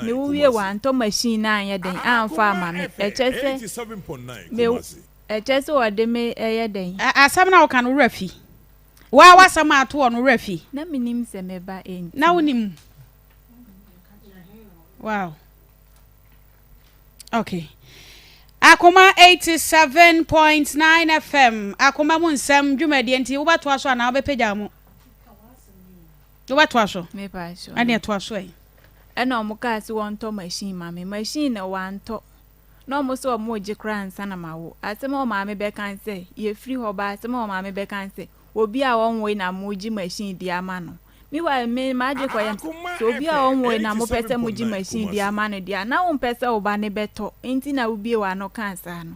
Me wo wiee wantɔ machine no anyɛ dɛn amfa ama me, ɛkyɛ sɛ me ɛkyɛ sɛ ɔde me ɛyɛ dɛn. Asɛm no a woka no wo werɛ fi. Waa w'asɛm a ato wɔ no werɛ fi. Na menim sɛ mɛba enti. Na wonim. Wow. Okay. Akoma 87.9 FM Akoma mu nsɛm dwumadie nti wobɛtoa so anaa wobɛpagya mu? Wobɛtoa so? Ɛne ɛtoa so ɛ. Ɛna ɔmo kaa sɛ wɔntɔ machine ma me. Machine na wantɔ. Na ɔmo sɛ ɔmo regye koraa ansa na mawo. Asɛm a ɔmaame bɛka ne sɛ, yɛfiri hɔ ba asɛm a ɔmaame bɛka ne sɛ, obi a ɔnwoe na moregye machine de ama no. Meanwhile me m'adwene kɔyɛ me sɛ, sɛ obi a ɔnwoe na mopɛ sɛ mogye machine de ama no deɛ a, na wompɛ sɛ wo ba no bɛtɔ nti na wobue w'ano kaa saa no.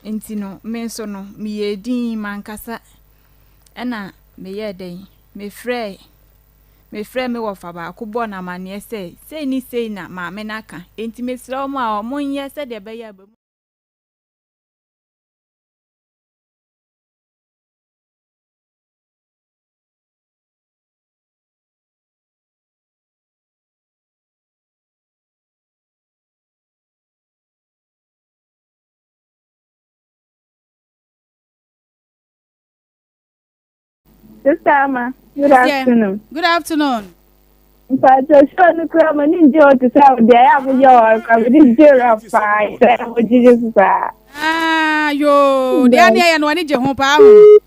Nti no, me nso no, meyɛɛ dinn, mankasa. Ɛna meyɛɛ dɛn? Mefrɛɛ Mefrɛɛ me wɔfa baako bɔɔ no amanneɛ sɛ sei ne sei na maame no aka, enti mesrɛ wɔn a wɔnyɛ sɛdeɛ ɛbɛyɛ a. Sister Ama, good afternoon. Good afternoon. Mpatsɔ show no kura mo ni ngye o te sɛ deɛ ɛyɛ a moyɛ wɔ kura mo ni ngye ra paa sɛ mo gyegye so saa. Ah yoo deɛ adeɛ yɛ no ani gye ho paa ho.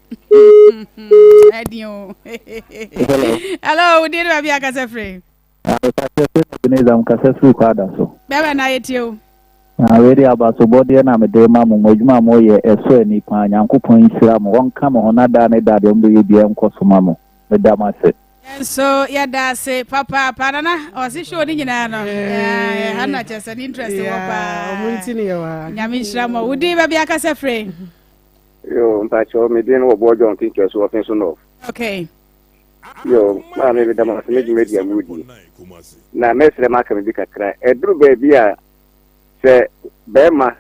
Ɛdi o. Hello. Hello, wo din ne baabi akasa firi. Ebenezer mekasa firi Kwada so. Bɛbɛ na yɛtie o. Na wei deɛ abasobɔdeɛ na mede rema mo, mo adwuma a moyɛ ɛsɔ ani paa, Nyankopɔn nhyira mo, ɔnka mo ho na daa ne daa deɛ mobɛyɛ biara nkɔ so ma mo. Meda mo ase. Yɛn nso yɛda ase papaapa nana ɔse show no nyinaa no ɛha na kyɛ sɛ ne interest wɔ paa. Ɔmo nti ne yɛwɔ ha. Nyame nhyira mo. Wo din baabi akasa firi? Yo, mpakyɛw me din wɔ Boɔ John Kinkyɛ so Ɔfin so North. Okay. Yo, maame meda mo ase me dwumadi a mudi. Na mɛsrɛ maka biribi kakra. Ɛduru baabi a sɛ bɛrima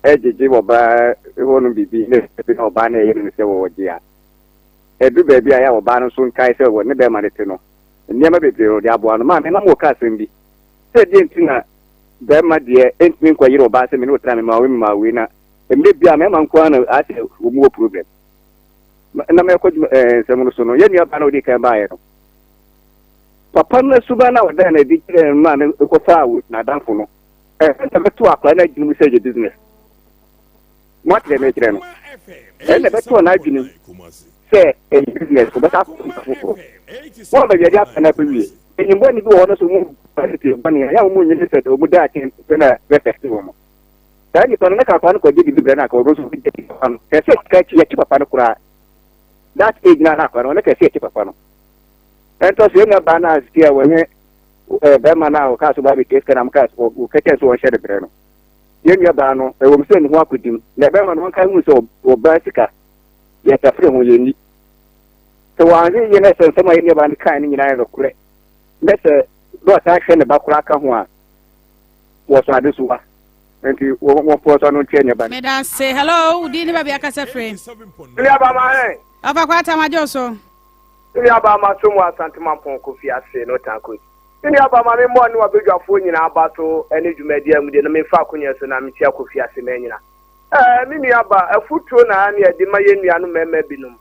ɛgyegye ɔbaa hɔ no biribi na ebi na ɔbaa no ɛyɛ no sɛ wɔgye a, ɛduru baabi a yɛ a ɔbaa no nso nkae sɛ wɔ ne bɛrima no te no, nneɛma bebree ɔde aboa no. Maame na mo ka asɛm bi sɛ deɛ nti na bɛrima deɛ ɛntumi nkɔyere ɔbaa sɛ me ne wo tena me ma wei me ma wei na mmerɛ bi a mmarima nko ara na asɛ wɔn wɔ problem. Na mɛkɔ dwuma ɛɛ nsɛm no so no, yɛn nua baa na ɔdi kan baeɛ no, papa no suban na ɔdan no adi kyerɛ no maa no kɔfaa n'adamfo no. Ɛsɛ na bɛto akwadaa no adwene mu sɛ yɛ business. Mo akyerɛ me kyerɛ no. Ɛna na bɛto n'adwene mu sɛ ɛyɛ business, ɔbɛsa akɔ nipa foforɔ. Wɔn baabi ade akwadaa no akɔwie. Enyimba ni bi wɔ hɔ no so mu bɛtete bɔne a, yɛ a wɔn nyɛ sɛ wɔn daakye pɛ na bɛfɛte wɔn. Saa nipa no na ka akwadaa no kɔgye biribi brɛ no anka ɔno nso bɛgye papa no. Kɛse sika akyi yɛkye papa no koraa. That age na na akwadaa no ɔno kɛse yɛkye papa no. Ɛntɔ so yɛn nua baa no a sika a wɔnyɛ ɛɛ bɛrima no a ɔkaa so baa bɛtua sika na ɔkaa so ɔkɛkyɛ sɛ wɔnhyɛ no brɛ no. Yɛn nua baa no ɛwɔ mu sɛ ne ho akɔdim na bɛrima no wɔnka hu sɛ ɔbaa sika yɛtafere ho yɛnni. Sɛ wɔanhwɛ yie na sɛ nsɛm a yɛn nua baa no kae no nyinaa yɛ nokorɛ na sɛ na ɔsan hwɛ ne ba koraa ka ho a wɔsɔ adesoa nti wɔn sɔ no ntua nneɛma. Meda ase. Hello, wo din ne baabi akasa firi? Me nua ba ma hɛn. Ɔfa kwa atam adwo so. Me nua ba ma so mu Asante Mampɔn Kofi ase no Tankot. Me nua ba ma me mmɔ ne wabadwafoɔ nyinaa aba so ne dwumadi a mu de no mefa akonya so na mekyia Kofi ase ma nyina. Ɛɛ me nua ba afutuo na ne ɛde ma yɛn nuanom mmarima binom.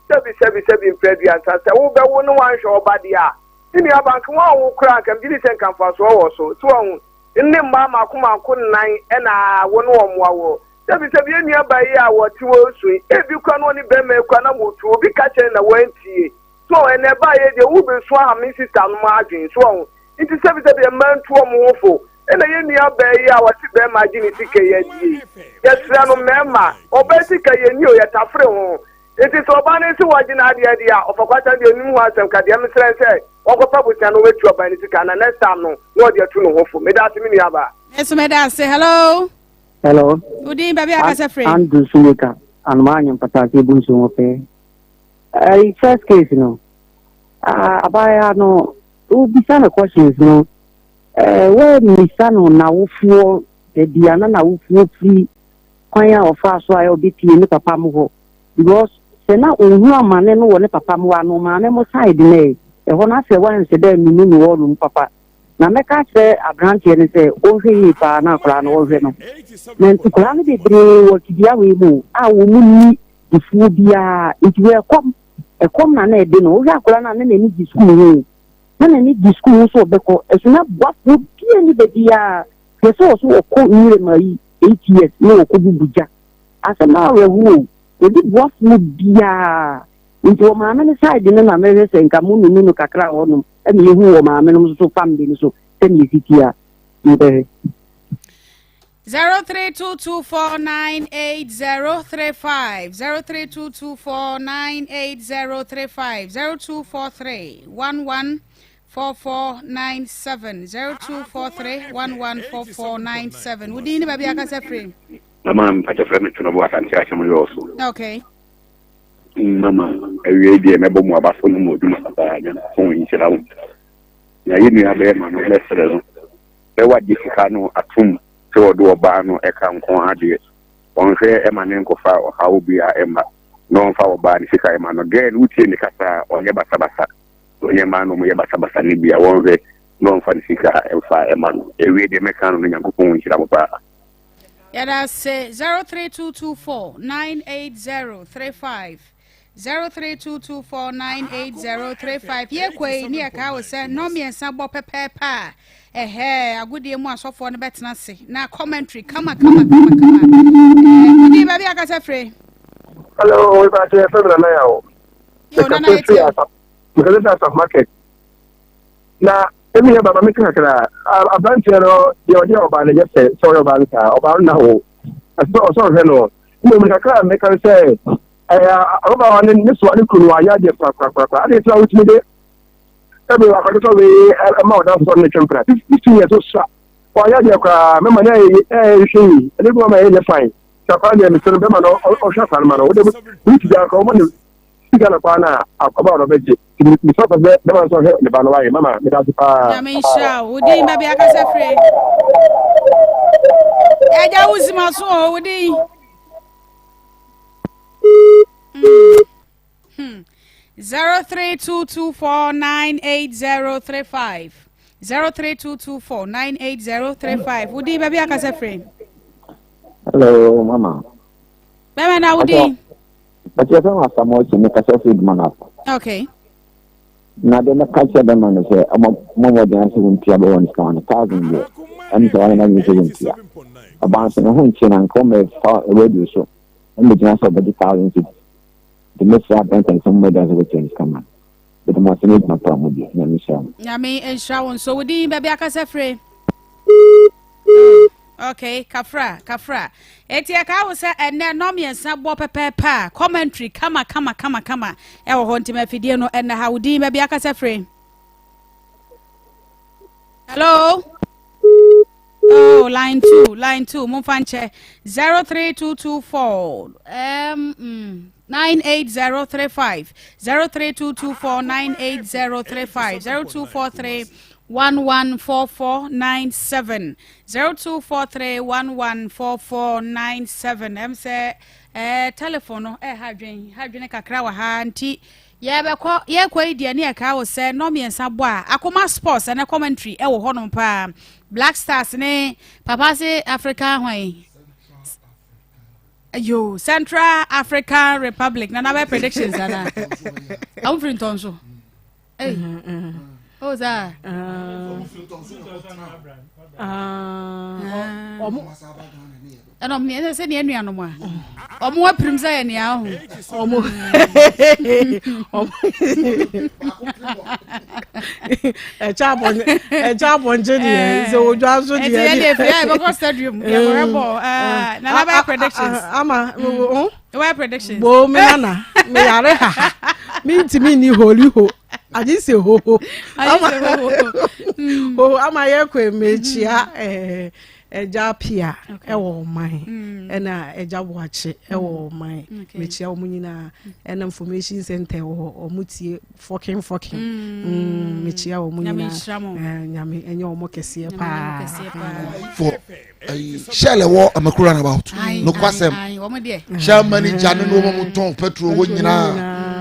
Sɛbi sɛbi sɛbi mprɛ aduasa sɛ wobɛwo ne wanhwɛ ɔba deɛ a Me nua ba, nka woanwo koraa anka megye di sɛ nka mfasoɔ wɔ so. So wahu? Nne mmaa mmaako mmaako nnan na wo ne wɔn awo. Sɛbisɛbi yɛn nua baa yi a wɔte hɔ resu yi, ebi koraa na ɔne barima yi koraa na wɔtu, obi ka kyerɛ no na wantie. So wahu? Ɛnna ɛbaa yɛ deɛ, worebɛsu aha me sista nom adwene. So wahu? Nti sɛbisɛbi mmaa ntu wɔn ho fo. Ɛnna yɛn nua baa yi a wɔte barima agye ne sika yi adie yi, yɛsrɛ no mmarima, ɔbaa sika yɛnni o, yɛtafere ho. Enti sɛ ɔbaa no se wagye n'adeɛ deɛ a, ɔfa kwata no deɛ ɔnnim ho asɛm ka deɛ mesrɛ ne sɛ ɔnkɔfa bosea na ɔmɛtua ɔbaa no sika na next time no na ɔde atu ne ho fo. Medaase me nua baa. Me nso meda ase. Hello. Hello. Wo din baabi a kasa firi? Andrew Sumika, Anomaa Anyem Patase Ebu Nsuo ho pɛɛ. Ɛyi first case no, abaayewa no. Wobisa no questions no, eh, woammisa no n'awofoɔ baabi a na n'awofoɔ firi, kwan a ɔfaa so a ɔbɛpie ne papa mo hɔ. Because sɛ na ɔhunu amane no wɔ ne papa mo hɔ a, na ɔmaame mo side no ɛ, ɛhɔ no asɛ woanhyɛ dɛ anunu no hɔ nom papa. Na mɛka akyerɛ aberanteɛ no sɛ ɔnhwɛ yie paa na akwadaa no ɔnhwɛ no. Na nkwadaa no bebree wɔ tebea wei mu a wɔn nni difoɔ biara nti wɔ ɛkɔm ɛkɔm na na ɛde no. Wohwɛ akwadaa no a na n'ani gye sukuu ho na n'ani gye sukuu ho sɛ ɔbɛkɔ ɛso na boafoɔ biara ni baabiara hwɛ sɛ ɔso ɔkɔ nwuram ayi 8 years na ɔkɔ bubu gya asɛm awerɛhoɔ o ɔdi boafoɔ biara nti wɔ maame no side no na mɛhwɛ sɛ nka mo nunu no kakra wɔ hɔnom ɛna yɛhu wɔ maame nom nso family no so sɛnea ɛsi tia mobɛhwɛ. 0322498035 0322498035 0243114497 0243114497. Wodin ne baabi akasa firi? Mama mpakyɛ frɛ me Twenobo Asante Akyem yɛ ɔso. Okay. Mama awiei deɛ mɛbɔ mu aba so no mu adwuma papa Nyankopɔn nhyira wo. Na yɛ nua bɛrima no mɛsrɛ no sɛ wagye sika no atom sɛ ɔde ɔbaa no ɛka nko ara deɛ ɔnhwɛ ɛma ne nkɔfa ɔhaw bi a ɛmma na ɔmfa ɔbaa no sika ɛma no. Girl no wotie ne kasa a ɔnyɛ basabasa ɔnyɛ mmaa no ɔmo yɛ basabasa no bi a wɔnhwɛ na ɔmfa ne sika ɛmfa ɛma no. Awiei deɛ mɛka no no Nyankopɔn nhyira mo paa. Yɛda ase 03224 98035 03224 98035 Yɛkɔ yi ne yɛkaa wo sɛ nnɔn mmiɛnsa bɔ pɛpɛɛpɛ a ɛhɛɛ agodie mu asɔfoɔ no bɛtena ase na commentary kama kama kama kama. Ɛɛ wodi baabi akasa firi. Hello, we ba kyerɛ fɛn nana ya o. Yo nana yɛ tie o. Mekasa firi Asaf market. Na emi yɛ baba meka kakra aberanteɛ no deɛ ɔde ɔbaa no yɛ fɛ sɛ ɔyɛ ɔbaa no saa ɔbaa no na ho ɛsɛ sɛ ɔsɛ ɔhwɛ no mmom kakra a meka no sɛ ɛyɛ ababaawa ne ne soa ne kunu no ayɛ adeɛ korakorakorakora adeɛ sɛ wotumi de ɛbi akɔtotɔ wei ɛma ɔdanfo sɛ ɔno ne twɛmpena 15 years so sa ɔayɛ adeɛ koraa mɛma no ɛyɛ hwɛ yi ɛne bi ma ɛyɛ nyɛ fine sɛ akora deɛ mesɛ no bɛma no ɔhwɛ akora no ma no wode wode ti biara kora wɔma no sika no koraa no a ɔbaa no ɔbɛgye Bisa pɛ sɛ bɛma nso ɔhwɛ ne ba no wayɛ mama meda ase paa. Nyame nhyira wo. Wo din baabi akasa firi. Ɛgya wo si ma so o wo din. Hmm. 0322498035 0322498035 wo din baabi akasa firi. Hello mama. Bɛmɛ na wo din. But yɛfrɛ me Asamoah Kyei, mekasa firi Dumanap. Okay. Na deɛ mɛka kyerɛ bɛma no sɛ ɔmɔ mmɔden sɛ wɔntua bɛwɔ no sika ma no thousand deɛ ɛne sɛ wɔayɛ n'adwene sɛ wɔntua. Ɔbaa nso ne ho nkyee na nka ɔmɛfa radio so ɔmmɛgyina sɛ ɔbɛgye thousand cedis. Nti mɛsrɛ aberante no sɛ ɔmmɔden sɛ wɔtua ne sika ma no. Mede mo ase ne adwuma pa a modi. Nyame nhyira mo. Nyame nhyira wo nso. Wo din baabi akasa firi? Okay, kafra, kafra. Eti ɛka wo sɛ ɛnɛ nnɔ mmiɛnsa bɔ pɛpɛɛpɛ a commentary kama kama kama kama ɛwɔ hɔ nti mafidie no ɛnɛ ha wo din baabi akasa firi. Hello? Oh, line two, line two, momfa nkyɛ 03224 98035 03224 98035 0243 114497 0243 114497 ɛm sɛ eh, telephone no eh, ha adwen ha adwene kakra wɔ ha nti yɛbɛkɔ yɛkɔ yi deɛ ne yɛka wo sɛ nnɔ mmiɛnsa bɔ a akoma sports ɛnɛ commentary ɛwɔ hɔnom paa Black Stars ne papa se Africa hwan yo Central African Republic nana bɛ predictions ana ɔmo firi ntɔn so Hey. Oh, saa. Ɛna ɔmo ɛsɛ sɛ nea nuanom a ɔmo apirim sɛ yɛ nea ɔho. Ɔmo ɔmo ɛkyɛ abɔnye ɛkyɛ abɔnye deɛ sɛ odwa nso deɛ. Ɛti yɛ deɛ fia ɛbɛkɔ stadium yɛ kɔrɛ bɔ ɛɛ nana bɛ predictions. Ama o. Why predictions? Bo me nana me yare ha me ntumi ni holi ho agye sɛ hoho ama hoho ama yɛ kɔ mekyia ɛɛ. Agya Apia ɛwɔ ɔman mm. ɛna Agya Boakye ɛwɔ mm. ɔman mekyia wɔn nyinaa ɛna information center wɔ hɔ wɔn tie fɔkin fɔkin mm. mekyia wɔn nyinaa nyame ɛnyɛ wɔn kɛseɛ paa. for shell ɛwɔ amakuru runabout nokwasɛm shell manager ne ne wɔn mu tɔn petrol hɔ nyinaa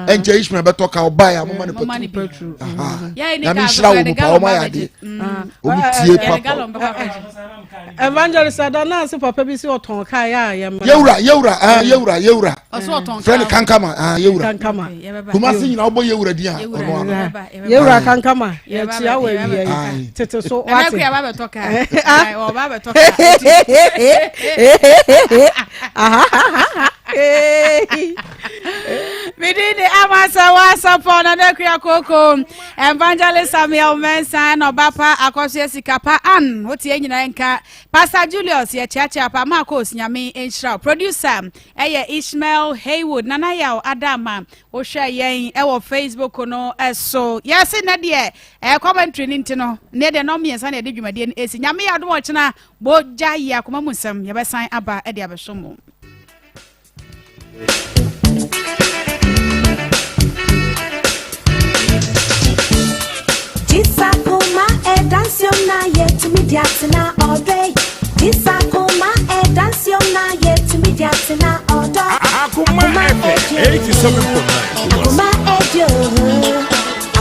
ɛnkyɛ ishmael bɛtɔ ka ɔbaa yɛ amoma ne petrol nyame nhyira wɔn paa wɔn ayɛ adeɛ wɔn tie papa. Evangelist Adanase papa bi si ɔtɔn kaa yɛ a yɛ mma. Yewura yewura ah yewura yewura. Fɛn kankama ah yewura. Kankama. Kumasi nyina ɔbɔ yewura di a ɔno ano. Yewura kankama yɛ kyia wɔ awia yi tete so wate. Nana kuya ba bɛtɔ kaa. Ɔba bɛtɔ kaa. Mede de amasa wa sapɔ Nana kuya koko. Evangelist Samuel Mensah na ɔba pa akɔsoɛ sika pa an wote yɛn nyinaa nka Pastor Julius yɛkyeakyea pa Marcos Nyame nhyira wo producer ɛyɛ Ishmael Haywood Nana Yaw Adama wohwɛ yɛn ɛwɔ Facebook no ɛso yɛse nɛ deɛ ɛɛ commentary no nti no nɛ deɛ nɔm mmiɛnsa na yɛde dwumadie no ɛsi Nyame yɛ adom ɔkyena bogya yi akoma mu nsɛm yɛbɛsan aba ɛde abɛso mo. Akuma FM 87.9 Kumasi.